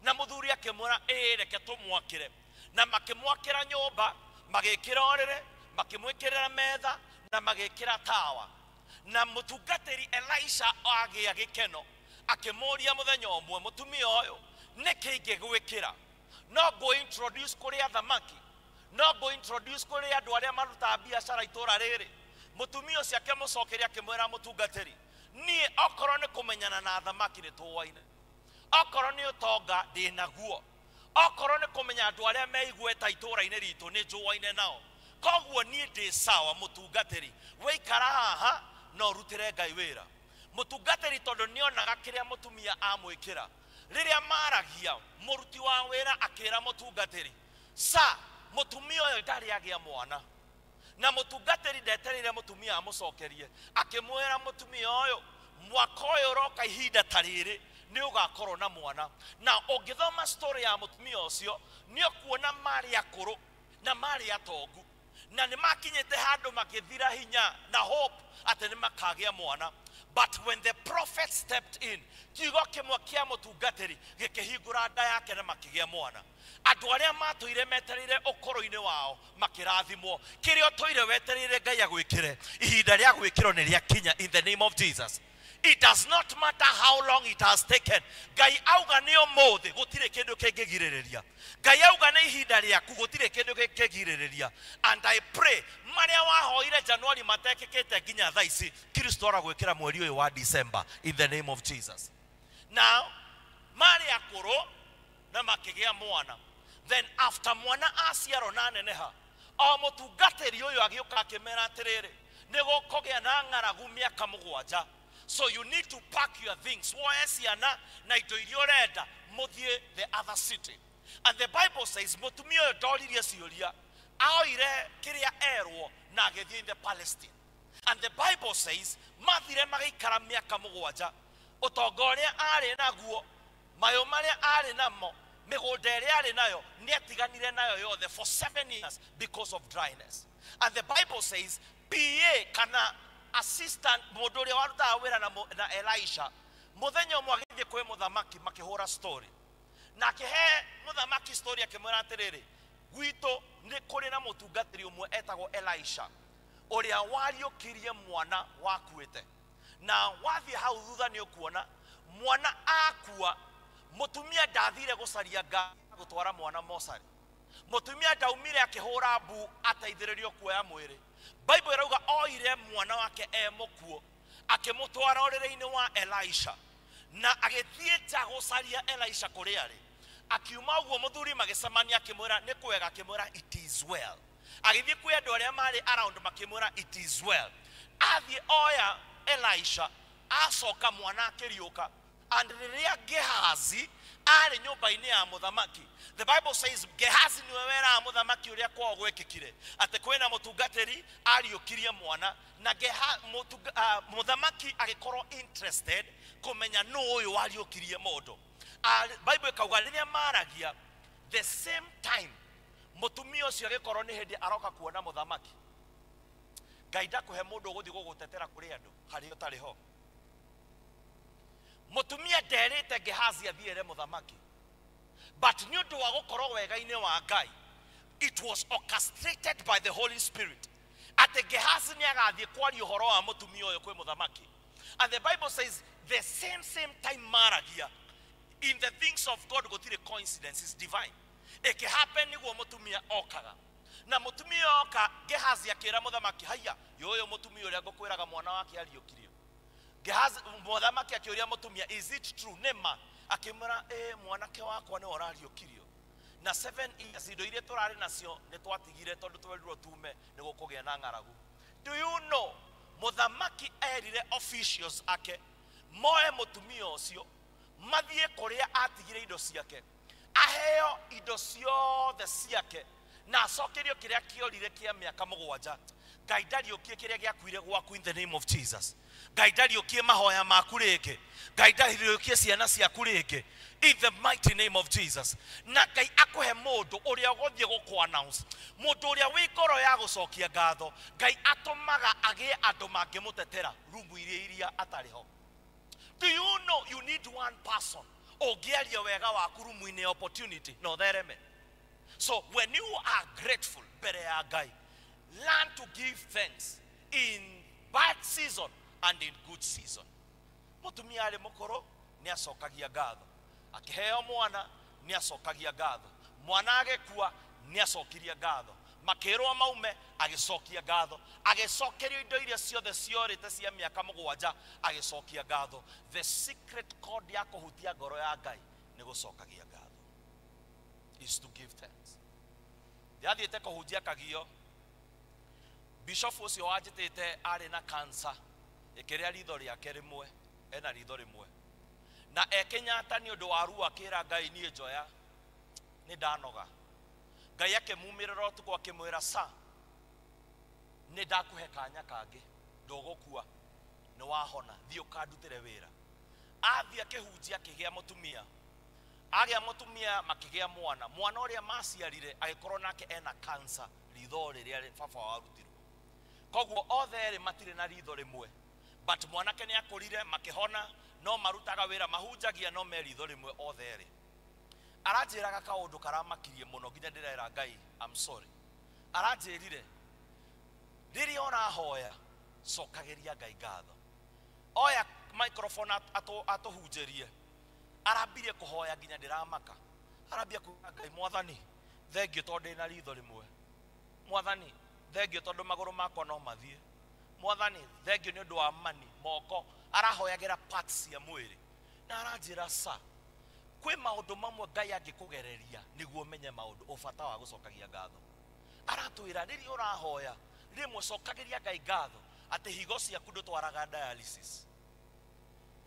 Na mũthuri akĩmwĩra ĩĩ reke tũmwakĩre. Na makĩmwakĩra nyũmba, magĩkĩra ũrĩrĩ, makĩmwĩkĩrĩra metha na magĩkĩra tawa. Na mũtungatĩri Elisha agĩa gĩkeno akĩmũria mũthenya ũmwe, mũtumia ũyũ nĩkĩ ingĩgwĩkĩra? No ngũ introduce kũrĩ athamaki, no ngũ introduce kũrĩ andũ arĩa marutaga biacara itũra rĩrĩ. Mũtumia ũcio akĩmũcokeria akĩmwĩra mũtungatĩri, niĩ okorwo nĩ kũmenyana na athamaki nĩ tũwaine, okorwo nĩ ũtonga ndĩ naguo, okorwo nĩ kũmenya andũ arĩa meigweta itũra-inĩ ritũ nĩ njũwaine nao, koguo niĩ ndĩ sawa. Mũtungatĩri wĩikara haha no ũrutĩre Ngai wĩra. Mũtungatĩri tondũ nĩonaga kĩrĩa mũtumia amwĩkĩra, rĩrĩa maragia mũruti wa wĩra akĩra mũtungatĩri, sa mũtumia ũyũ ndarĩ agĩa mwana. Na mũtungatĩri ndetereire mũtumia amũcokerie, akĩmwĩra mũtumia ũyũ mwaka ũyũ ũroka ihinda ta rĩrĩ nĩ ũgakorwo na mwana. Na ũngĩthoma story ya mũtumia ũcio nĩ ũkuona marĩ akũrũ na marĩ atongu, na nĩ makinyĩte handũ makĩthira hinya na hope atĩ nĩ makagĩa mwana. But when the prophet stepped in, kiugo kĩmwe kĩa mũtungatĩri gĩkĩhingũra nda yake na makĩgĩa mwana. Andũ arĩa matũire metereire ũkũrũ-inĩ wao makĩrathimwo. Kĩrĩa ũtũire wetereire Ngai agwĩkĩre, ihinda rĩa gwĩkĩrwo nĩ rĩakinya, in the name of Jesus. It does not matter how long it has taken. Ngai auga nĩ ũmũthĩ, gũtirĩ kĩndũ kĩngĩgirĩrĩria. Ngai auga nĩ ihinda rĩaku, gũtirĩ kĩndũ kĩngĩgirĩrĩria. And I pray, marĩa wahoire January matekĩkĩte nginya thaa ici, Kristo aragwĩkĩra mweri ũyũ wa December, in the name of Jesus. Now, marĩ akũrũ na makĩgĩa mwana. Then after mwana aciarwo na aneneha, o mũtungatĩri ũyũ agĩũka akĩmera atĩrĩrĩ, nĩ gũkũgĩa na ng'aragu mĩaka 7. So you need to pack your things. Woe ciana na indo iria ũrenda, mũthiĩ the other city. And the Bible says, mũtumia ũyũ ndoririe ciũria, aoire kĩrĩa erwo na agĩthiĩ in the Palestine. And the Bible says, mathire magĩikara mĩaka 7, ũtonga ũrĩa arĩ naguo, mayũ marĩa arĩ namo, mĩgũnda ĩrĩa arĩ nayo, nĩatiganire nayo yothe for 7 years because of dryness. And the Bible says, PA kana assistant mũndũ ũrĩa warutaga wĩra na Elisha, mũthenya ũmwe agĩthiĩ kwĩ mũthamaki makĩhũra story. Na akĩhe mũthamaki story akĩmwĩra atĩrĩrĩ, gwitũ nĩ kũrĩ na mũtungatĩri ũmwe etagwo Elisha, ũrĩa wariũkirie mwana wakuĩte. Na wathiĩ hau thutha nĩ ũkuona mwana akua, mũtumia ndathire gũcaria ngari gũtwara mwana mocarĩ. Mũtumia ndaumire akĩhũra mbu ateithĩrĩrio kuoya mwĩrĩ. Bible ĩrauga oire mwana wake e mũkuũ akĩmũtwara ũrĩrĩ-inĩ wa Elisha, na agĩthiĩ nja gũcaria Elisha kũrĩa arĩ. Akiuma ũguo mũthuri magĩcemania akĩmwĩra nĩ kwega, akĩmwĩra it is well. Agĩthiĩ kwĩ andũ arĩa marĩ around makĩmwĩra it is well. Athiĩ oya Elisha, acoka mwana akĩriũka. And rĩrĩa Gehazi arĩ nyũmba-inĩ ya mũthamaki, the Bible says Gehazi nĩwe weraga mũthamaki ũrĩa kwao gwekĩkire, atĩ kwĩna mũtungatĩri ariũkirie mwana, na mũthamaki agĩkorwo interested kũmenya nũ ũyũ wariũkirie mũndũ. Bible ĩkauga rĩrĩa maragia, the same time mũtumia ũcio agĩkorwo nĩ hĩndĩ aroka kuona mũthamaki. Ngai ndakũhe mũndũ ũgũthiĩ gũgũtetera kũrĩ andũ harĩa ũtarĩ ho. Mũtumia nderĩte Gehazi athiĩre mũthamaki, but nĩ ũndũ wa gũkorwo wega-inĩ wa Ngai, it was orchestrated by the Holy Spirit atĩ Gehazi nĩ agathiĩ kwaria ũhoro wa mũtumia ũyũ kwĩ mũthamaki. And the Bible says the same time maragia, in the things of God gũtirĩ coincidence, is divine. Ĩkĩhappen nĩguo mũtumia okaga. Na mũtumia oka, Gehazi akĩra mũthamaki, haiya, yũyũ mũtumia ũrĩa ngũkwĩraga mwana wake ariũkirio. Gehazi mũthamaki akĩũria mũtumia, is it true? Nĩ ma. Akĩmwĩra, ĩ mwanake wakwa nĩwe ũrariũkirio. Na 7 years indo iria tũrarĩ nacio nĩ twatigire tondũ twerirwo tume nĩ gũkũgĩa na ng'aragu. Do you know mũthamaki erire officials ake moe mũtumia ũcio mathiĩ kũrĩa atigire indo ciake, aheo indo ciothe ciake, na acokerio kĩrĩa kĩorire kĩa mĩaka 7. Ngai ndariũkie kĩrĩa gĩakuire gwaku in the name of Jesus. Ngai ndariũkie mahoya maku rĩngĩ. Ngai ndariũkie ciana ciaku rĩngĩ in the mighty name of Jesus. Na Ngai akũhe mũndũ ũrĩa ũgũthiĩ gũkũ announce, mũndũ ũrĩa wĩ ngoro ya gũcokia ngatho. Ngai atũmaga agĩe andũ mangĩmũtetera rumu iria atarĩ ho. Do you know you need one person ũngĩaria wega waku rumu-inĩ opportunity na ũthereme? So when you are grateful mbere ya Ngai, learn to give thanks in bad season and in good season. Mũtumia arĩ mũkũrũ nĩ acokagia ngatho, akĩheo mwana nĩ acokagia ngatho, mwana agĩkua nĩ acokirie ngatho, makĩrwo maume agĩcokia ngatho, agĩcokerio indo iria ciothe ciorĩte cia mĩaka 7 agĩcokia ngatho. The secret code ya kũhutia ngoro ya Ngai nĩ gũcokagia ngatho, is to give thanks. Ndiathiĩte kũhunjia Kagio, bishop ũcio wanjĩtĩte arĩ na cancer ĩkĩrĩa ritho rĩake rĩmwe, ena ritho rĩmwe, na e Kenyatta nĩ ũndũ wa ruo akĩra Ngai niĩ njoya nĩ ndanoga. Ngai akĩmumĩrĩra ũtukũ akĩmwĩra, sa nĩ ndakũhe kanya kangĩ, ndũgũkua, nĩ wahona, thiĩ ũkandutĩre wĩra. Athiĩ akĩhunjia akĩgĩa mũtumia, agĩa mũtumia makĩgĩa mwana, mwana ũrĩa maciarire agĩkorwo nake ena cancer ritho rĩrĩa baba wao arutirwo. Koguo othe erĩ matirĩ na ritho rĩmwe. But mwanake nĩ akũrire makĩhona no marutaga wĩra mahunjagia no me ritho rĩmwe othe erĩ. Aranjĩraga kaũndũ karamakirie mũno nginya ndĩrera Ngai I'm sorry. Aranjĩrire rĩrĩa ũrahoya cokagĩria Ngai ngatho. Oya microphone atũhunjĩrie. Arambirie kũhoya nginya ndĩramaka. Arambia kuga Ngai mwathani thengio tondũ ndĩna ritho rĩmwe. Mwathani thengio tondũ magũrũ makwa no mathiĩ. Mwathani thengio nĩ ũndũ wa mani moko. Arahoyagĩra parts cia mwĩrĩ. Na aranjĩra sa kwĩ maũndũ mamwe Ngai angĩkũgereria nĩguo ũmenye maũndũ ũbata wa gũcokagia ngatho. Aratwĩra rĩrĩa ũrahoya rĩmwe cokagĩria Ngai ngatho atĩ higo ciaku ndũtwaraga dialysis.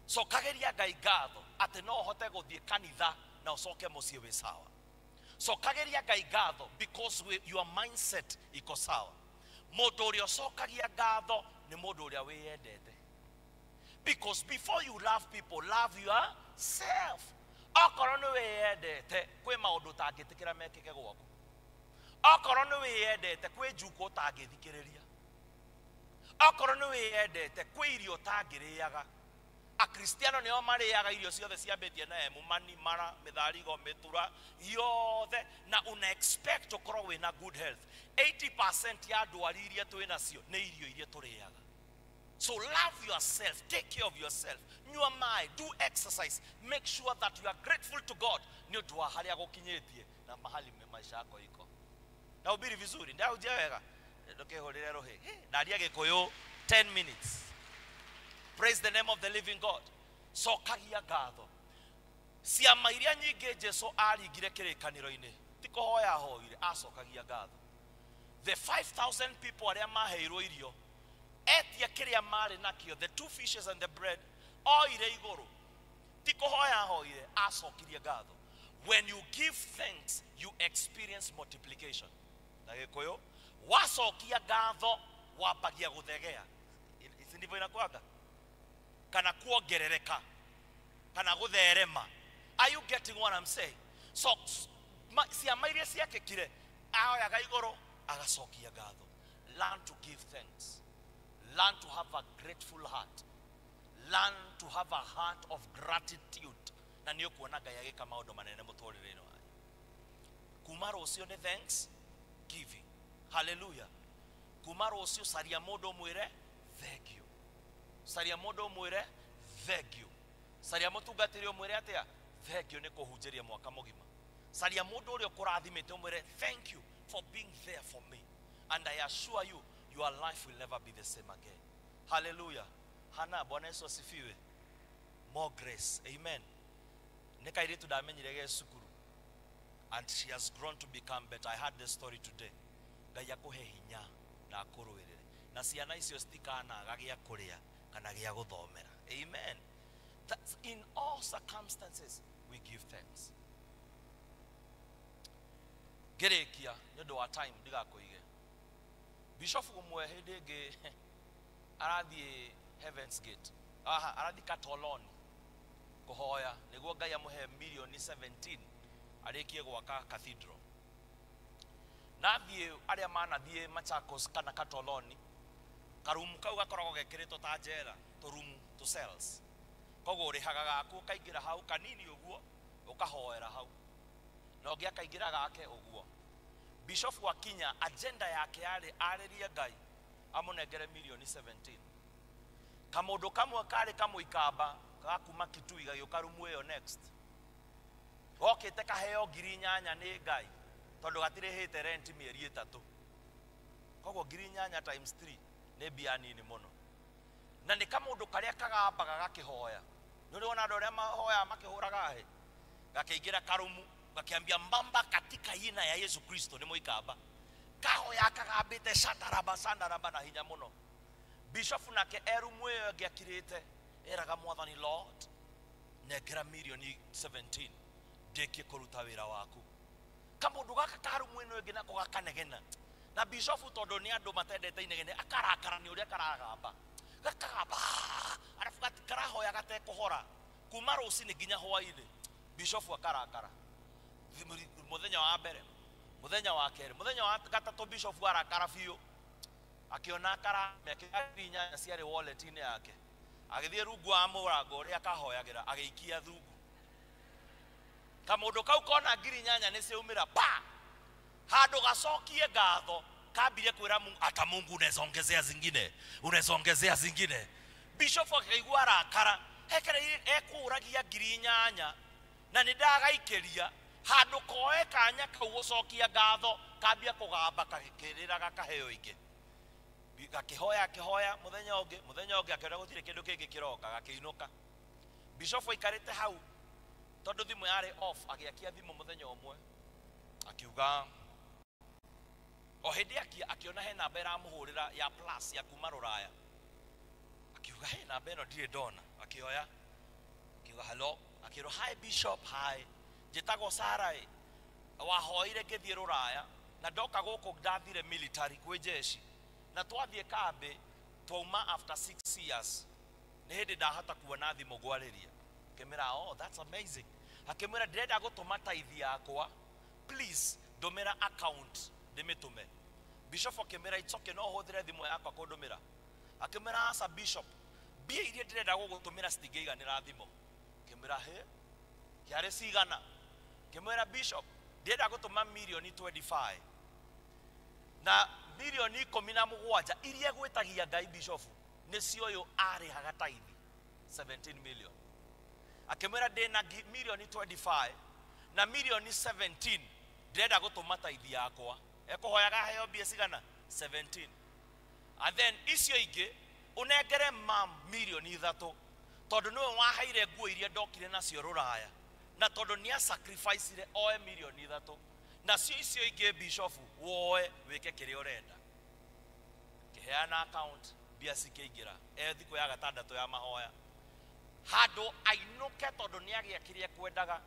Cokagĩria Ngai ngatho atĩ no ũhote gũthiĩ kanitha na ũcoke mũciĩ wĩ sawa. Cokagĩria Ngai ngatho because your mindset iko sawa. Mũndũ ũrĩa ũcokagia ngatho nĩ mũndũ ũrĩa wĩyendete. Because before you love people, love yourself. Okorwo nĩ wĩyendete kwĩ maũndũ ũtangĩtĩkĩra mekĩke gwaku. Okorwo nĩ wĩyendete kwĩ njukũ ũtangĩthikĩrĩria. Okorwo nĩ wĩyendete kwĩ irio ũtangĩrĩaga. Akristiano nĩo marĩaga irio ciothe ciambĩtie na emu, mani, mara, mĩtharigo, mĩtura, yothe, na una expect ũkorwo wĩna good health. 80% ya ndwari iria twĩ nacio nĩ irio iria tũrĩaga. So love yourself, take care of yourself, nyua maĩ, do exercise, make sure that you are grateful to God nĩ ũndũ wa harĩa gũkinyĩtie na mahali maisha yako iko. Na ubiri vizuri, ndahunjia wega, ndũkĩhũrĩre rũhĩ. Ndaria Gĩkũyũ 10 minutes. Praise the name of the living God. Cokagia ngatho. Ciama iria nyingĩ Jesu aringire kĩrĩkanĩro-inĩ ti kũhoya ahoire, acokagia ngatho. The 5,000 people arĩa maheirwo irio, etia kĩrĩa marĩ nakĩo, the 2 fishes and the bread, oire igũrũ. Ti kũhoya ahoire, acokirie ngatho. When you give thanks, you experience multiplication. Na Gĩkũyũ, wacokia ngatho, wambagia gũthegea. Si ndivyo inakuwaga? Kana kuongerereka, kana gũtherema. Are you getting what I'm saying? So ciama iria ciakĩkire, ahoyaga igũrũ, agacokia ngatho. Learn to give thanks. Learn to have a grateful heart. Learn to have a heart of gratitude. Na nĩ ũkuona Ngai agĩka maũndũ manene mũtũrĩre-inĩ wanyu. Kuma rũciũ nĩ thanks giving. Hallelujah. Kuma rũciũ caria mũndũ ũmwĩre thank you. Caria mũndũ ũmwĩre thank you. Caria mũtungatĩri ũmwĩre atĩa? Thank you nĩ kũhunjĩria mwaka mũgima. Caria mũndũ ũrĩa ũkũrathimĩte ũmwĩre thank you for being there for me. And I assure you, your life will never be the same again. Hallelujah. Hana, Bwana Yesu asifiwe. More grace. Amen. Nĩ kairĩtu ndamenyire ge cukuru. And she has grown to become better. I heard the story today. Ngai akũhe hinya na akũrũĩrĩre. Na ciana icio citikanaga gĩa kũrĩa kana gĩa gũthomera. Amen. That's in all circumstances we give thanks. Ngĩrĩkia nĩ ũndũ wa time ndigakũige. Bishop ũmwe hĩndĩ ĩngĩ arathiĩ Heaven's Gate. Aha, arathiĩ Katoloni kũhoya nĩguo Ngai amũhe milioni 17 arĩkie gwaka cathedral. Na thiĩ arĩa manathiĩ Machakos kana Katoloni, karumu kau gakoragwo gekĩrĩtwo ta njera, tũrumu, tũ cells. Koguo ũrĩhaga gaku ũkaingĩra hau kanini ũguo, ũkahoera hau. Na ũngĩ akaingĩra gake ũguo. Bishop akinya agenda yake yarĩ arĩrie Ngai amũnengere milioni 17. Kamũndũ kamwe karĩ kamũikamba gakuma Kitui gagĩũka rumu ĩyo next. Gokĩte kaheo 8,000 nĩ Ngai tondũ gatirĩhĩte rent mĩeri 3. Koguo 8,000 times 3 nĩ mbia nini mũno. Na nĩ kamũndũ karĩa kagambaga gakĩhoya. Nĩ ũrĩ wona andũ arĩa mahoyaga makĩhũraga hĩ? Gakĩingĩra karumu gakiambia mbamba katika jina ya Yesu Kristo nĩ mũikamba. Kahoya kagambĩte sandaraba sandaraba na hinya mũno. Bishop nake erumu ĩyo ĩngĩ akirĩte eraga mwathani Lord nengera milioni 17 ndĩkie kũruta wĩra waku. Kamũndũ gaka karumu ĩno ĩngĩ nako gakanegena. Na bishop tondũ nĩ andũ matendete inegene akarakara nĩ ũrĩa karagamba. Gakagamba arabu karahoya gatekũhora kuma rũcinĩ nginya hwainĩ. Bishop akarakara. Mũthenya wa mbere, mũthenya wa kerĩ, mũthenya wa gatatũ bishop arakara biũ. Akĩona akara mĩaka 8,000 ciarĩ wallet-inĩ yake. Agĩthiĩ rungu wa mũrango ũrĩa akahoyagĩra agĩikia thungu. Kamũndũ kau kona 8,000 nĩ ciaumĩra pa. Handũ gacokie ngatho kambire kwĩra Mungu, ata Mungu unaweza zingine, unaweza zingine. Bishop akaigua arakara, hekere ekũragia 8,000 na nĩ ndagaikĩria. Handũ koe kanya kau gũcokia ngatho kambia kũgamba gakĩrĩraga kaheo ingĩ. Gakĩhoya akĩhoya mũthenya ũngĩ akĩona gũtirĩ kĩndũ kĩngĩ kĩroka gakĩinũka. Bishop aikarĩte hau tondũ thimũ yarĩ off, agĩakia thimũ mũthenya ũmwe akiuga o hĩndĩ akia akĩona he namba ĩramũhũrĩra ya plus ya kuma Rũraya. Akiuga he namba ĩno ndirĩ ndona, akĩoya akiuga hello, akĩrwo hi Bishop, hi, njĩtagwo Sarah, wahoire ngĩthiĩ Rũraya na ndoka gũkũ ndathire military kwĩ jeshi na twathiĩ kambĩ twauma after 6 years nĩ hĩndĩ ndahota kuona thimũ ngwarĩria. Akĩmwĩra oh that's amazing. Akĩmwĩra ndĩrenda gũtũma taithi yakwa, please ndũmĩra account ndĩmĩtũme. Bishop akĩmwĩra it's okay, no ũhũthĩre thimũ yakwa kũndũmĩra. Akĩmwĩra aca Bishop, mbia iria ndĩrenda gũgũtũmĩra citingĩiganĩra thimũ. Akĩmwĩra he kĩarĩ cigana? Akĩmwĩra Bishop, ndĩrenda gũtũma mirioni 25 na mirioni 17 iria gwĩtagia Ngai Bishop nĩcio ũyũ arĩhaga taithi 17 million. Akĩmwĩra ndĩna mirioni 25 na mirioni 17 ndĩrenda gũtũma taithi yakwa. Ekũhoyaga heo mbia cigana? 17. And then icio ingĩ ũnengere mam mirioni 3 tondũ nĩwe waheire nguo iria ndokire nacio Rũraya na tondũ nĩ sacrificire oe mirioni 3 nacio icio ingĩ Bishop woe wĩke kĩrĩa ũrenda. Kĩheana account mbia cikĩingĩra e thikũ ya gatandatũ ya mahoya. Handũ ainũke tondũ nĩ agĩa kĩrĩa ekwendaga,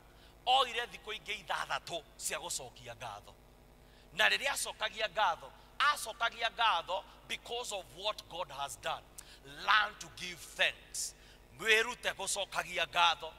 oire thikũ ingĩ 6 cia gũcokia ngatho. Na rĩrĩa acokagia ngatho, acokagia ngatho because of what God has done. Learn to give thanks. Wĩrute gũcokagia ngatho.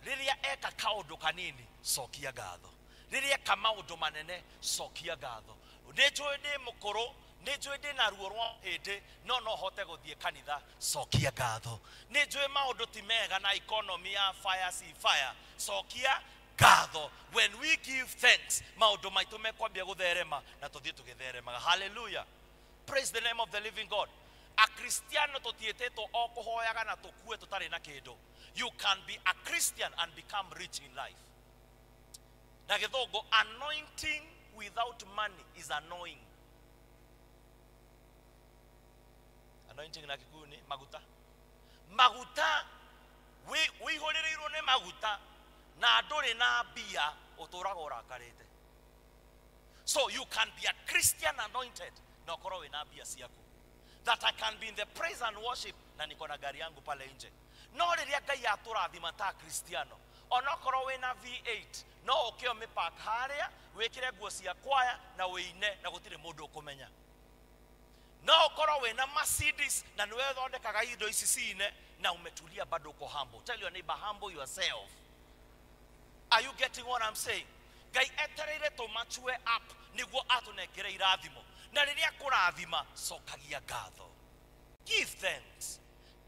Rĩrĩa eka kaũndũ kanini, cokia ngatho. Rĩrĩa eka maũndũ manene, cokia ngatho. Nĩ njũĩ ndĩ mũkũrũ, nĩ njũĩ ndĩ na ruo rwa hĩndĩ, no no hote gũthiĩ kanitha, cokia ngatho. Nĩ njũĩ maũndũ ti mega na economy ya fire si fire, cokia ngatho. When we give thanks, maũndũ maitũ mekwambia gũtherema na tũthiĩ tũgĩtheremaga. Hallelujah. Praise the name of the living God. Akristiano tũtiĩtĩtwo o kũhoyaga na tũkue tũtarĩ na kĩndũ. You can be a Christian and become rich in life. Na gĩthũngũ, anointing without money is annoying. Anointing na Kikuyu ni maguta. Maguta, wĩihũrĩrĩirwo nĩ maguta na ndũrĩ na mbia, ũtũraga ũrakarĩte. So you can be a Christian anointed na ũkorwo wĩna mbia ciaku. That I can be in the praise and worship na niko na gari yangu pale nje. No rĩrĩa Ngai atũrathima ta Kristiano, onokorwo wĩna V8 no ũkĩo mĩpark harĩa wĩkĩre nguo cia kwaya na wĩine na gũtirĩ mũndũ ũkũmenya. No ũkorwo wĩna Mercedes na nĩwe ũthondekaga indo ici cine na umetulia bado uko humble. Tell your neighbor, humble yourself. Are you getting what I'm saying? Ngai etereire tũmachue up nĩguo atũnengere irathimo. Na rĩrĩa kũrathima, cokagia ngatho. Give thanks.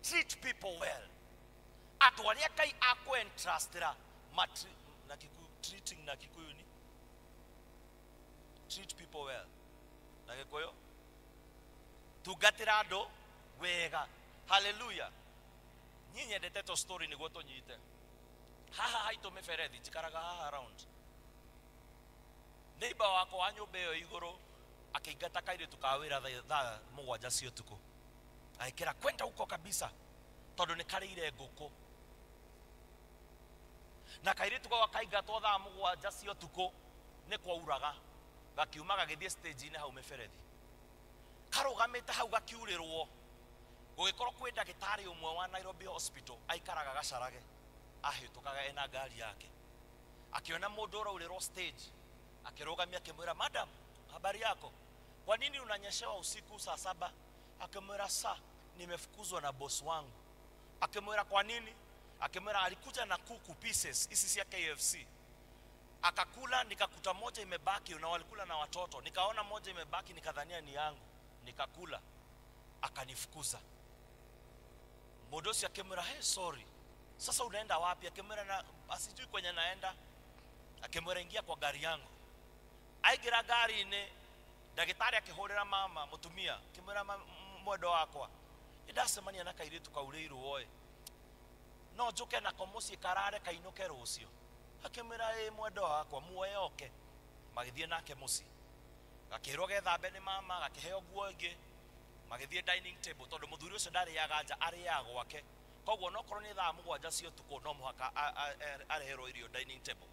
Treat people well. Andũ arĩa Ngai akwentrustĩra, na Kikuyu, treating na Kikuyu ni treat people well. Na Gĩkũyũ tungatĩra andũ wega. Hallelujah. Niĩ nyendete tũ story nĩguo tũnyite. Haha haitũ mĩberethi, njikaraga haha round. Neighbor wakwa wa nyũmba ĩyo igũrũ akĩingata kairĩtu ka wĩra thaa 7 cia ũtukũ. Agĩkĩra kwenda huko kabisa tondũ nĩ karĩire ngũkũ. Na kairĩtu kau gakaingatwo thaa 7 cia ũtukũ nĩ kwauraga, gakiuma gagĩthiĩ stage-inĩ hau mĩberethi. Karũgamĩte hau gakiurĩrwo. Gũgĩkorwo kwĩ ndagĩtarĩ ũmwe wa Nairobi Hospital aikaraga Gacarage, ahĩtũkaga ena ngari yake. Akiona mũndũ ũraurĩrwo stage, akĩrũgamia akĩmwĩra, madam, habari yako? Kwa nini unanyeshewa usiku saa 7? Akimwĩra, sa, nimefukuzwa na boss wangu. Akimwĩra, kwa nini? Akimwĩra, alikuja na kuku pieces hizi cia KFC. Akakula, nikakuta moja imebaki, na walikula na watoto. Nikaona moja imebaki, nikadhania ni yangu, nikakula. Akanifukuza. Mundu ucio akimwira, hey, sorry, sasa unaenda wapi? Akimwira, na asijui kwenye naenda. Akimwira, ingia kwa gari yangu. Aigira gari-ini, ndagitari akihurira mama mutumia, akimwira, mwendo wakwa ndacemania na kairitu kaurĩirwo ĩ, no njuke nako mũciĩ karare kainũke rũciũ. Akĩmwĩra, ĩ mwendo wakwa, muoye oke. Magĩthiĩ nake mũciĩ, gakĩrwo gethambe nĩ mama, gakĩheo nguo ĩngĩ, magĩthiĩ dining table, tondũ mũthuri ũcio ndarĩaga nja, arĩaga gwake. Koguo nokorwo nĩ thaa 7 cia ũtukũ no mũhaka areherwo irio dining table.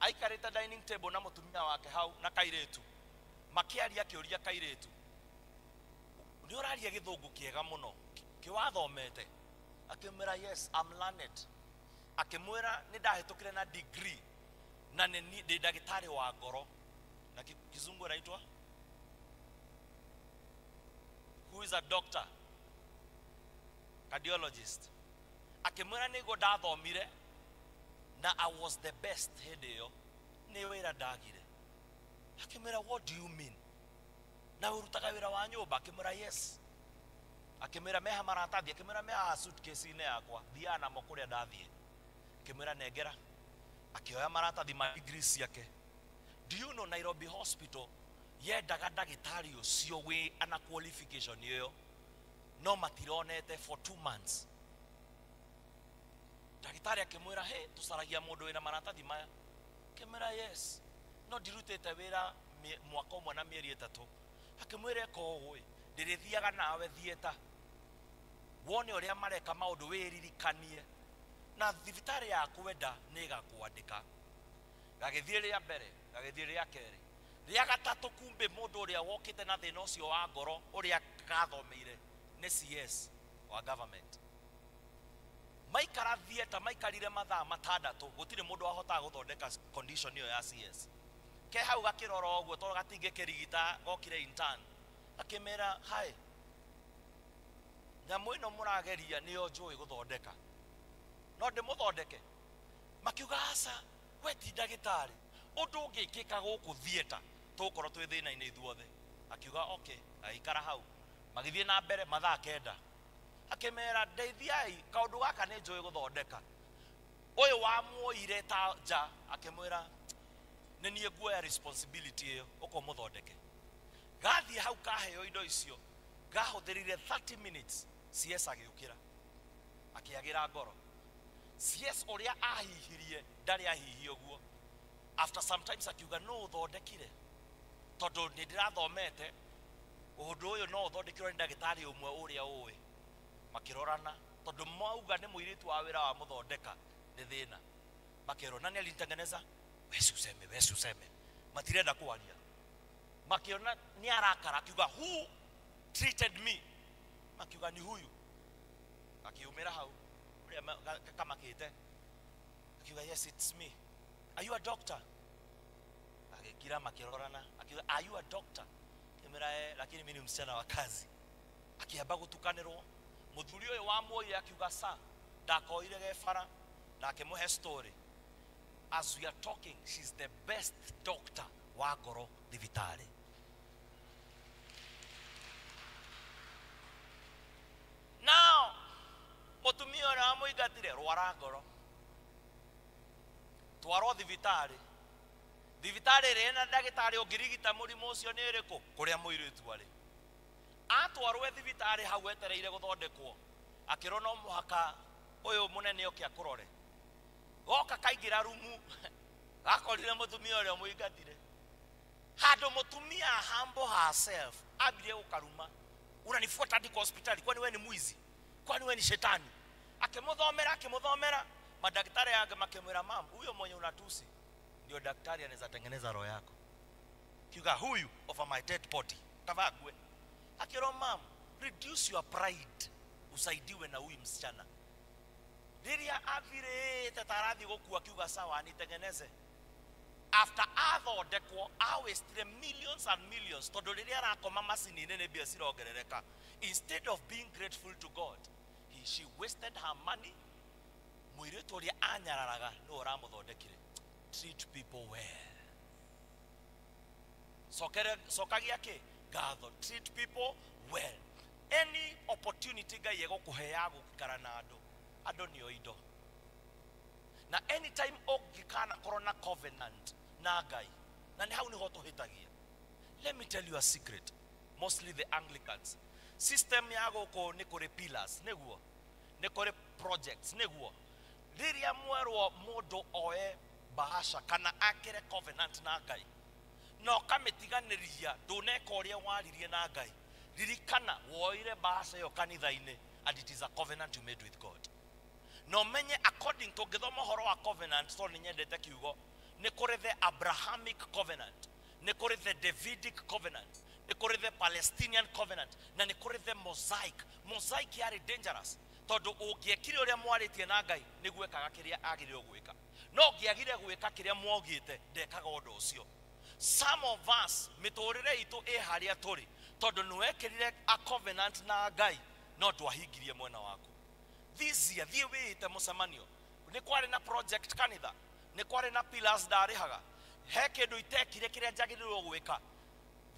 Aikarĩte dining table na mũtumia wake hau na kairĩtu, makĩaria akĩũria kairĩtu, nĩ ũraria gĩthũngũ kĩega mũno, kĩwathomete? Akĩmwĩra, yes, I'm learned. Akĩmwĩra, nĩ ndahĩtũkire na degree na nĩ ndĩ ndagĩtarĩ wa ngoro. Na kizungu inaitwa, who is a doctor? Cardiologist. Akĩmwĩra, nĩguo ndathomire na I was the best hĩndĩ ĩyo, nĩ wĩra ndagire. Akĩmwĩra, what do you mean? Na ũrutaga wĩra wa nyũmba? Akĩmwĩra, yes. Akĩmwĩra, meha maratathi? Akĩmwĩra, meha suitcase-inĩ yakwa, thiaga namo kũrĩa ndathiĩ. Akĩmwĩra, nengera. Akĩoya maratathi ma degree ciake. Do you know Nairobi Hospital yendaga ndagĩtarĩ ũcio wĩ ana qualification ĩyo, no matironete for 2 months. Ndagĩtarĩ akĩmwĩra, hey, tũcaragia mũndũ wĩna maratathi maya. Akĩmwĩra, yes, no ndirutĩte wĩra mwaka ũmwe na mĩeri 3. Akĩmwĩra, eka ũũ, ndĩrĩthiaga nawe theatre, wone ũrĩa mareka maũndũ, wĩririkanie, na thibitarĩ ya kwenda nĩ ĩgakwandĩka. Gagĩthiĩ rĩa mbere, gagĩthiĩ rĩa kerĩ, rĩa gatatũ, kumbe mũndũ ũrĩa wokĩte na thĩna ũcio wa ngoro ũrĩa gathomeire nĩ CS wa government. Maikara theatre, maikarire mathaa 6, gũtirĩ mũndũ wahotaga gũthondeka condition ĩyo ya CS. Ke hau gakĩrora ũguo, tondũ gatingĩkĩrigita, gokire intern, akĩmera, hai, nyamũ ĩno mũrageria nĩyo njũĩ gũthondeka, no ndĩmũthondeke. Makiuga, aca, we ti ndagĩtarĩ, ũndũ ũngĩkĩka gũkũ theatre tũgũkorwo twĩ thĩna-inĩ ithuothe. Akiuga okay, agĩikara hau. Magĩthiĩ na mbere mathaa 9, akĩmera, ndeithiai, kaũndũ gaka nĩ njũĩ gũthondeka. Ũyũ wamuoire ta nja, akĩmwĩra, nĩ niĩ nguoya responsibility ĩyo, ũka ũmũthondeke. Gathiĩ hau kaheo indo icio, gahũthĩrire 30 minutes, CS agĩũkĩra, akĩagĩra ngoro. CS ũrĩa ahihirie ndarĩ ahihie ũguo. After sometimes akiuga, no ũthondekire, tondũ nĩ ndĩrathomete ũndũ ũyũ no ũthondekirwo nĩ ndagĩtarĩ ũmwe ũrĩa ũĩ. Makĩrorana, tondũ mauga nĩ mũirĩtu wa wĩra wa mũthondeka, nĩ thĩna. Makerwo, nani alinitengeneza? Wewe useme, wewe useme. Matirenda kwaria. Makiona ni arakara, akiuga, who treated me? Makiuga, ni huyu. Akiumira hau uria kamakite. Akiuga, yes, it's me. Are you a doctor? Akikira, makirorana. Akiuga, are you a doctor? Akimwira, eh, lakini mimi ni msichana wa kazi. Akiamba gutukanirwo. Muthuri uyu wa muoire akiuga, sa ndakoire gebara, na akimuhe story. As we are talking, she's the best doctor wa ngoro thibitarĩ. Now, mũtumia ũrĩa wamũingatire, rwara ngoro, twarwo thibitarĩ. Thibitarĩ ĩrĩa ĩna ndagĩtarĩ ũngĩrigita mũrimũ ũcio nĩ ĩrĩkũ? Kũrĩa mũirĩtu arĩ. Atwarwo thibitarĩ hau etereire gũthondekwo, akĩrwo no mũhaka ũyũ mũnene oke akũrore. Goka kaingĩra rumu, gakorire mũtumia ũrĩa mũingatire. Handũ mũtumia humble herself, ambirie gũkaruma, unanifuata hadi kwa hospitali, kwani wewe ni mwizi? Kwani wewe ni shetani? Akĩmũthomera, akĩmũthomera, madaktari yake makĩmwĩra, mam, huyo mwenye unatusi ndio daktari anaweza tengeneza roho yako. Kiuga, huyu over my dead body, kavagwe. Akĩrwo, mam, reduce your pride, usaidiwe na huyu msichana. Rĩrĩa athirĩte ta arathiĩ gũkua, akiuga sawa, nitengeneze. After athondekwo, awastire millions and millions, tondũ rĩrĩa arakoma macini-inĩ nĩ mbia cirongerereka. Instead of being grateful to God, she wasted her money. Mũirĩtu ũrĩa anyararaga nĩwe ũramũthondekire. Treat people well. Cokagia kĩ? Ngatho. Treat people well. Any opportunity Ngai egũkũhe ya gũikara na andũ, andũ nĩo indo. Na anytime ũngĩkanakorwo na covenant na Ngai, na nĩ hau nĩho tũhĩtagia. Let me tell you a secret, mostly the Anglicans. System ya gũkũ nĩ kũrĩ pillars, nĩguo nĩ kũrĩ projects, nĩguo rĩrĩa mwerwo mũndũ oe bahasha kana akĩre covenant na Ngai na ũkamĩtiganĩria, ndũneka ũrĩa waririe na Ngai, ririkana woire bahasha ĩyo kanitha-inĩ, and it is a covenant you made with God. Na ũmenye according to ngĩthoma ũhoro wa covenant, tondũ nĩ nyendete kiugo, nĩ kũrĩ the Abrahamic covenant, nĩ kũrĩ the Davidic covenant, nĩ kũrĩ the Palestinian covenant, na nĩ kũrĩ the Mosaic. Mosaic yarĩ dangerous tondũ ũngĩekire ũrĩa mwarĩtie na Ngai nĩguo ekaga kĩrĩa agĩrĩirwo gwĩka, no ũngĩagire gwĩka kĩrĩa mwaugĩte ndekaga ũndũ ũcio. Some of us mĩtũrĩre itũ ĩ harĩa tũrĩ tondũ nĩwekĩrire a covenant na Ngai no ndwahingirie mwena waku. This year thiĩ wĩĩte mũcemanio, nĩ kwarĩ na project kanitha, nĩ kwarĩ na pillars ndarĩhaga, he kĩndũ itekire kĩrĩa njagĩrĩirwo gwĩka.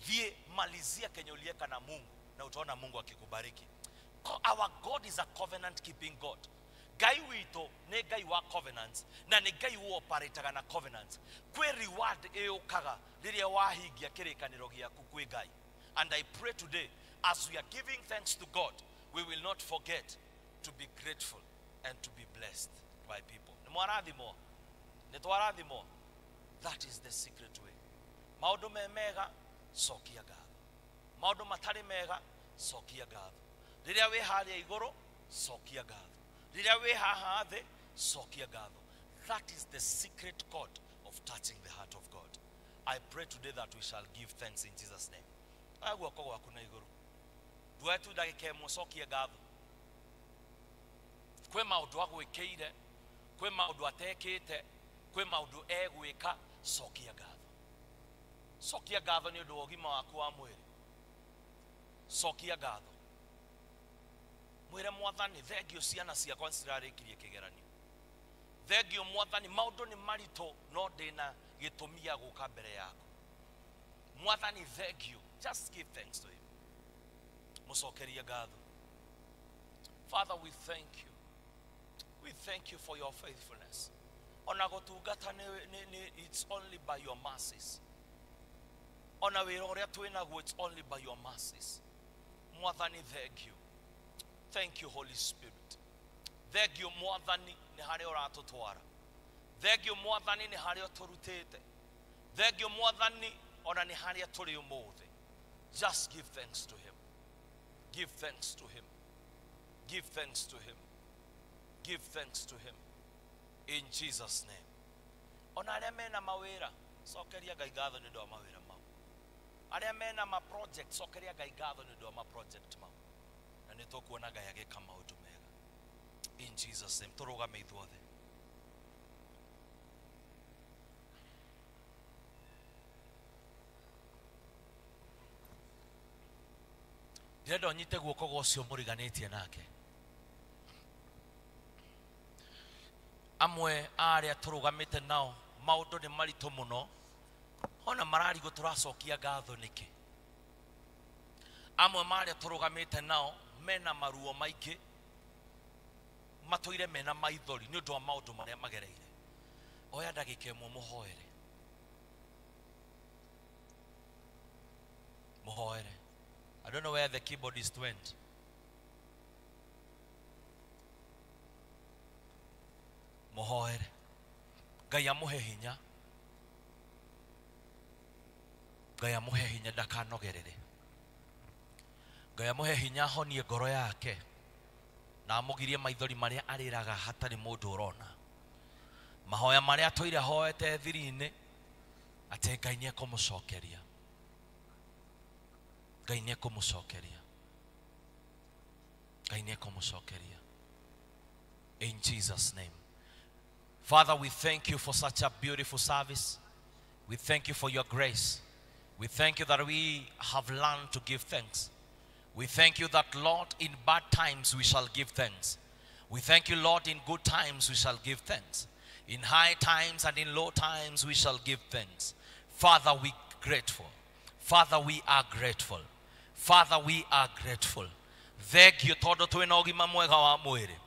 Thiĩ malizia kenye ulieka na Mungu na utaona Mungu akikubariki. Our God is a covenant keeping God. Ngai witũ nĩ Ngai wa covenants na nĩ Ngai ũoparĩtaga na covenants. Kwĩ reward ĩũkaga rĩrĩa wahingia kĩrĩkanĩro gĩaku kwĩ Ngai. And I pray today, as we are giving thanks to God, we will not forget to be grateful and to be blessed by people. Nĩ mwarathimwo? Nĩ twarathimwo? That is the secret way. Maũndũ me mega, cokia ngatho. Maũndũ matarĩ mega, cokia ngatho. Rĩrĩa wĩ harĩa igũrũ, cokia ngatho. Rĩrĩa wĩ haha thĩ, cokia ngatho. That is the secret code of touching the heart of God. I pray today that we shall give thanks in Jesus' name. Oya guoko gwaku na igũrũ. Nduoe tu ndagĩka ĩmwe ũcokie ngatho. Kwĩ maũndũ agwĩkĩire, kwĩ maũndũ atekĩte, kwĩ maũndũ egwĩka, cokia ngatho. Cokia ngatho nĩ ũndũ wa ũgima waku wa mwĩrĩ. Cokia ngatho. Mwĩre Mwathani, thengio ciana ciakwa nĩcirarĩkirie kĩgeranio. Thengio Mwathani, maũndũ nĩ maritũ no ndĩna gĩtũmi gĩa gũka mbere yaku. Mwathani, thengio. Just give thanks to him. Mũcokerie ngatho. Father, we thank you. We thank you for your faithfulness. Ona gũtungata it's only by your mercies. Ona wĩra ũrĩa twĩnaguo, it's only by your mercies. Mwathani, thank you. Thank you, Holy Spirit. Thank you, Mwathani, nĩ harĩa ũratũtwara. Thank you, Mwathani, nĩ harĩa ũtũrutĩte. Thank you, Mwathani, ona nĩ harĩa tũrĩ ũmũthĩ. Just give thanks to him. Give thanks to him. Give thanks to him. Give thanks to him. In Jesus' name. Ona arĩa mena mawĩra, cokeria Ngai ngatho nĩ ũndũ wa mawĩra mau. Arĩa mena ma project, cokeria Ngai ngatho nĩ ũndũ wa ma project mau. Na nĩ tũkuona Ngai agĩka maũndũ mega. In Jesus' name. Tũrũgame ithuothe. Ndĩrenda ũnyite guoko gwa ũcio mũriganĩtie nake. Amwe a arĩa tũrũgamĩte nao maũndũ nĩ maritũ mũno, ona mararigwo tũracokia ngatho nĩkĩ. Amwe ma arĩa tũrũgamĩte nao mena maruo maingĩ, matũire mena maithori nĩ ũndũ wa maũndũ marĩa magereire. Oya ndagĩka ĩmwe mũhoere. Mũhoere. I don't know where the keyboardist went. Mũhoere. Ngai amũhe hinya. Ngai amũhe hinya ndakanogerere. Ngai amũhe hinya ahonie ngoro yake na amũgirie maithori marĩa arĩraga hatarĩ mũndũ ũrona. Mahoya marĩa atũire ahoete thiri-inĩ atĩ Ngai nĩekũmũcokeria. Ngai nĩekũmũcokeria. Ngai nĩekũmũcokeria. In Jesus' name. Father, we thank you for such a beautiful service. We thank you for your grace. We thank you that we have learned to give thanks. We thank you that, Lord, in bad times we shall give thanks. We thank you, Lord, in good times we shall give thanks. In high times and in low times we shall give thanks. Father, we are grateful. Father, we are grateful. Father, we are grateful. Thengio tondu twina ugima mwega wa mwiri.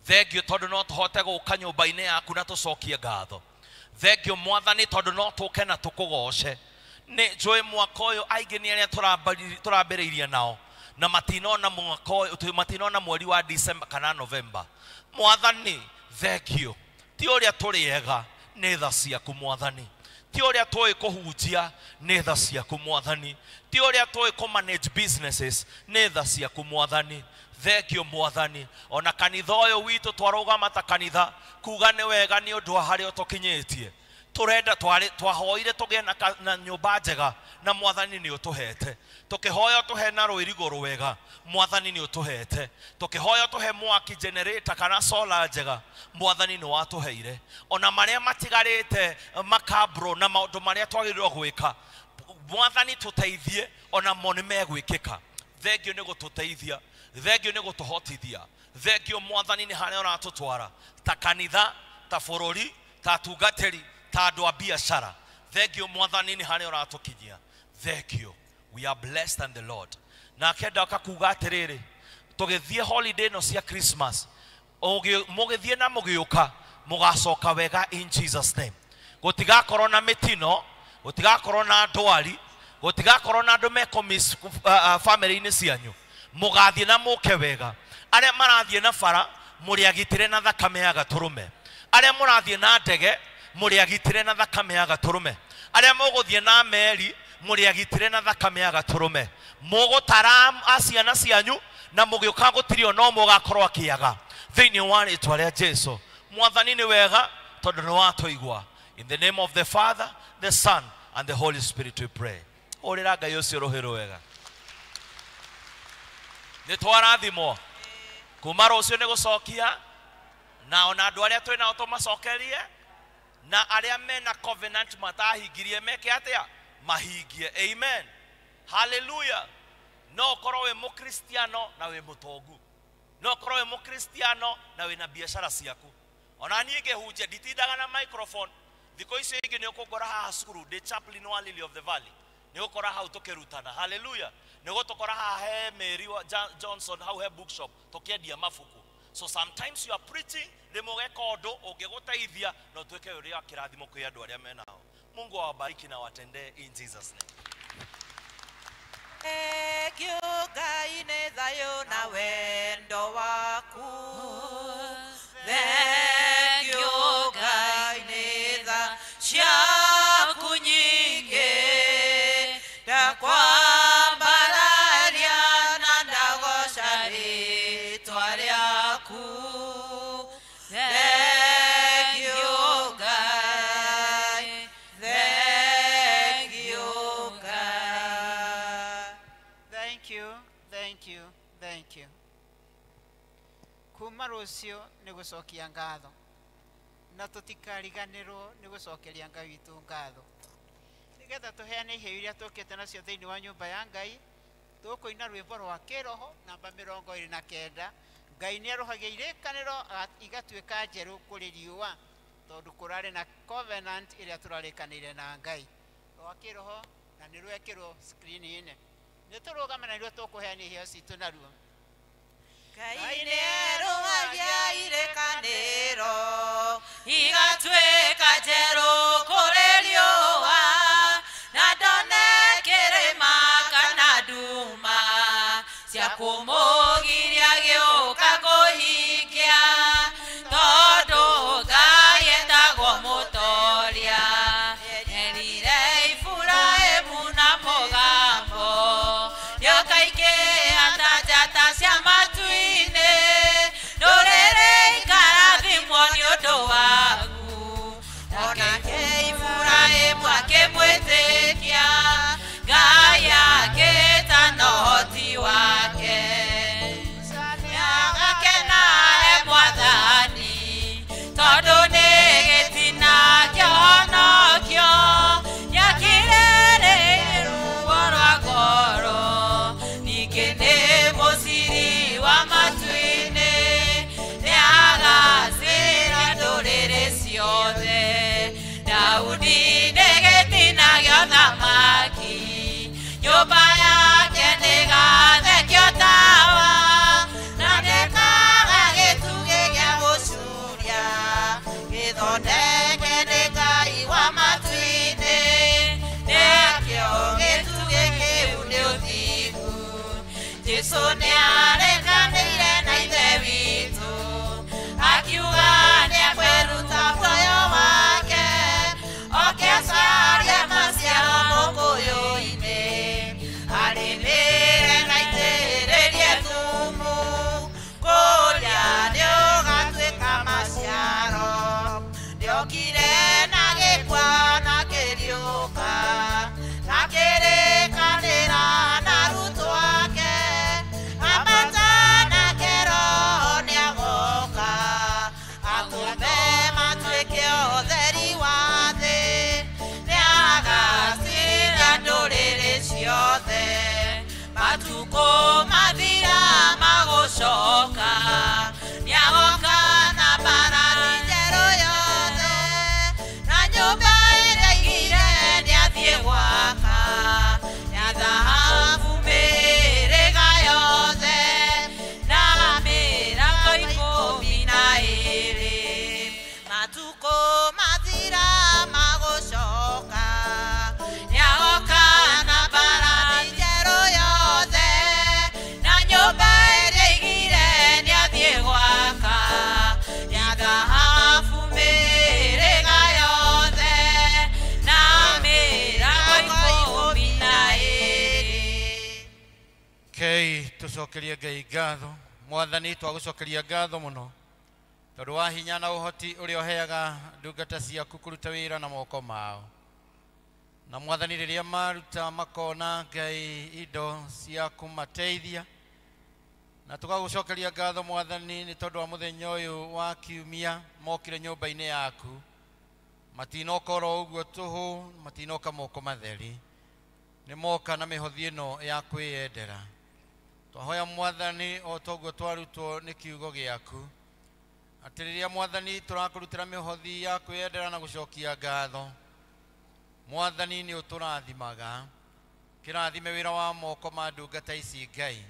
Thengio tondu no tuhote guka nyumba-ini yaku na tucokie ngatho. Thengio Mwathani tondu no tuke na tukugoce. Ni njui mwaka uyu aingi ni aria turambiriirie nao na matinona mwaka uyu, matinona mweri wa December kana November. Mwathani thengio, ti uria turi ega ni tha ciaku Mwathani, ti uria tui kuhunjia ni tha ciaku Mwathani, ti uria tui ku manage businesses ni tha ciaku Mwathani. Thengio Mwathani, ona kanitha uyu witu twarugama ta kanitha kuga ni wega ni undu wa haria tukinyitie. Turenda twahoire tugie na nyumba njega na Mwathani ni utuhete. Tukihoya tuhe na rwirigo rwega, Mwathani ni utuhete. Tukihoya tuhe mwaki generator kana solar njega, Mwathani ni watuheire. Ona maria matigarite makabro na maundu maria twagirirwo gwika, Mwathani tuteithie ona mo ni megwikika. Thengio ni gututeithia, thengio ni gutuhotithia. Thengio Mwathani ni haria uratutwara ta kanitha, ta bururi, ta atungatiri, ta andu a biacara. Thengio Mwathani ni haria uratukinyia. Thank you. We are blessed and the Lord. Nake ndoka kuga atiriri, tugithie holiday no cia Christmas, mugithie na mugiuka mugacoka wega in Jesus name. Gutigakorwo na mitino, gutigakorwo na ndwari, gutigakorwo na andu meko miss family-ini cianyu. Mugathie na muke wega. Aria marathie na bara muriagitire na thakame ya gaturume. Aria murathie na ndege muriagitire na thakame ya gaturume. Aria muguthie na meri muriagitire na thakame ya gaturume. Mugutara aciana cianyu na mugiuka gutirio no mugakorwo akiaga thiini wa ritwa ria Jesu. Mwathani ni wega tondu ni watuigua. In the name of the Father, the Son and the Holy Spirit we pray. Urira Ngai ucio ruhi wega. Ni twarathimwo kuma rucio ni gucokia na ona andu aria twinao tumacokerie na aria mena covenant matahingirie meke atia mahingie. Amen. Hallelujah. No ukorwo wi mukristiano na wi mutongu, no ukorwo wi mukristiano na wina biacara ciaku. Ona niĩ ngĩhunjia nditindaga na microphone. Thikũ icio ingĩ nĩ ũkũngora haha cukuru ndĩ chaplain wa Lily of the Valley, nĩ ũgũkora hau tũkĩrutana. Hallelujah. Nĩ ũgũtũkora haha he Mary Johnson hau he bookshop tũkĩendia mabuku. So sometimes you are preaching, rĩmwe ũgeka ũndũ ũngĩgũteithia na ũtuĩke ũrĩa kĩrathimo kwĩ andũ arĩa menao. Mungu awabariki na watendee in Jesus name. Thank you, Ngai nĩ thayũ na wendo waku. Thank you, Ngai nĩ tha ciaku nyingĩ. Ndakwambararia na ndagoca rĩtwa rĩaku. Thank you, Ngai. Thank you, Ngai. Thank you, thank you, thank you. Kuma rucio ni gucokia ngatho na tutikariganirwo ni gucokeria Ngai witu ngatho nigetha tuheane iheo iria tukite nacio thiini wa nyumba ya Ngai. Tukuina rwimbo rwa kiroho namba 29. Ngai ni aruhagia irikaniro igatuika njeru kuri riua tondu kurari na covenant iria turarikanire na Ngai rwa kiroho na ni rwekirwo screen-ini. Ni turugame na nĩruo tukuheana iheo citu naruo. Ngai nĩ erũhagia irĩkanĩro igatuĩka njerũ kũrĩ riũa, na ndone kĩrĩma kana nduma cia kũmũgiria gĩũka kũhingia, tondũ Ngai etagwo mũtoria. Erire Iburahĩmu na mũgambo nĩũkaingĩha ta njata cia matu-inĩ, ndũrĩrĩ Nĩagũcoka, nĩagoka na mbarathi njerũ yothe, na nyũmba ĩrĩa aigire nĩathiĩ gwaka, ya thahabu mĩhĩrĩga yothe, na mĩrango 12. Matukũ mathira magũcoka, nĩagoka na mbarathi njerũ yothe, na nyũmba ĩrĩa aigire nĩathiĩ gwaka, ya thahabu mĩhĩrĩga yothe, na mĩrango 12. Kei tucokerie Ngai ngatho. Mwathani, twagũcokeria ngatho mũno tondũ wa hinya na ũhoti ũrĩa ũheaga ndungata ciaku kũruta wĩra na moko mao. Na Mwathani, rĩrĩa maruta makona Ngai indo cia kũmateithia. Na tũgagũcokeria ngatho Mwathani nĩ tondũ wa mũthenya ũyũ wa kiumia mokire nyũmba-inĩ yaku. Matinoka oro ũguo tũhũ, matinoka moko matheri. Nĩ moka na mĩhothi ĩno ya kwĩyendera. Twahoya Mwathani o toguo twarutwo nĩ kiugo gĩaku, atĩ rĩrĩa Mwathani tũrakũrutĩra mĩhothi ya kwĩyendera na gũcokia ngatho, Mwathani nĩ ũtũrathimaga. Kĩrathime wĩra wa moko ma ndungata ici Ngai.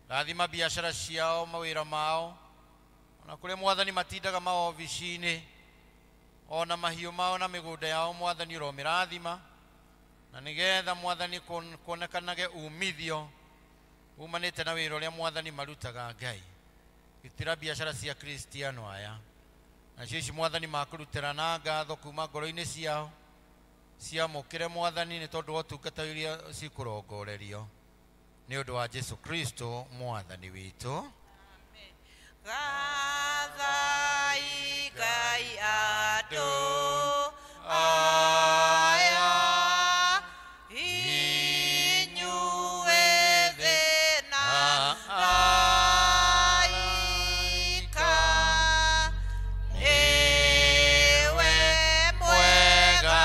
Rathima biacara ciao, mawĩra mao, ona kũrĩa Mwathani matindaga maobici-inĩ, ona mahiũ mao na mĩgũnda yao Mwathani ũromĩrathima, na nĩgetha Mwathani kuonekanage umithio umanĩte na wĩra ũrĩa Mwathani marutaga Ngai. Gitĩra biacara cia Kristiano aya, nacio ici Mwathani makũrutĩra na ngatho kuma ngoro-inĩ ciao, ciamũkĩre Mwathani nĩ tondũ wa ũtungata iria cikũrongorerio nĩ ũndũ wa Jesu Kristo Mwathani witũ. Gathai Ngai andũ aya, inyuĩ thĩ na araika, nĩwe mwega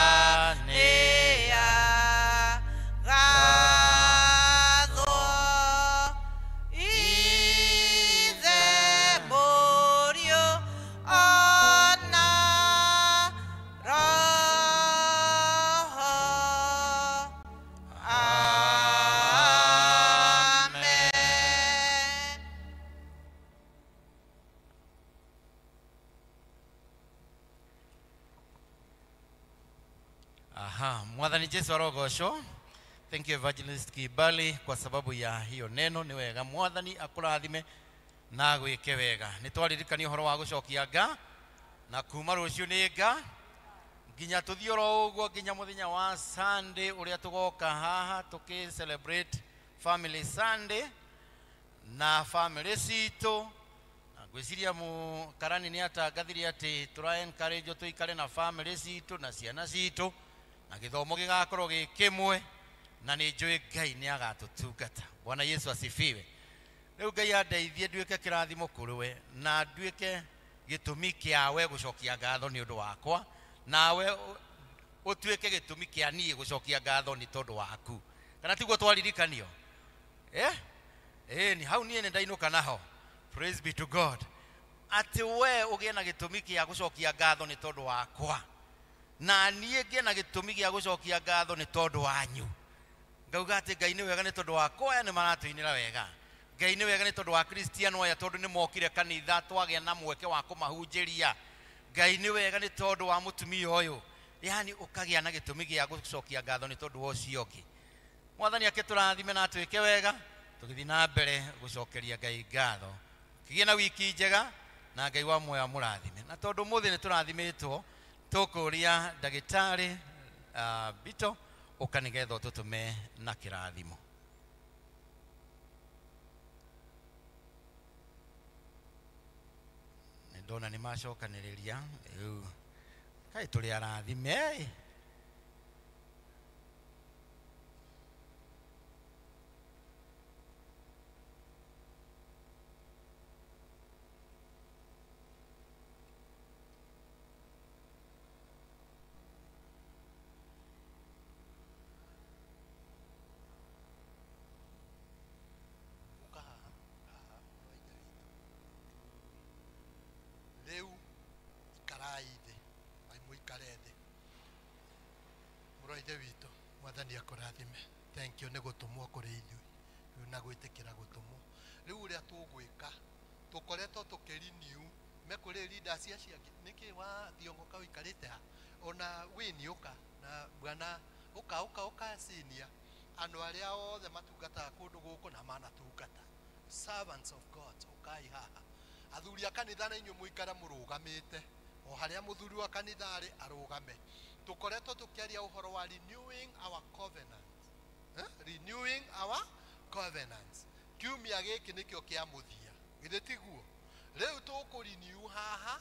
nĩagathwo, Ithe, Mũriũ, ona Roho. Amen. Aha, Mwathani Jesu arogocwo. Thank you Evangelist Kibali kwa sababu ya hiyo neno. Nĩ wega Mwathani akũrathime na agwĩke wega. Nĩ twaririkania ũhoro wa gũcokia nga, na kuma rũciũ nĩ nga nginya tũthiĩ oro ũguo nginya mũthenya wa Sunday ũrĩa tũgoka haha tũkĩ celebrate Family Sunday na family citũ. Na ngwĩciria mũkarani nĩ atangathire atĩ tũra encourage tũikare na family citũ na ciana citũ, na gĩthomo gĩgakorwo gĩ kĩmwe, na nĩ njũĩ Ngai nĩ agatũtungata. Bwana Yesu asifiwe. Rĩu Ngai andeithie nduĩke kĩrathimo kũrĩ we, na nduĩke gĩtũmi kĩa we gũcokia ngatho nĩ ũndũ wakwa, nawe ũtuĩke gĩtũmi kĩa niĩ gũcokia ngatho nĩ tondũ waku. Kana tiguo twaririkanio? Ni hau niĩ nĩ ndainũka naho. Praise be to God. Atĩ we ũgĩe na gĩtũmi kĩa gũcokia ngatho nĩ tondũ wakwa, na niĩ ngĩe na gĩtũmi gĩa gũcokia ngatho nĩ tondũ wanyu. Ngauga atĩ Ngai nĩ wega nĩ tondũ wakwa, aya nĩ maratũinĩra wega. Ngai nĩ wega nĩ tondũ wa Kristiano aya, tondũ nĩ mokire kanitha twagĩa na mweke wa kũmahunjĩria. Ngai nĩ wega nĩ tondũ wa mũtumia ũyũ. Yaani ũkagĩa na gĩtũmi gĩa gũcokia ngatho nĩ tondũ wa ũcio ũngĩ. Mwathani akĩtũrathime na atwĩke wega, tũgĩthiĩ na mbere gũcokeria Ngai ngatho. Kĩgĩe na wiki njega na Ngai wa muoyo amũrathime. Na tondũ ũmũthĩ nĩ tũrathimĩtwo, tũkũria ndagĩtarĩ Bito ũka nĩgetha ũtũtũme na kĩrathimo. Nĩ ndona nĩ macokanĩrĩria rĩu, kaĩ tũrĩ arathime ĩ. Ithe witũ, Mwathani akũrathime. Thank you nĩ gũtũmwo kũrĩ ithuĩ rĩu na gwĩtĩkĩra gũtũmwo. Rĩu ũrĩa tũgwĩka, tũkoretwo tũkĩrenew mekũrĩ leaders acio angĩ. Nĩkĩ wa thiong'oka ũikarĩte ha? Ona wini ũka na bwana ũka ũka ũka senior. Andũ arĩa othe matungataga kũndũ gũkũ na manatungata. Servants of God, ũkai haha. Athuri a kanitha na inyuĩ mũikare mũrũgamĩte. O harĩa mũthuri wa kanitha arĩ arũgame. Tũkoretwo tũkĩaria ũhoro wa renewing our covenant. Renewing our covenants. Kiumia gĩkĩ nĩkĩo kĩa mũthia. Githĩ tiguo? Rĩu tũkũrenew haha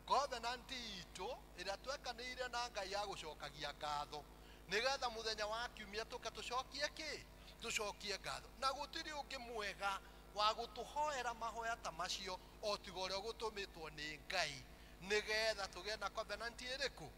covenant itũ ĩrĩa twekanĩire na Ngai ya gũcokagia ngatho. Nĩgetha mũthenya wa kiumia tũke tũcokie kĩ? Tũcokie ngatho. Na gũtirĩ ũngĩ mwega wa gũtũhoera mahoya ta macio o tiga ũrĩa ũgũtũmĩtwo nĩ Ngai nĩgetha tũgĩe na covenant ĩrĩkũ.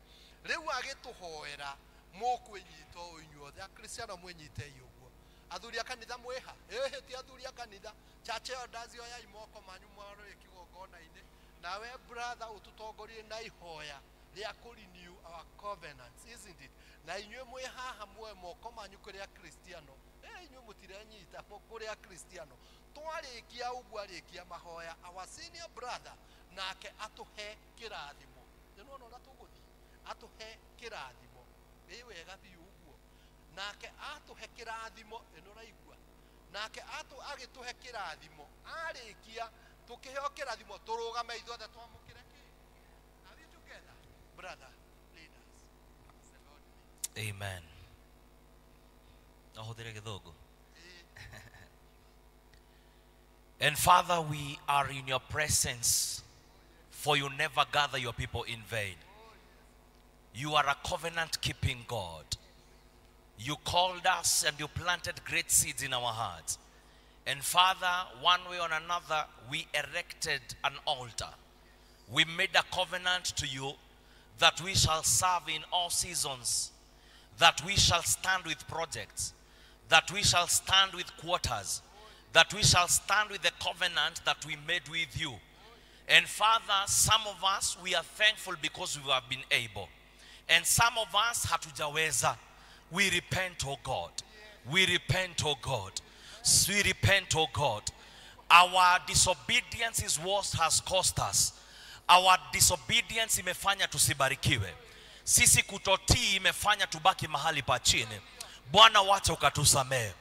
Rĩu agĩtũhoera mũkwĩnyita ũũ inyuothe akristiano mwĩnyitei ũguo. Athuri a kanitha mwĩha? Ĩhĩ ti athuri a kanitha. Church elders oyai moko manyu mwarore kĩgongona-inĩ. Nawe brother ũtũtongorie na ihoya rĩa kũ renew our covenants, isn't it? Na inyuĩ mwĩ haha muoe moko manyu kũrĩ akristiano. Inyuĩ mũtirenyita kũrĩ akristiano. Twarĩkia ũguo arĩkia mahoya, our senior brother nake atũhe kĩrathimo. Nĩwona ũrĩa tũgũthiĩ? Atũhe kĩrathimo. Ĩ wega biũ ũguo. Nake atũhe kĩrathimo, ĩno ũraigua? Nake agĩtũhe kĩrathimo, arĩkia tũkĩheo kĩrathimo tũrũgame ithuothe twamũkĩre kĩ? Are we together, brother leaders? The Lord lead. Amen. No hũthĩre gĩthũngũ. And Father, we are in your presence, for you never gather your people in vain. You are a covenant-keeping God. You called us and you planted great seeds in our hearts. And Father, one way or another, we erected an altar. We made a covenant to you that we shall serve in all seasons, that we shall stand with projects, that we shall stand with quarters, that we shall stand with the covenant that we made with you. And Father, some of us, we are thankful because we have been able. And some of us, hatujaweza. We repent, O God. We repent, O God. We repent, O God. Our disobedience is what has cost us. Our disobedience imefanya tusibarikiwe. Sisi kutotii imefanya tubaki mahali pa chini. Bwana, wacha ukatusamehe.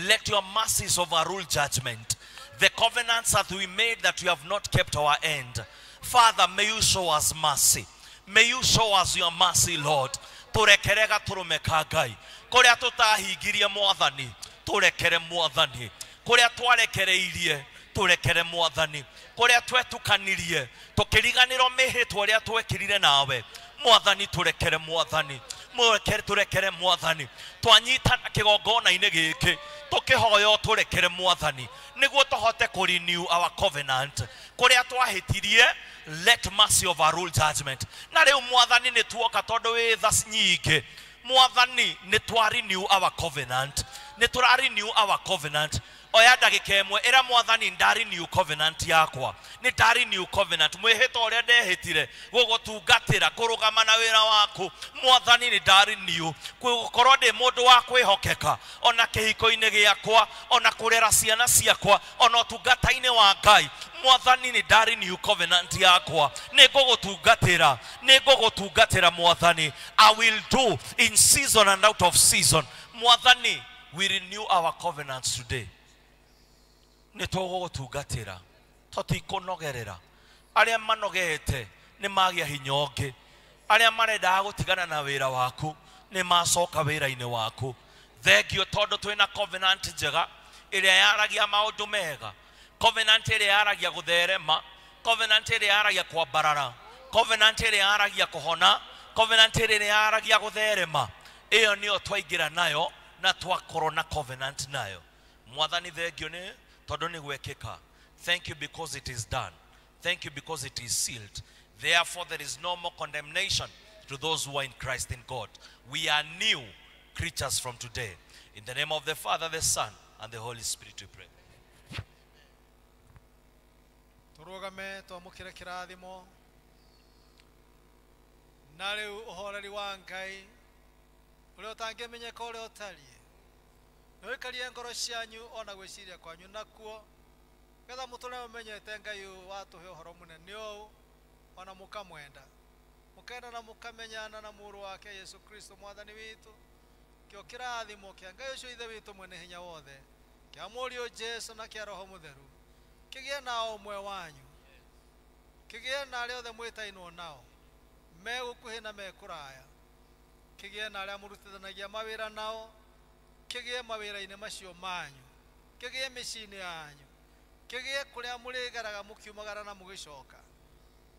Let your mercies overrule judgment. The covenants that we made that we have not kept our end. Father, may you show us mercy. May you show us your mercy, Lord. Turekere gaturume ka Ngai. Kuria tutahingirie Mwathani, turekere Mwathani. Kuria twarekereirie, turekere Mwathani. Kuria twetukanirie, tukiriganirwo mĩhĩtwa ĩrĩa twekirire nawe. Mwathani, turekere Mwathani. Mwekere, turekere Mwathani. Twanyitana kĩgongona-inĩ gĩkĩ, tũkĩhoya turekere Mwathani, nĩguo tũhote kũ renew our covenant. Kũrĩa twahĩtirie, let mercy overrule judgment. Na rĩu Mwathani nĩ tuoka tondũ wĩ tha nyingĩ. Mwathani, nĩ twa renew our covenant. Nĩ tũra renew our covenant. Oya ndagĩka ĩmwe, ĩra Mwathani nda renew covenant yakwa. Nĩ nda renew covenant. Mwĩhĩtwa ũrĩa ndehĩtire gũgũtungatĩra, kũrũgama na wĩra waku. Mwathani nĩ nda renew. Gũkorwo ndĩ mũndũ wa kwĩhokeka, ona kĩhiko-inĩ gĩakwa, ona kũrera ciana ciakwa, ona ũtungata-inĩ wa Ngai. Mwathani nĩ nda renew covenant yakwa. Nĩ ngũgũtungatĩra, nĩ ngũgũtungatĩra Mwathani. I will do in season and out of season. Mwathani, we renew our covenants today. Nĩ tũgũgũtungatĩra, tũtikũnogerera. Arĩa manogete nĩ magĩa hinya ũngĩ. Arĩa marendaga gũtigana na wĩra waku nĩ macoka wĩra-inĩ waku. Thengio tondũ twĩna covenant njega ĩrĩa yaragia maũndũ mega, covenant ĩrĩa yaragia gũtherema, covenant ĩrĩa yaragia kwambarara, covenant ĩrĩa yaragia kũhona, covenant ĩrĩa yaragia gũtherema. Ĩyo nĩyo twaingĩra nayo na twakorwo na covenant nayo. Mwathani, thengio nĩ tondũ nĩ gwekĩka. Thank you because it is done. Thank you because it is sealed. Therefore there is no more condemnation to those who are in Christ in God. We are new creatures from today. In the name of the Father, the Son, and the Holy Spirit we pray. Tũrũgame twamũkĩre kĩrathimo. Na rĩu ũhoreri wa Ngai Ũrĩa ũtangĩmenyeka ũrĩa ũtariĩ. Nĩ ũikarie ngoro cianyu ona gwĩciria kwanyu nakuo, getha mũtũre mũmenyete Ngai ũyũ watũhe ũhoro mũnene ũũ, ona mũkamwenda. Mũkenda na mũkamenyana na mũrũ wake Yesu Kristo mwathani witũ. Kĩo kĩrathimo kĩa Ngai ũcio Ithe witũ mwene hinya wothe, kĩa Mũriũ Jesu na kĩa Roho Mũtheru, kĩgĩe na o ũmwe wanyu, kĩgĩe na arĩa othe mwĩtainwo nao, me gũkuhĩ na me kũraya, kĩgĩe na arĩa mũrutithanagia mawĩra nao, kĩgĩe mawĩra-inĩ macio manyu, kĩgĩe mĩciĩ-inĩ yanyu, kĩgĩe kũrĩa mũrĩgeraga mũkiumagara na mũgĩcoka,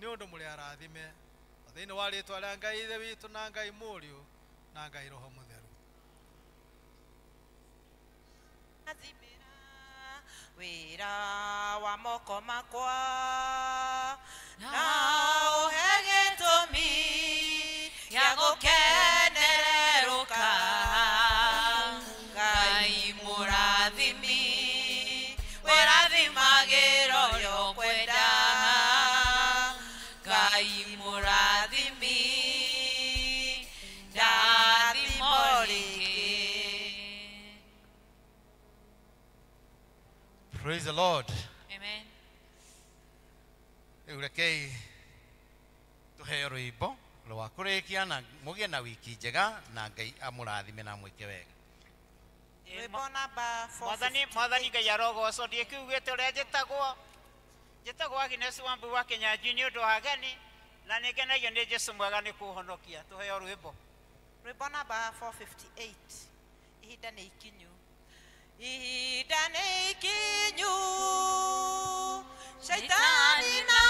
nĩ ũndũ mũrĩ arathime. Thĩinĩ wa rĩtwa rĩa Ngai Ithe witũ na Ngai Mũriũ na Ngai Roho Mũtheru. Wĩra wa moko makwa na ũhe gĩtũmi gĩa gũkenererũka. Ngai mũrathimi, wĩrathimagĩra ũrĩa ũkwenda. Ngai mũrathimi, ndathimo rĩngĩ. Praise the Lord. Amen. Rĩu rekei tũheo rwĩmbo rwa kũrĩkia na mũgĩe na wiki njega na Ngai amũrathime na amwĩke wega. Rwĩmbo namba Mwathani Mwathani Ngai arogocwo. Ndikiugĩte ũrĩa njĩtagwo, njĩtagwo Agnes Wambu wa Kĩnyanjui nĩ ũndũ wa ageni, na nĩ ngenagio nĩ Jesũ mwega nĩ kũhonokia. Tũheo rwĩmbo. Rwĩmbo namba 458. Ihinda nĩ ikinyu. Ihinda nĩ ikinyu, shaitani na